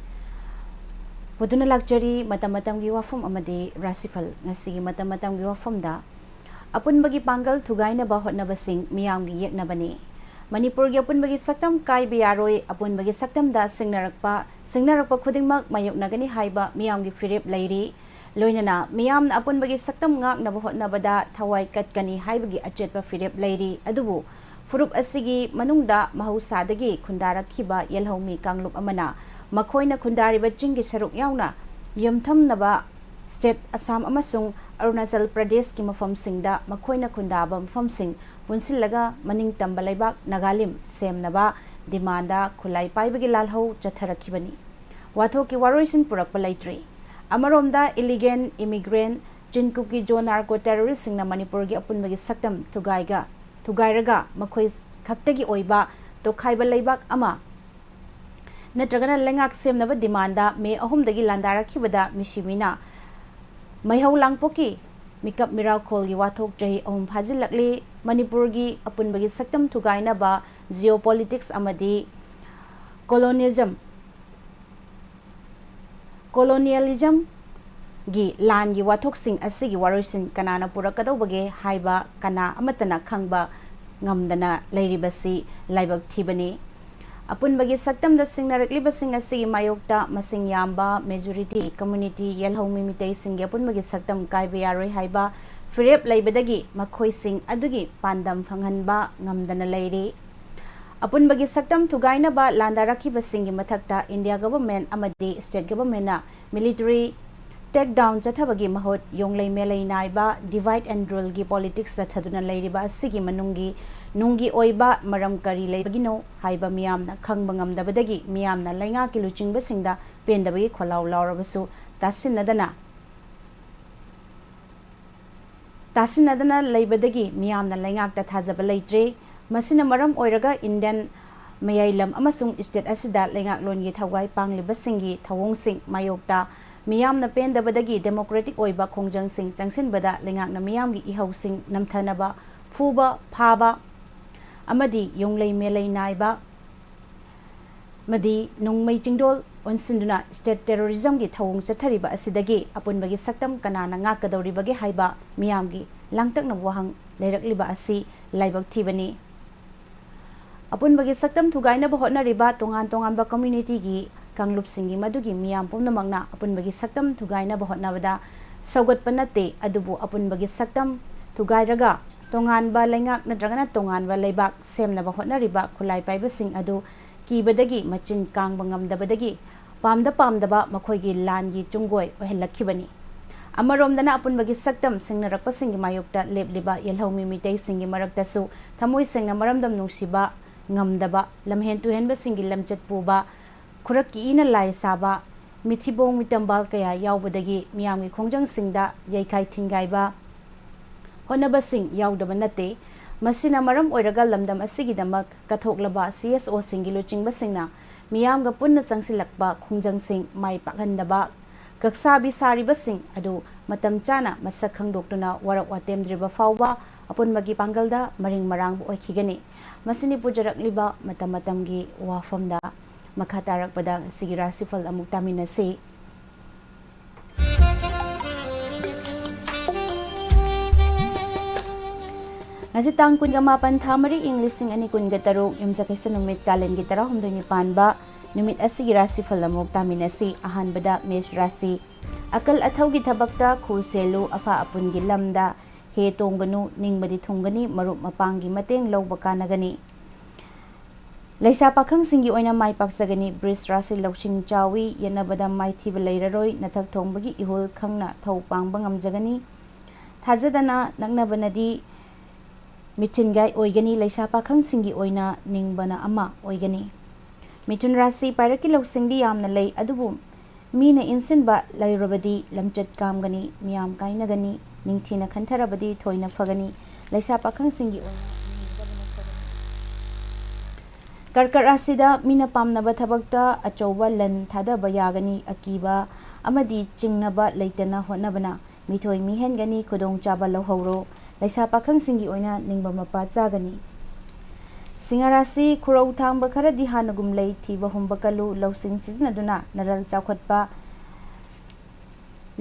ꯄꯨꯗꯨꯅ ꯂꯥꯛꯆꯔꯤ ꯃꯇꯝ ꯃꯇꯝꯒꯤ ꯋꯥꯐꯝ ꯑꯃꯗꯤ ꯔꯥꯁꯤꯐꯜ꯫ ꯉꯁꯤꯒꯤ ꯃꯇꯝ ꯃꯇꯝꯒꯤ ꯋꯥꯐꯝꯗ, ꯑꯄꯨꯟꯕꯒꯤ ꯄꯥꯡꯒꯜ ꯊꯨꯒꯥꯏꯅꯕ ꯍꯣꯠꯅꯕꯁꯤꯡ ꯃꯤꯌꯥꯝꯒꯤ ꯌꯦꯛꯅꯕꯅꯤ꯫ ꯃꯅꯤꯄꯨꯔꯒꯤ ꯑꯄꯨꯟꯕꯒꯤ ꯁꯛꯇꯝ ꯀꯥꯏꯕ ꯌꯥꯔꯣꯏ꯫ ꯑꯄꯨꯟꯕꯒꯤ ꯁꯛꯇꯝꯗ ꯁꯤꯡꯅꯔꯛꯄ, ꯁꯤꯡꯅꯔꯛꯄ ꯈꯨꯗꯤꯡꯃꯛ ꯃꯥꯌꯣꯛꯅꯒꯅꯤ ꯍꯥꯏꯕ ꯃꯤꯌꯥꯝꯒꯤ ꯐꯤꯔꯦꯞ ꯂꯩꯔꯤ꯫ ꯂꯣꯏꯅꯅ ꯃꯤꯌꯥꯝꯅ ꯑꯄꯨꯟꯕꯒꯤ ꯁꯛꯇꯝ ꯉꯥꯛꯅꯕ ꯍꯣꯠꯅꯕꯗ ꯊꯋꯥꯏ ꯀꯠꯀꯅꯤ ꯍꯥꯏꯕꯒꯤ ꯑꯆꯦꯠꯄ ꯐꯤꯔꯦꯞ ꯂꯩꯔꯤ꯫ ꯑꯗꯨꯕꯨ ꯐꯨꯔꯨꯞ ꯑꯁꯤꯒꯤ ꯃꯅꯨꯡꯗ ꯃꯍꯧꯁꯥꯗꯒꯤ ꯈꯨꯟꯗꯥꯔꯛꯈꯤꯕ ꯌꯦꯜꯍꯧꯃꯤ ꯀꯥꯡꯂꯨꯞ ꯑꯃꯅ ꯃꯈꯣꯏꯅ ꯈꯨꯟꯗꯥꯔꯤꯕ ꯆꯤꯡꯒꯤ ꯁꯔꯨꯛ ꯌꯥꯎꯅ ꯌꯨꯝꯊꯝꯅꯕ ꯁ꯭ꯇꯦꯠ ꯑꯁꯥꯝ ꯑꯃꯁꯨꯡ ꯑꯔꯨꯅꯥꯆꯜ ꯄ꯭ꯔꯗꯦꯁꯀꯤ ꯃꯐꯝꯁꯤꯡꯗ ꯃꯈꯣꯏꯅ ꯈꯨꯟꯗꯥꯕ ꯃꯐꯝꯁꯤꯡ ꯄꯨꯟꯁꯤꯜꯂꯒ ꯃꯅꯤꯡꯇꯝꯕ ꯂꯩꯕꯥꯛ ꯅꯥꯒꯥꯂꯤꯝ ꯁꯦꯝꯅꯕ ꯗꯤꯃꯥꯟꯗ ꯈꯨꯠꯂꯥꯏ ꯄꯥꯏꯕꯒꯤ ꯂꯥꯜꯍꯧ ꯆꯠꯊꯔꯛꯈꯤꯕꯅꯤ꯫ ꯋꯥꯊꯣꯛꯀꯤ ꯋꯥꯔꯣꯏꯁꯤꯟ ꯄꯨꯔꯛꯄ ꯂꯩꯇ꯭ꯔꯤ꯫ ꯑꯃꯔꯣꯝꯗ, ꯏꯂꯤꯒꯦꯟ ꯏꯃꯤꯒ꯭ꯔꯦꯟ ꯆꯤꯟꯀꯨꯞꯀꯤ ꯖꯣ ꯅꯥꯔꯀꯣ ꯇꯦꯔꯣꯔꯤꯁ꯭ꯠꯁꯤꯡꯅ ꯃꯅꯤꯄꯨꯔꯒꯤ ꯑꯄꯨꯟꯕꯒꯤ ꯁꯛꯇꯝ ꯊꯨꯒꯥꯏꯒ-, ꯊꯨꯒꯥꯏꯔꯒ ꯃꯈꯣꯏ ꯈꯛꯇꯒꯤ ꯑꯣꯏꯕ ꯇꯣꯈꯥꯏꯕ ꯂꯩꯕꯥꯛ ꯑꯃ ꯅꯠꯇ꯭ꯔꯒꯅ ꯂꯩꯉꯥꯛ ꯁꯦꯝꯅꯕ ꯗꯤꯃꯥꯟꯗ ꯃꯦ ꯑꯍꯨꯝꯗꯒꯤ ꯂꯥꯟꯗꯥꯔꯛꯈꯤꯕꯗ ꯃꯤꯁꯤ ꯃꯤꯅꯥ ꯃꯩꯍꯧ ꯂꯥꯡꯄꯣꯛꯀꯤ ꯃꯤꯀꯞ ꯃꯤꯔꯥꯎꯈꯣꯜꯒꯤ ꯋꯥꯊꯣꯛ ꯆꯍꯤ ꯑꯍꯨꯝ ꯐꯥꯖꯤꯜꯂꯛꯂꯤ꯫ ꯃꯅꯤꯄꯨꯔꯒꯤ ꯑꯄꯨꯟꯕꯒꯤ ꯁꯛꯇꯝ ꯊꯨꯒꯥꯏꯅꯕ geopolitics ꯑꯃꯗꯤ colonialism, colonialismꯒꯤ ꯂꯥꯟꯒꯤ ꯋꯥꯊꯣꯛꯁꯤꯡ ꯑꯁꯤꯒꯤ ꯋꯥꯔꯣꯏꯁꯤꯟ ꯀꯅꯥꯅ ꯄꯨꯔꯛꯀꯗꯧꯕꯒꯦ ꯍꯥꯏꯕ ꯀꯅꯥ ꯑꯃꯠꯇꯅ ꯈꯪꯕ ꯉꯝꯗꯅ ꯂꯩꯔꯤꯕꯁꯤ ꯂꯥꯏꯕꯛ ꯊꯤꯕꯅꯤ꯫ ꯑꯄꯨꯟꯕꯒꯤ ꯁꯛꯇꯝꯗ ꯁꯤꯡꯅꯔꯛꯂꯤꯕꯁꯤꯡ ꯑꯁꯤꯒꯤ ꯃꯥꯌꯣꯛꯇ ꯃꯁꯤꯡ ꯌꯥꯝꯕ majority community ꯌꯦꯜꯍꯧꯃꯤ ꯃꯤꯇꯩꯁꯤꯡꯒꯤ ꯑꯄꯨꯟꯕꯒꯤ ꯁꯛꯇꯝ ꯀꯥꯏꯕ ꯌꯥꯔꯣꯏ ꯍꯥꯏꯕ ꯐꯤꯔꯦꯞ ꯂꯩꯕꯗꯒꯤ ꯃꯈꯣꯏꯁꯤꯡ ꯑꯗꯨꯒꯤ ꯄꯥꯟꯗꯝ ꯐꯪꯍꯟꯕ ꯉꯝꯗꯅ ꯂꯩꯔꯤ꯫ ꯑꯄꯨꯟꯕꯒꯤ ꯁꯛꯇꯝ ꯊꯨꯒꯥꯏꯅꯕ ꯂꯥꯟꯗꯥꯔꯛꯈꯤꯕꯁꯤꯡꯒꯤ ꯃꯊꯛꯇ India government ꯑꯃꯗꯤ state governmentꯅ military take down ꯆꯠꯊꯕꯒꯤ ꯃꯍꯨꯠ ꯌꯣꯡꯂꯩ ꯃꯦꯂꯩ ꯅꯥꯏꯕ divide and ruleꯒꯤ politics ꯆꯠꯊꯗꯨꯅ ꯂꯩꯔꯤꯕ ꯑꯁꯤꯒꯤ ꯃꯅꯨꯡꯒꯤ ꯅꯨꯡꯒꯤ ꯑꯣꯏꯕ ꯃꯔꯝ ꯀꯔꯤ ꯂꯩꯕꯒꯤꯅꯣ ꯍꯥꯏꯕ ꯃꯤꯌꯥꯝꯅ ꯈꯪꯕ ꯉꯝꯗꯕꯗꯒꯤ ꯃꯤꯌꯥꯝꯅ ꯂꯩꯉꯥꯛꯀꯤ ꯂꯨꯆꯤꯡꯕꯁꯤꯡꯗ ꯄꯦꯟꯗꯕꯒꯤ ꯈꯣꯜꯂꯥꯎ ꯂꯥꯎꯔꯕꯁꯨ ꯇꯥꯁꯤꯟꯅꯗꯅ ꯇꯥꯁꯤꯟꯅꯗꯅ ꯂꯩꯕꯗꯒꯤ ꯃꯤꯌꯥꯝꯅ ꯂꯩꯉꯥꯛꯇ ꯊꯥꯖꯕ ꯂꯩꯇ꯭ꯔꯦ꯫ ꯃꯁꯤꯅ ꯃꯔꯝ ꯑꯣꯏꯔꯒ Indian ꯃꯌꯥꯏ ꯂꯝ ꯑꯃꯁꯨꯡ state ꯑꯁꯤꯗ ꯂꯩꯉꯥꯛꯂꯣꯟꯒꯤ ꯊꯋꯥꯏ ꯄꯥꯡꯂꯤꯕꯁꯤꯡꯒꯤ ꯊꯧꯑꯣꯡꯁꯤꯡ ꯃꯥꯌꯣꯛꯇ ꯃꯤꯌꯥꯝꯅ ꯄꯦꯟꯗꯕꯗꯒꯤ democratic ꯑꯣꯏꯕ ꯈꯣꯡꯖꯪꯁꯤꯡ ꯆꯪꯁꯤꯟꯕꯗ ꯂꯩꯉꯥꯛꯅ ꯃꯤꯌꯥꯝꯒꯤ ꯏꯍꯧꯁꯤꯡ ꯅꯝꯊꯅꯕ ꯐꯨꯕ ꯐꯥꯕ ꯑꯃꯗꯤ ꯌꯣꯡꯂꯩ ꯃꯦꯂꯩ ꯅꯥꯏꯕ ꯑꯃꯗꯤ ꯅꯣꯡꯃꯩ ꯆꯤꯡꯗꯣꯜ ꯑꯣꯟꯁꯤꯟꯗꯨꯅ state terrorism ꯒꯤ ꯊꯧꯑꯣꯡ ꯆꯠꯊꯔꯤꯕ ꯑꯁꯤꯗꯒꯤ ꯑꯄꯨꯟꯕꯒꯤ ꯁꯛꯇꯝ ꯀꯅꯥꯅ ꯉꯥꯛꯀꯗꯧꯔꯤꯕꯒꯦ ꯍꯥꯏꯕ ꯃꯤꯌꯥꯝꯒꯤ ꯂꯥꯡꯇꯛꯅꯕ ꯋꯥꯍꯪ ꯂꯩꯔꯛꯂꯤꯕ ꯑꯁꯤ ꯂꯥꯏꯕꯛ ꯊꯤꯕꯅꯤ꯫ ꯑꯄꯨꯟꯕꯒꯤ ꯁꯛꯇꯝ ꯊꯨꯒꯥꯏꯅꯕ ꯍꯣꯠꯅꯔꯤꯕ ꯇꯣꯉꯥꯟ ꯇꯣꯉꯥꯟꯕ community ꯒꯤ ꯀꯥꯡꯂꯨꯞꯁꯤꯡꯒꯤ ꯃꯗꯨꯒꯤ ꯃꯤꯌꯥꯝ ꯄꯨꯝꯅꯃꯛꯅ ꯑꯄꯨꯟꯕꯒꯤ ꯁꯛꯇꯝ ꯊꯨꯒꯥꯏꯅꯕ ꯍꯣꯠꯅꯕꯗ ꯁꯧꯒꯠꯄ ꯅꯠꯇꯦ, ꯑꯗꯨꯕꯨ ꯑꯄꯨꯟꯕꯒꯤ ꯁꯛꯇꯝ ꯊꯨꯒꯥꯏꯔꯒ ꯇꯣꯉꯥꯟꯕ ꯂꯩꯉꯥꯛ ꯅꯠꯇ꯭ꯔꯒꯅ ꯇꯣꯉꯥꯟꯕ ꯂꯩꯕꯥꯛ ꯁꯦꯝꯅꯕ ꯍꯣꯠꯅꯔꯤꯕ ꯈꯨꯠꯂꯥꯏ ꯄꯥꯏꯕꯁꯤꯡ ꯑꯗꯨ ꯀꯤꯕꯗꯒꯤ ꯃꯆꯤꯟ ꯀꯥꯡꯕ ꯉꯝꯗꯕꯗꯒꯤ ꯄꯥꯝꯗ ꯄꯥꯝꯗꯕ ꯃꯈꯣꯏꯒꯤ ꯂꯥꯟꯒꯤ ꯆꯨꯡꯒꯣꯏ ꯑꯣꯏꯍꯜꯂꯛꯈꯤꯕꯅꯤ꯫ ꯑꯃꯔꯣꯝꯗꯅ ꯑꯄꯨꯟꯕꯒꯤ ꯁꯛꯇꯝ ꯁꯤꯡꯅꯔꯛꯄꯁꯤꯡꯒꯤ ꯃꯥꯌꯣꯛꯇ ꯂꯦꯞꯂꯤꯕ ꯌꯦꯜꯍꯧꯃꯤ ꯃꯤꯇꯩꯁꯤꯡꯒꯤ ꯃꯔꯛꯇꯁꯨ ꯊꯃꯣꯏ ꯁꯦꯡꯅ ꯃꯔꯝꯗꯝ ꯅꯨꯡꯁꯤꯕ ꯉꯝꯗꯕ, ꯂꯝꯍꯦꯟ ꯇꯨꯍꯦꯟꯕꯁꯤꯡꯒꯤ ꯂꯝꯆꯠ ꯄꯨꯕ, ꯈꯨꯔꯛꯀꯤ ꯏꯅ ꯂꯥꯏ ꯁꯥꯕ, ꯃꯤꯊꯤꯕꯣꯡ ꯃꯤꯇꯝꯕꯥꯜ ꯀꯌꯥ ꯌꯥꯎꯕꯗꯒꯤ ꯃꯤꯌꯥꯝꯒꯤ ꯈꯣꯡꯖꯪꯁꯤꯡꯗ ꯌꯩꯈꯥꯏ ꯊꯤꯡꯒꯥꯏꯕ ꯍꯣꯠꯅꯕꯁꯤꯡ ꯌꯥꯎꯗꯕ ꯅꯠꯇꯦ꯫ ꯃꯁꯤꯅ ꯃꯔꯝ ꯑꯣꯏꯔꯒ ꯂꯝꯗꯝ ꯑꯁꯤꯒꯤꯗꯃꯛ ꯀꯠꯊꯣꯛꯂꯕ C S O ꯁꯤꯡꯒꯤ ꯂꯨꯆꯤꯡꯕꯁꯤꯡꯅ ꯃꯤꯌꯥꯝꯒ ꯄꯨꯟꯅ ꯆꯪꯁꯤꯜꯂꯛꯄ ꯈꯣꯡꯖꯪꯁꯤꯡ ꯃꯥꯏ ꯄꯥꯛꯍꯟꯗꯕ, ꯀꯛꯁꯥꯕꯤ ꯁꯥꯔꯤꯕꯁꯤꯡ ꯑꯗꯨ ꯃꯇꯝ ꯆꯥꯅ ꯃꯁꯛ ꯈꯪꯗꯣꯛꯇꯨꯅ ꯋꯥꯔꯛ ꯋꯥꯇꯦꯝꯗ꯭ꯔꯤꯕ ꯐꯥꯎꯕ ꯑꯄꯨꯟꯕꯒꯤ ꯄꯥꯡꯒꯜꯗ ꯃꯔꯤꯡ ꯃꯔꯥꯡꯕ ꯑꯣꯏꯈꯤꯒꯅꯤ꯫ ꯃꯁꯤꯅꯤ ꯄꯨꯖꯔꯛꯂꯤꯕ ꯃꯇꯝ ꯃꯇꯝꯒꯤ ꯋꯥꯐꯝꯗ꯫ ꯃꯈꯥ ꯇꯥꯔꯛꯄꯗ ꯉꯁꯤꯒꯤ ꯔꯥꯁꯤꯐꯜ ꯑꯃꯨꯛ ꯇꯥꯃꯤꯟꯅꯁꯤ꯫ ꯉꯁꯤ ꯇꯥꯡ ꯀꯨꯟꯒ ꯃꯥꯄꯟ, ꯊꯥ ꯃꯔꯤ, ꯏꯪ ꯂꯤꯁꯤꯡ ꯑꯅꯤ ꯀꯨꯟꯒ ꯇꯔꯨꯛ, ꯌꯨꯝꯁꯀꯩꯁ ꯅꯨꯃꯤꯠ, ꯀꯥꯂꯦꯟꯒꯤ ꯇꯔꯥꯍꯨꯝꯗꯣꯏꯅꯤ ꯄꯥꯟꯕ ꯅꯨꯃꯤꯠ ꯑꯁꯤꯒꯤ ꯔꯥꯁꯤꯐꯜ ꯑꯃꯨꯛ ꯇꯥꯃꯤꯟꯅꯁꯤ꯫ ꯑꯍꯥꯟꯕꯗ ꯃꯦꯁ ꯔꯥꯁꯤ꯫ ꯑꯀꯜ ꯑꯊꯧꯒꯤ ꯊꯕꯛꯇ ꯈꯨ ꯁꯦꯜꯂꯨ, ꯑꯐ ꯑꯄꯨꯟꯒꯤ ꯂꯝꯗ ꯍꯦ ꯇꯣꯡꯒꯅꯨ, ꯅꯤꯡꯕꯗꯤ ꯊꯨꯡꯒꯅꯤ, ꯃꯔꯨꯞ ꯃꯄꯥꯡꯒꯤ ꯃꯇꯦꯡ ꯂꯧꯕ ꯀꯥꯟꯅꯒꯅꯤ꯫ ꯂꯩꯁꯥ ꯄꯥꯈꯪꯁꯤꯡꯒꯤ ꯑꯣꯏꯅ ꯃꯥꯏ ꯄꯥꯛꯆꯒꯅꯤ꯫ ꯕ꯭ꯔꯤꯖ ꯔꯥꯁꯤ ꯂꯧꯁꯤꯡ ꯆꯥꯎꯏ, ꯌꯦꯠꯅꯕꯗ ꯃꯥꯏꯊꯤꯕ ꯂꯩꯔꯔꯣꯏ, ꯅꯊꯛ ꯊꯣꯡꯕꯒꯤ ꯏꯍꯨꯜ ꯈꯪꯅ ꯊꯧ ꯄꯥꯡꯕ ꯉꯝꯖꯒꯅꯤ꯫ ꯊꯥꯖꯗꯅ ꯅꯛꯅꯕꯅꯗꯤ ꯃꯤꯊꯤꯟꯒꯥꯏ ꯑꯣꯏꯒꯅꯤ꯫ ꯂꯩꯁꯥ ꯄꯥꯈꯪꯁꯤꯡꯒꯤ ꯑꯣꯏꯅ ꯅꯤꯡꯕꯅ ꯑꯃ ꯑꯣꯏꯒꯅꯤ꯫ ꯃꯤꯊꯨꯟ ꯔꯥꯁꯤ ꯄꯥꯏꯔꯛꯀꯤ ꯂꯧꯁꯤꯡꯗꯤ ꯌꯥꯝꯅ ꯂꯩ, ꯑꯗꯨꯕꯨ ꯃꯤꯅ ꯏꯟꯁꯤꯟꯕ ꯂꯩꯔꯕꯗꯤ ꯂꯝꯆꯠ ꯀꯥꯝꯒꯅꯤ, ꯃꯤꯌꯥꯝ ꯀꯥꯏꯅꯒꯅꯤ, ꯅꯤꯡꯊꯤꯅ ꯈꯟꯊꯔꯕꯗꯤ ꯊꯣꯏꯅ ꯐꯒꯅꯤ꯫ ꯂꯩꯁꯥ ꯄꯥꯈꯪꯁꯤꯡꯒꯤ ꯑꯣꯏꯅ ꯀꯔꯀꯠ ꯔꯥꯁꯤꯗ ꯃꯤꯅ ꯄꯥꯝꯅꯕ ꯊꯕꯛꯇ ꯑꯆꯧꯕ ꯂꯟ ꯊꯥꯗꯕ ꯌꯥꯒꯅꯤ꯫ ꯑꯀꯤꯕ ꯑꯃꯗꯤ ꯆꯤꯡꯅꯕ ꯂꯩꯇꯅ ꯍꯣꯠꯅꯕꯅ ꯃꯤꯊꯣꯏ ꯃꯤꯍꯦꯟꯒꯅꯤ꯫ ꯈꯨꯗꯣꯡꯆꯥꯕ ꯂꯧꯍꯧꯔꯣ꯫ ꯂꯩꯁꯥ ꯄꯥꯈꯪꯁꯤꯡꯒꯤ ꯑꯣꯏꯅ ꯅꯤꯡꯕ ꯃꯄꯥ ꯆꯥꯒꯅꯤ꯫ ꯁꯤꯡꯍ ꯔꯥꯁꯤ, ꯈꯨꯔꯧ ꯊꯥꯡꯕ ꯈꯔꯗꯤ ꯍꯥꯟꯅꯒꯨꯝ ꯂꯩ, ꯊꯤꯕ ꯍꯨꯝꯕ ꯀꯜꯂꯨ, ꯂꯧꯁꯤꯡ ꯁꯤꯖꯤꯟꯅꯗꯨꯅ ꯅꯔꯜ ꯆꯥꯎꯈꯠꯄ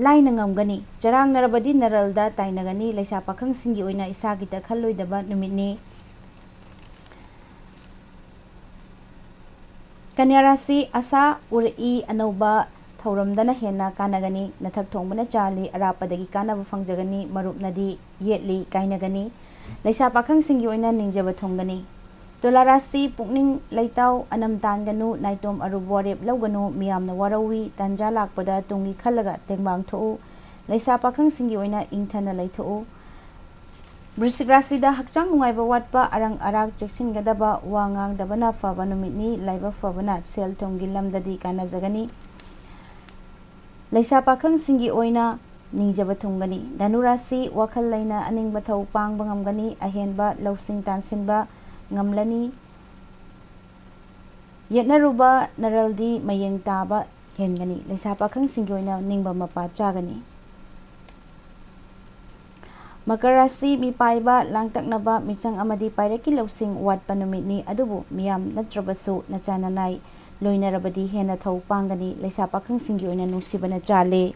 ꯂꯥꯏꯅ ꯉꯝꯒꯅꯤ꯫ ꯆꯔꯥꯡꯅꯔꯕꯗꯤ ꯅꯔꯜꯗ ꯇꯥꯏꯅꯒꯅꯤ꯫ ꯂꯩꯁꯥ ꯄꯥꯈꯪꯁꯤꯡꯒꯤ ꯑꯣꯏꯅ ꯏꯁꯥꯒꯤꯗ ꯈꯜꯂꯣꯏꯗꯕ ꯅꯨꯃꯤꯠꯅꯤ꯫ ꯀꯟꯌꯥ ꯔꯥꯁꯤ, ꯑꯁꯥ ꯎꯔꯛꯏ ꯑꯅꯧꯕ ꯊꯧꯔꯝꯗꯅ ꯍꯦꯟꯅ ꯀꯥꯟꯅꯒꯅꯤ꯫ ꯅꯊꯛ ꯊꯣꯡꯕꯅ ꯆꯥꯜꯂꯤ, ꯑꯔꯥꯞꯄꯗꯒꯤ ꯀꯥꯟꯅꯕ ꯐꯪꯖꯒꯅꯤ꯫ ꯃꯔꯨꯞꯅꯗꯤ ꯌꯦꯠꯂꯤ, ꯀꯥꯏꯅꯒꯅꯤ꯫ ꯂꯩꯁꯥ ꯄꯥꯈꯪꯁꯤꯡꯒꯤ ꯑꯣꯏꯅ ꯅꯤꯡꯖꯕ ꯊꯨꯡꯒꯅꯤ꯫ ꯇꯨꯂꯥ ꯔꯥꯁꯤ, ꯄꯨꯛꯅꯤꯡ ꯂꯩꯇꯥꯎ ꯑꯅꯝ ꯇꯥꯟꯒꯅꯨ, ꯅꯥꯏꯇꯣꯝ ꯑꯔꯨꯕ ꯋꯥꯔꯦꯞ ꯂꯧꯒꯅꯨ꯫ ꯃꯤꯌꯥꯝꯅ ꯋꯥꯔꯧꯏ, ꯇꯥꯟꯖꯥ ꯂꯥꯛꯄꯗ ꯇꯨꯡꯒꯤ ꯈꯜꯂꯒ ꯇꯦꯡꯕꯥꯡ ꯊꯣꯛꯎ꯫ ꯂꯩꯁꯥ ꯄꯥꯈꯪꯁꯤꯡꯒꯤ ꯑꯣꯏꯅ ꯏꯪꯊꯅ ꯂꯩꯊꯣꯛꯎ꯫ ꯕ꯭ꯔꯤꯁꯤꯛ ꯔꯥꯁꯤꯗ ꯍꯛꯆꯥꯡ ꯅꯨꯡꯉꯥꯏꯕ ꯋꯥꯠꯄ, ꯑꯔꯪ ꯑꯔꯥꯛ ꯆꯦꯛꯁꯤꯟꯒꯗꯕ, ꯋꯥ ꯉꯥꯡꯗꯕꯅ ꯐꯕ ꯅꯨꯃꯤꯠꯅꯤ꯫ ꯂꯥꯏꯕꯛ ꯐꯕꯅ ꯁꯦꯜ ꯊꯨꯝꯒꯤ ꯂꯝꯗꯗꯤ ꯀꯥꯟꯅꯖꯒꯅꯤ꯫ ꯂꯩꯁꯥ ꯄꯥꯈꯪꯁꯤꯡꯒꯤ ꯑꯣꯏꯅ ꯅꯤꯡꯖꯕ ꯊꯨꯡꯒꯅꯤ꯫ ꯙꯅꯨ ꯔꯥꯁꯤ, ꯋꯥꯈꯜ ꯂꯩꯅ ꯑꯅꯤꯡꯕ ꯊꯧ ꯄꯥꯡꯕ ꯉꯝꯒꯅꯤ꯫ ꯑꯍꯦꯟꯕ ꯂꯧꯁꯤꯡ ꯇꯥꯟꯁꯤꯟꯕ ꯉꯝꯂꯅꯤ꯫ ꯌꯦꯠꯅꯔꯨꯕ ꯅꯔꯜꯗꯤ ꯃꯌꯦꯡ ꯇꯥꯕ ꯍꯦꯟꯒꯅꯤ꯫ ꯂꯩꯁꯥ ꯄꯥꯈꯪꯁꯤꯡꯒꯤ ꯑꯣꯏꯅ ꯅꯤꯡꯕ ꯃꯄꯥ ꯆꯥꯒꯅꯤ꯫ ꯃꯀꯔ ꯔꯥꯁꯤ, ꯃꯤꯄꯥꯏꯕ, ꯂꯥꯡꯇꯛꯅꯕ, ꯃꯤꯆꯪ ꯑꯃꯗꯤ ꯄꯥꯏꯔꯛꯀꯤ ꯂꯧꯁꯤꯡ ꯋꯥꯠꯄ ꯅꯨꯃꯤꯠꯅꯤ, ꯑꯗꯨꯕꯨ ꯃꯤꯌꯥꯝ ꯅꯠꯇ꯭ꯔꯕꯁꯨ ꯅꯆꯥ ꯅꯅꯥꯏ ꯂꯣꯏꯅꯔꯕꯗꯤ ꯍꯦꯟꯅ ꯊꯧ ꯄꯥꯡꯒꯅꯤ꯫ ꯂꯩꯁꯥ ꯄꯥꯈꯪꯁꯤꯡꯒꯤ ꯑꯣꯏꯅ ꯅꯨꯡꯁꯤꯕꯅ ꯆꯥꯜꯂꯦ꯫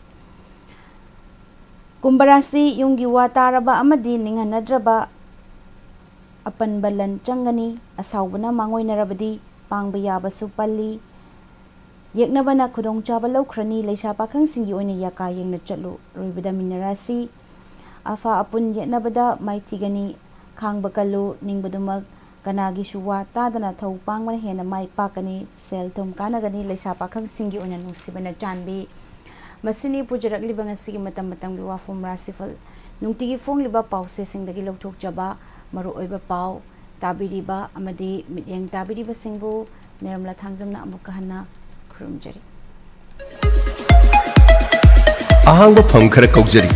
ꯀꯨꯝꯚ ꯔꯥꯁꯤ, ꯌꯨꯝꯒꯤ ꯋꯥ ꯇꯥꯔꯕ ꯑꯃꯗꯤ ꯅꯤꯡꯍꯟꯅꯗ꯭ꯔꯕ ꯑꯄꯟꯕ ꯂꯟ ꯆꯪꯒꯅꯤ꯫ ꯑꯁꯥꯎꯕꯅ ꯃꯥꯡꯑꯣꯏꯅꯔꯕꯗꯤ ꯄꯥꯡꯕ ꯌꯥꯕꯁꯨ ꯄꯜꯂꯤ꯫ ꯌꯦꯛꯅꯕꯅ ꯈꯨꯗꯣꯡꯆꯥꯕ ꯂꯧꯈ꯭ꯔꯅꯤ꯫ ꯂꯩꯁꯥ ꯄꯥꯈꯪꯁꯤꯡꯒꯤ ꯑꯣꯏꯅ ꯌꯥꯀꯥ ꯌꯦꯡꯅ ꯆꯠꯂꯨ꯫ ꯑꯔꯣꯏꯕꯗ ꯃꯤꯅ ꯔꯥꯁꯤ, ꯑꯐ ꯑꯄꯨꯟ ꯌꯦꯠꯅꯕꯗ ꯃꯥꯏꯊꯤꯒꯅꯤ꯫ ꯈꯥꯡꯕ ꯀꯜꯂꯨ꯫ ꯅꯤꯡꯕꯗꯨꯃꯛ ꯀꯅꯥꯒꯤꯁꯨ ꯋꯥ ꯇꯥꯗꯅ ꯊꯧ ꯄꯥꯡꯕꯅ ꯍꯦꯟꯅ ꯃꯥꯏ ꯄꯥꯛꯀꯅꯤ꯫ ꯁꯦꯜ ꯊꯨꯝ ꯀꯥꯟꯅꯒꯅꯤ꯫ ꯂꯩꯁꯥ ꯄꯥꯈꯪꯁꯤꯡꯒꯤ ꯑꯣꯏꯅ ꯅꯨꯡꯁꯤꯕꯅ ꯆꯥꯟꯕꯤ꯫ ꯃꯁꯤꯅꯤ ꯄꯨꯖꯔꯛꯂꯤꯕ ꯉꯁꯤꯒꯤ ꯃꯇꯝ ꯃꯇꯝꯒꯤ ꯋꯥꯐꯝ ꯔꯥꯁꯤꯐꯜ꯫ ꯅꯨꯡꯇꯤꯒꯤ ꯐꯣꯡꯂꯤꯕ ꯄꯥꯎꯆꯦꯁꯤꯡꯗꯒꯤ ꯂꯧꯊꯣꯛꯆꯕ ꯃꯔꯨꯑꯣꯏꯕ ꯄꯥꯎ ꯇꯥꯕꯤꯔꯤꯕ ꯑꯃꯗꯤ ꯃꯤꯠꯌꯦꯡ ꯇꯥꯕꯤꯔꯤꯕꯁꯤꯡꯕꯨ ꯅꯤꯔꯃꯂꯥ ꯊꯥꯡꯖꯝꯅ ꯑꯃꯨꯛꯀ ꯍꯟꯅ ꯈꯨꯔꯨꯝꯖꯔꯤ꯫ ꯑꯍꯥꯡꯕ ꯐꯝ ꯈꯔ ꯀꯧꯖꯔꯤ꯫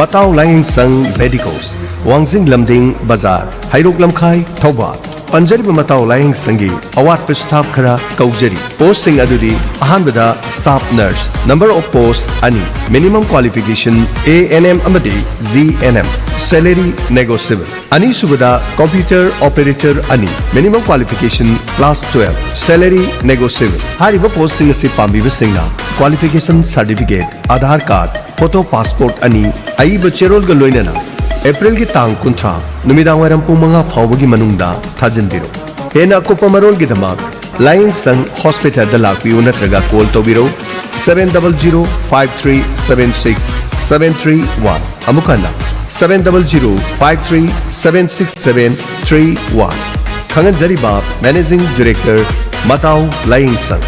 ꯃꯇꯥꯎ ꯂꯥꯏꯌꯦꯡꯁꯪ ꯔꯦꯗꯤꯀꯣꯁ, ꯋꯥꯡꯖꯤꯡ ꯂꯝꯗꯤꯡ ꯕꯖꯥꯔ, ꯍꯩꯔꯣꯛ ꯂꯝꯈꯥꯏ, ꯊꯧꯕꯥꯜ꯫ ꯄꯟꯖꯔꯤꯕ ꯃꯇꯥꯎ ꯂꯥꯌꯦꯡ ꯁꯪꯒꯤ ꯑꯋꯥꯠꯄ staff ꯈꯔ ꯀꯧꯖꯔꯤ꯫ Postꯁꯤꯡ ꯑꯗꯨꯗꯤ: ꯑꯍꯥꯟꯕꯗ staff nurse, number of post ꯑꯅꯤ, minimum qualification A N M ꯑꯃꯗꯤ G N M, salary negotiable꯫ ꯑꯅꯤꯁꯨꯕꯗ computer operator ꯑꯅꯤ, minimum qualification class twelve, salary negotiable꯫ ꯍꯥꯏꯔꯤꯕ postꯁꯤꯡ ꯑꯁꯤ ꯄꯥꯝꯕꯤꯕꯁꯤꯡꯅ qualification certificate, Aadhaar card, photo passport ꯑꯅꯤ, ꯑꯏꯕ ꯆꯦꯔꯣꯜꯒ ꯂꯣꯏꯅꯅ Aprilꯒꯤ ꯇꯥꯡ ꯀꯨꯟꯊ꯭ꯔꯥ ꯅꯨꯃꯤꯗꯥꯡꯋꯥꯏꯔꯝ ꯄꯨꯡ ꯃꯉꯥ ꯐꯥꯎꯕꯒꯤ ꯃꯅꯨꯡꯗ ꯊꯥꯖꯤꯟꯕꯤꯔꯛꯎ꯫ ꯍꯦꯟꯅ ꯑꯀꯨꯞꯄ ꯃꯔꯣꯜꯒꯤꯗꯃꯛ ꯂꯥꯌꯦꯡꯁꯪ hospitalꯗ ꯂꯥꯛꯄꯤꯌꯨ ꯅꯠꯇ꯭ꯔꯒ call ꯇꯧꯕꯤꯔꯧ, seven double zero five three seven six seven three one꯫ ꯑꯃꯨꯛ ꯍꯟꯅ, seven double zero five three seven six seven three one꯫ ꯈꯪꯍꯟꯖꯔꯤꯕ Managing Director, ꯃꯇꯥꯎ ꯂꯥꯌꯦꯡꯁꯪ꯫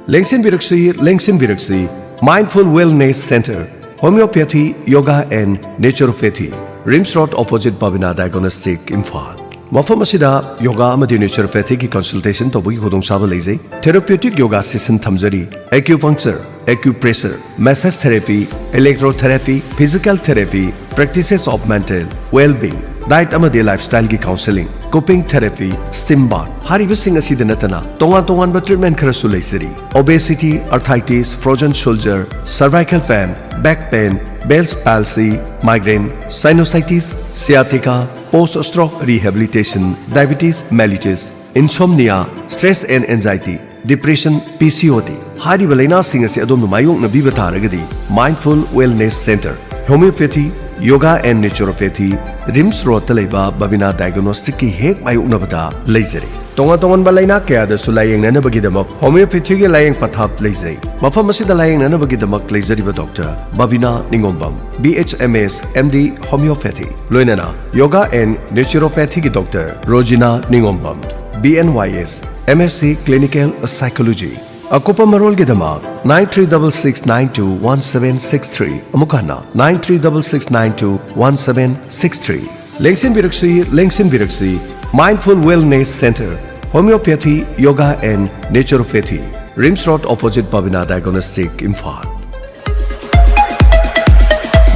ꯂꯦꯡꯁꯤꯟꯕꯤꯔꯛꯁꯤ, ꯂꯦꯡꯁꯤꯟꯕꯤꯔꯛꯁꯤ, Mindful Wellness Center, Homeopathy, Yoga and Naturopathy, RIMS Road, opposite Babina Diagnostic, Imphal. ꯃꯐꯝ ꯑꯁꯤꯗ yoga ꯑꯃꯗꯤ naturopathyꯒꯤ consultation ꯇꯧꯕꯒꯤ ꯈꯨꯗꯣꯡꯆꯥꯕ ꯂꯩꯖꯩ꯫ Therapeutic yoga session ꯊꯝꯖꯔꯤ, acupuncture, acupressure, massage therapy, electrotherapy, physical therapy, practices of mental well-being, diet ꯑꯃꯗꯤ lifestyleꯒꯤ counseling, cupping therapy, steam bath꯫ ꯍꯥꯏꯔꯤꯕꯁꯤꯡ ꯑꯁꯤꯗ ꯅꯠꯇꯅ ꯇꯣꯉꯥꯟ ꯇꯣꯉꯥꯟꯕ treatment ꯈꯔꯁꯨ ꯂꯩꯖꯔꯤ: obesity, arthritis, frozen shoulder, cervical pain, back pain, Bell's palsy, migraine, sinusitis, sciatica, post stroke rehabilitation, diabetes mellitus, insomnia, stress and anxiety, depression, P C O D꯫ ꯍꯥꯏꯔꯤꯕ ꯂꯥꯏꯅꯥꯁꯤꯡ ꯑꯁꯤ ꯑꯗꯣꯝꯅ ꯃꯥꯌꯣꯛꯅꯕꯤꯕ ꯇꯥꯔꯒꯗꯤ, Mindful Wellness Center, Homeopathy, Yoga and Naturopathy, RIMS Roadꯇ ꯂꯩꯕ Babina Diagnosticꯀꯤ ꯍꯦꯛ ꯃꯥꯌꯣꯛꯅꯕꯗ ꯂꯩꯖꯔꯤ꯫ ꯇꯣꯉꯥꯟ ꯇꯣꯉꯥꯟꯕ ꯂꯥꯏꯅꯥ ꯀꯌꯥꯗꯁꯨ ꯂꯥꯌꯦꯡꯅꯅꯕꯒꯤꯗꯃꯛ homeopathyꯒꯤ ꯂꯥꯌꯦꯡ ꯄꯊꯥꯞ ꯂꯩꯖꯩ꯫ ꯃꯐꯝ ꯑꯁꯤꯗ ꯂꯥꯌꯦꯡꯅꯅꯕꯒꯤꯗꯃꯛ ꯂꯩꯖꯔꯤꯕ doctor ꯕꯕꯤꯅꯥ ꯅꯤꯉꯣꯝꯕꯝ, B H M S, M D, homeopathy, ꯂꯣꯏꯅꯅ yoga and naturopathyꯒꯤ doctor ꯔꯣꯖꯤꯅꯥ ꯅꯤꯉꯣꯝꯕꯝ, B N Y S, M S C Clinical Psychology꯫ ꯑꯀꯨꯞꯄ ꯃꯔꯣꯜꯒꯤꯗꯃꯛ nine three double six nine two one seven six three, ꯑꯃꯨꯛ ꯍꯟꯅ, nine three double six nine two one seven six three꯫ ꯂꯦꯡꯁꯤꯟꯕꯤꯔꯛꯁꯤ, ꯂꯦꯡꯁꯤꯟꯕꯤꯔꯛꯁꯤ, Mindful Wellness Center, Homeopathy, Yoga and Naturopathy, RIMS Road, opposite Babina Diagnostic, Imphal.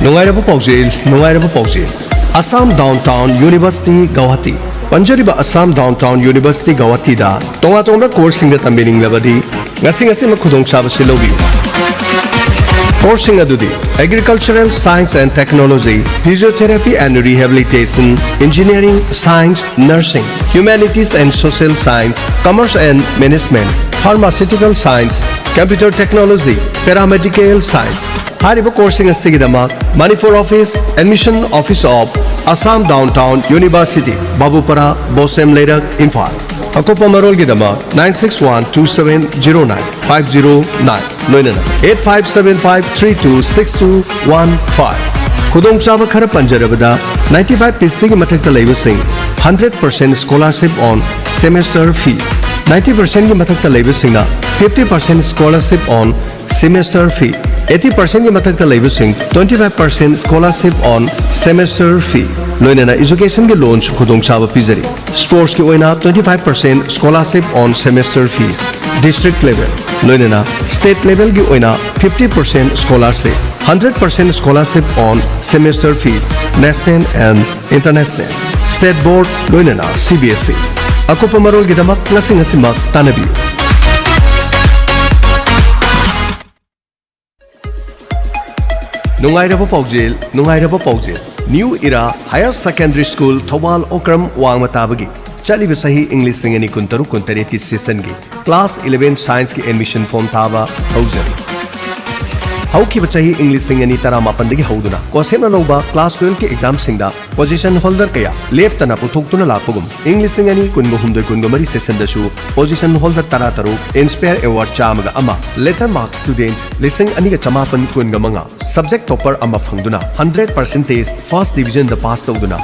ꯅꯨꯡꯉꯥꯏꯔꯕ ꯄꯥꯎꯖꯦꯜ, ꯅꯨꯡꯉꯥꯏꯔꯕ ꯄꯥꯎꯖꯦꯜ꯫ Assam Downtown University Guwahati꯫ ꯄꯟꯖꯔꯤꯕ Assam Downtown University Guwahatiꯗ ꯇꯣꯉꯥꯟ ꯇꯣꯉꯥꯟꯕ courseꯁꯤꯡꯗ ꯇꯝꯕꯤꯅꯤꯡꯂꯕꯗꯤ ꯉꯁꯤ ꯉꯁꯤꯃꯛ ꯈꯨꯗꯣꯡꯆꯥꯕꯁꯤ ꯂꯧꯕꯤꯌꯨ꯫ Courseꯁꯤꯡ ꯑꯗꯨꯗꯤ Agricultural Science and Technology, Physiotherapy and Rehabilitation, Engineering, Science, Nursing, Humanities and Social Science, Commerce and Management, Pharmaceutical Science, Computer Technology, Paramedical Science꯫ ꯍꯥꯏꯔꯤꯕ courseꯁꯤꯡ ꯑꯁꯤꯒꯤꯗꯃꯛ Manipur Office, Admission Office of Assam Downtown University, ꯕꯥꯕꯨꯄꯥꯔꯥ, ꯕꯣꯁꯦꯝ ꯂꯩꯔꯛ, ꯏꯝꯐꯥꯜ꯫ ꯑꯀꯨꯞꯄ ꯃꯔꯣꯜꯒꯤꯗꯃꯛ nine six one two seven zero nine five zero nine, ꯂꯣꯏꯅꯅ eight five seven five three two six two one five꯫ ꯈꯨꯗꯣꯡꯆꯥꯕ ꯈꯔ ꯄꯟꯖꯔꯕꯗ, ninety five percentꯀꯤ ꯃꯊꯛꯇ ꯂꯩꯕꯁꯤꯡ hundred percent scholarship on semester fee, ninety percentꯀꯤ ꯃꯊꯛꯇ ꯂꯩꯕꯁꯤꯡꯅ fifty percent scholarship on semester fee, eighty percentꯀꯤ ꯃꯊꯛꯇ ꯂꯩꯕꯁꯤꯡ twenty five percent scholarship on semester fee, ꯂꯣꯏꯅꯅ educationꯒꯤ loanꯁꯨ ꯈꯨꯗꯣꯡꯆꯥꯕ ꯄꯤꯖꯔꯤ꯫ Sportsꯀꯤ ꯑꯣꯏꯅ twenty five percent scholarship on semester fees, district level, ꯂꯣꯏꯅꯅ state levelꯒꯤ ꯑꯣꯏꯅ fifty percent scholarship, hundred percent scholarship on semester fees, national and international, state board, ꯂꯣꯏꯅꯅ C B S E꯫ ꯑꯀꯨꯞꯄ ꯃꯔꯣꯜꯒꯤꯗꯃꯛ ꯉꯁꯤ ꯉꯁꯤꯃꯛ ꯇꯥꯟꯅꯕꯤꯌꯨ꯫ ꯅꯨꯡꯉꯥꯏꯔꯕ ꯄꯥꯎꯖꯦꯜ, ꯅꯨꯡꯉꯥꯏꯔꯕ ꯄꯥꯎꯖꯦꯜ꯫ New Era Higher Secondary School Thoubal Okram ꯋꯥꯡꯃ ꯇꯥꯕꯒꯤ ꯆꯠꯂꯤꯕ ꯆꯍꯤ ꯏꯪ ꯂꯤꯁꯤꯡ ꯑꯅꯤ ꯀꯨꯟꯇꯔꯨꯛ ꯀꯨꯟꯇꯔꯦꯠꯀꯤ seasonꯒꯤ class eleven scienceꯀꯤ admission form ꯊꯥꯕ ꯍꯧꯖꯔꯤ꯫ ꯍꯧꯈꯤꯕ ꯆꯍꯤ ꯏꯪ ꯂꯤꯁꯤꯡ ꯑꯅꯤ ꯇꯔꯥꯃꯥꯄꯟꯗꯒꯤ ꯍꯧꯗꯨꯅ COSETꯅ ꯂꯧꯕ class twelveꯀꯤ examꯁꯤꯡꯗ position holder ꯀꯌꯥ ꯂꯦꯞꯇꯅ ꯄꯨꯊꯣꯛꯇꯨꯅ ꯂꯥꯛꯄꯒꯨꯝ, ꯏꯪ ꯂꯤꯁꯤꯡ ꯑꯅꯤ ꯀꯨꯟꯍꯨꯝꯗꯣꯏ ꯀꯨꯟꯃꯔꯤ seasonꯗꯁꯨ position holder ꯇꯔꯥꯇꯔꯨꯛ, Inspire Award ꯆꯥꯝꯃꯒ ꯑꯃ, letter mark students ꯂꯤꯁꯤꯡ ꯑꯅꯤꯒ ꯆꯃꯥꯄꯟ ꯀꯨꯟꯒ ꯃꯉꯥ, subject topper ꯑꯃ ꯐꯪꯗꯨꯅ hundred percentage first divisionꯗ pass ꯇꯧꯗꯨꯅ